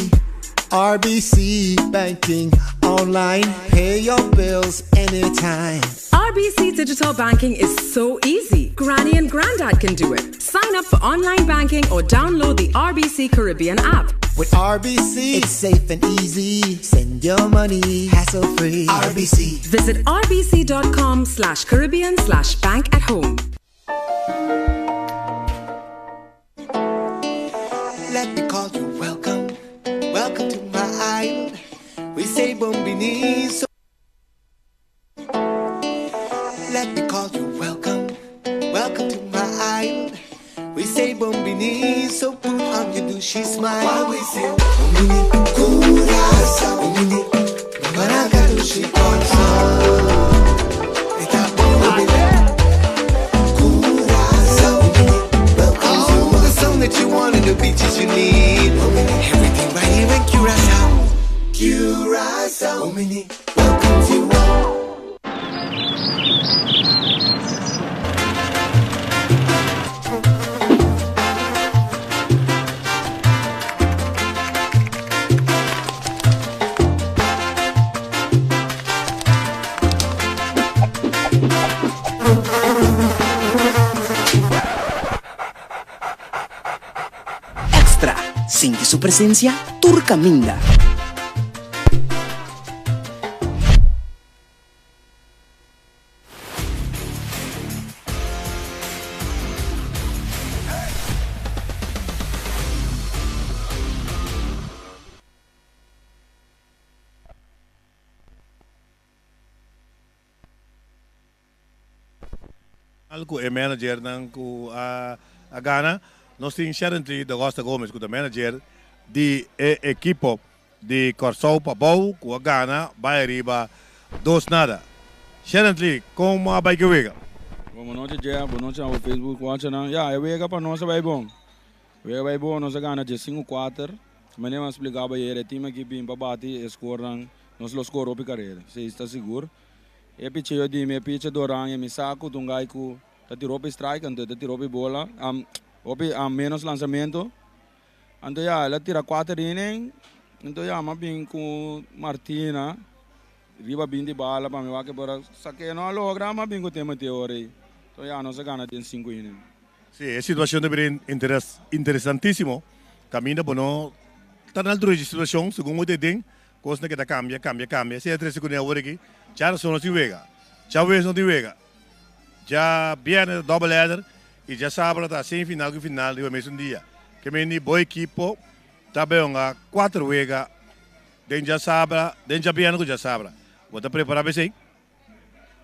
RBC banking online. Pay your bills anytime. RBC Digital Banking is so easy. Granny and Grandad can do it. Sign up for online banking or download the RBC Caribbean app. With RBC, it's safe and easy. Send your money hassle free. RBC. Visit rbc.com slash Caribbean slash bank at home. Let me call you welcome. Welcome to my island. We say bon bini. So let me call you welcome. Welcome to my island. We say bon bini, so put on your douchey smile. While we say bon bini, Curaçao, bon bini, Baraka dushi Kòrsou. Curaçao, welcome to the sun that you want and the beaches you need. Everything right here in Curacao. Curacao, welcome to you all. Extra, Sinti su presencia tur caminda. Ku e managernan ku a gana, nos tin Sherently D'Agosta Gomez ku ta manager di e ekipo di Kòrsou Pabou ku a gana bai ariba dos nada. Sherently, kon a bai ku e wega? Bon nochi Jeff, bon nochi abo Facebook watchernan. Ya, e wega pa nos a bai bon. E wega bai bon, nos a gana diesinku kuater. Manera mi a splika bo ayer, e team aki bin pa bati e skornan, nos lo skor hopi karera, esei ta sigur. E picheo di mi, e picha di oranje, mi sa ku ta un guy ku ta tira hopi strike, anto e ta tira hopi bola, hopi menos lansamento. Anto ya, el a tira kuater inning, anto ya mi a bin ku Martina riba binti bala pa mi wak e por a sak'é. No a logra, mi a bin ku Timothy ora ei. Anto ya, nos a gana den sinku inning. Sí, e situashon ta bira interesantísimo. Kaminda bo no ta na altura di e situashon, segun bo ta den, Kosnan ke ta kambia, kambia, kambia. Esei a trese kuné awor aki. Djarason no tin wega. Djawees no tin wega. Djabièrnè ta double header i djasabra ta semifinal ku final riba mesun dia. Ke mende bo ekipo ta bai hunga kuater wega den djasabra, den djabièrnè ku djasabra. Bo ta prepará pa esei?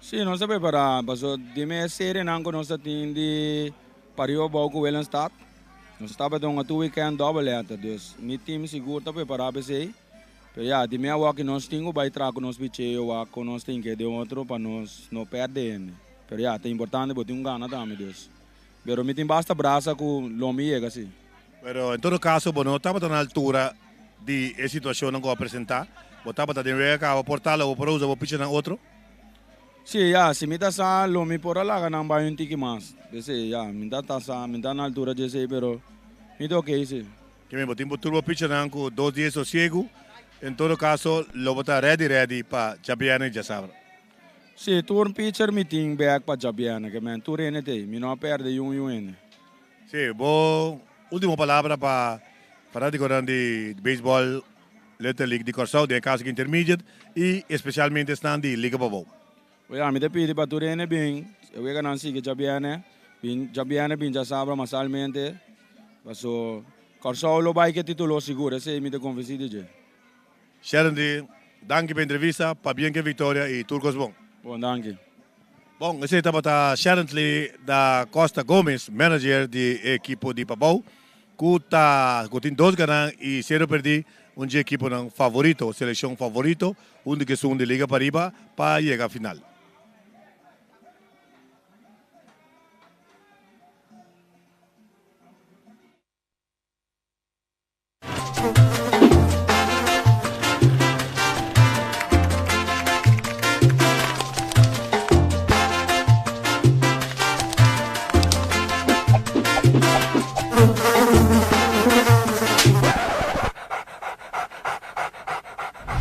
Sí, nos ta prepará, paso di mes serienan ku nos ta tin di pariba abou ku Willemstad, nos tabata hunga tur weekend double header, dus mi team sigur ta prepará pa esei. Pero ya, di mi awor ku nos tin ku bai traha ku nos picheo wak ku nos tin ke den otro pa nos no pèrdè hende. Pero ya, ta importante bo tin un gana tambe, dus. Pero mi tin basta brasa ku lo mi yega si. Pero en todo kaso bo no tabata na altura di e situashonnan ku a presentá. Bo tabata den wega kaba por tal bo por a usa bo pichanan otro? Sí, ya, si mi ta sa lo mi por a laga nan bai un tiki mas. P'esei, ya, mi ta ta sa, mi ta na altura di esei, pero mi ta okey si. Ke bo tin bo tur bo pichanan ku dos dia sosiegu. En todo kaso lo bo ta ready ready pa djabièrnè i djasabra. Sí, tur picher mi tin bèk pa djabièrnè, ke men tur hende t'ei. Mi no a pèrdè yun yun hende. Sí, bo ultimo palabra pa fanátikonan di beisbòl Little League di Kòrsou, den e kaso aki Intermediate, i espesialmente esnan di Liga Pabou. Oya, mi ta pidi pa tur hende bin, e weganan sigui djabièrnè, bin djabièrnè bin djasabra masalmente, paso Kòrsou lo bai ku e titulo sigur, esei mi ta konvensí di dje. Sherndly, danki pa entrevista, pabien ku e viktoria i tur kos bon. Bon, danki. Bon, esei tabata Sherndly da Costa Gomez, manager di e ekipo di Pabou, ku ta ku tin dos ganan i sero perdí, un dje ekiponan favorito, selekshon favorito, huntu ku esun di Liga Pariba pa yega final.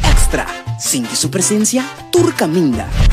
Extra, Sinti su presencia tur caminda.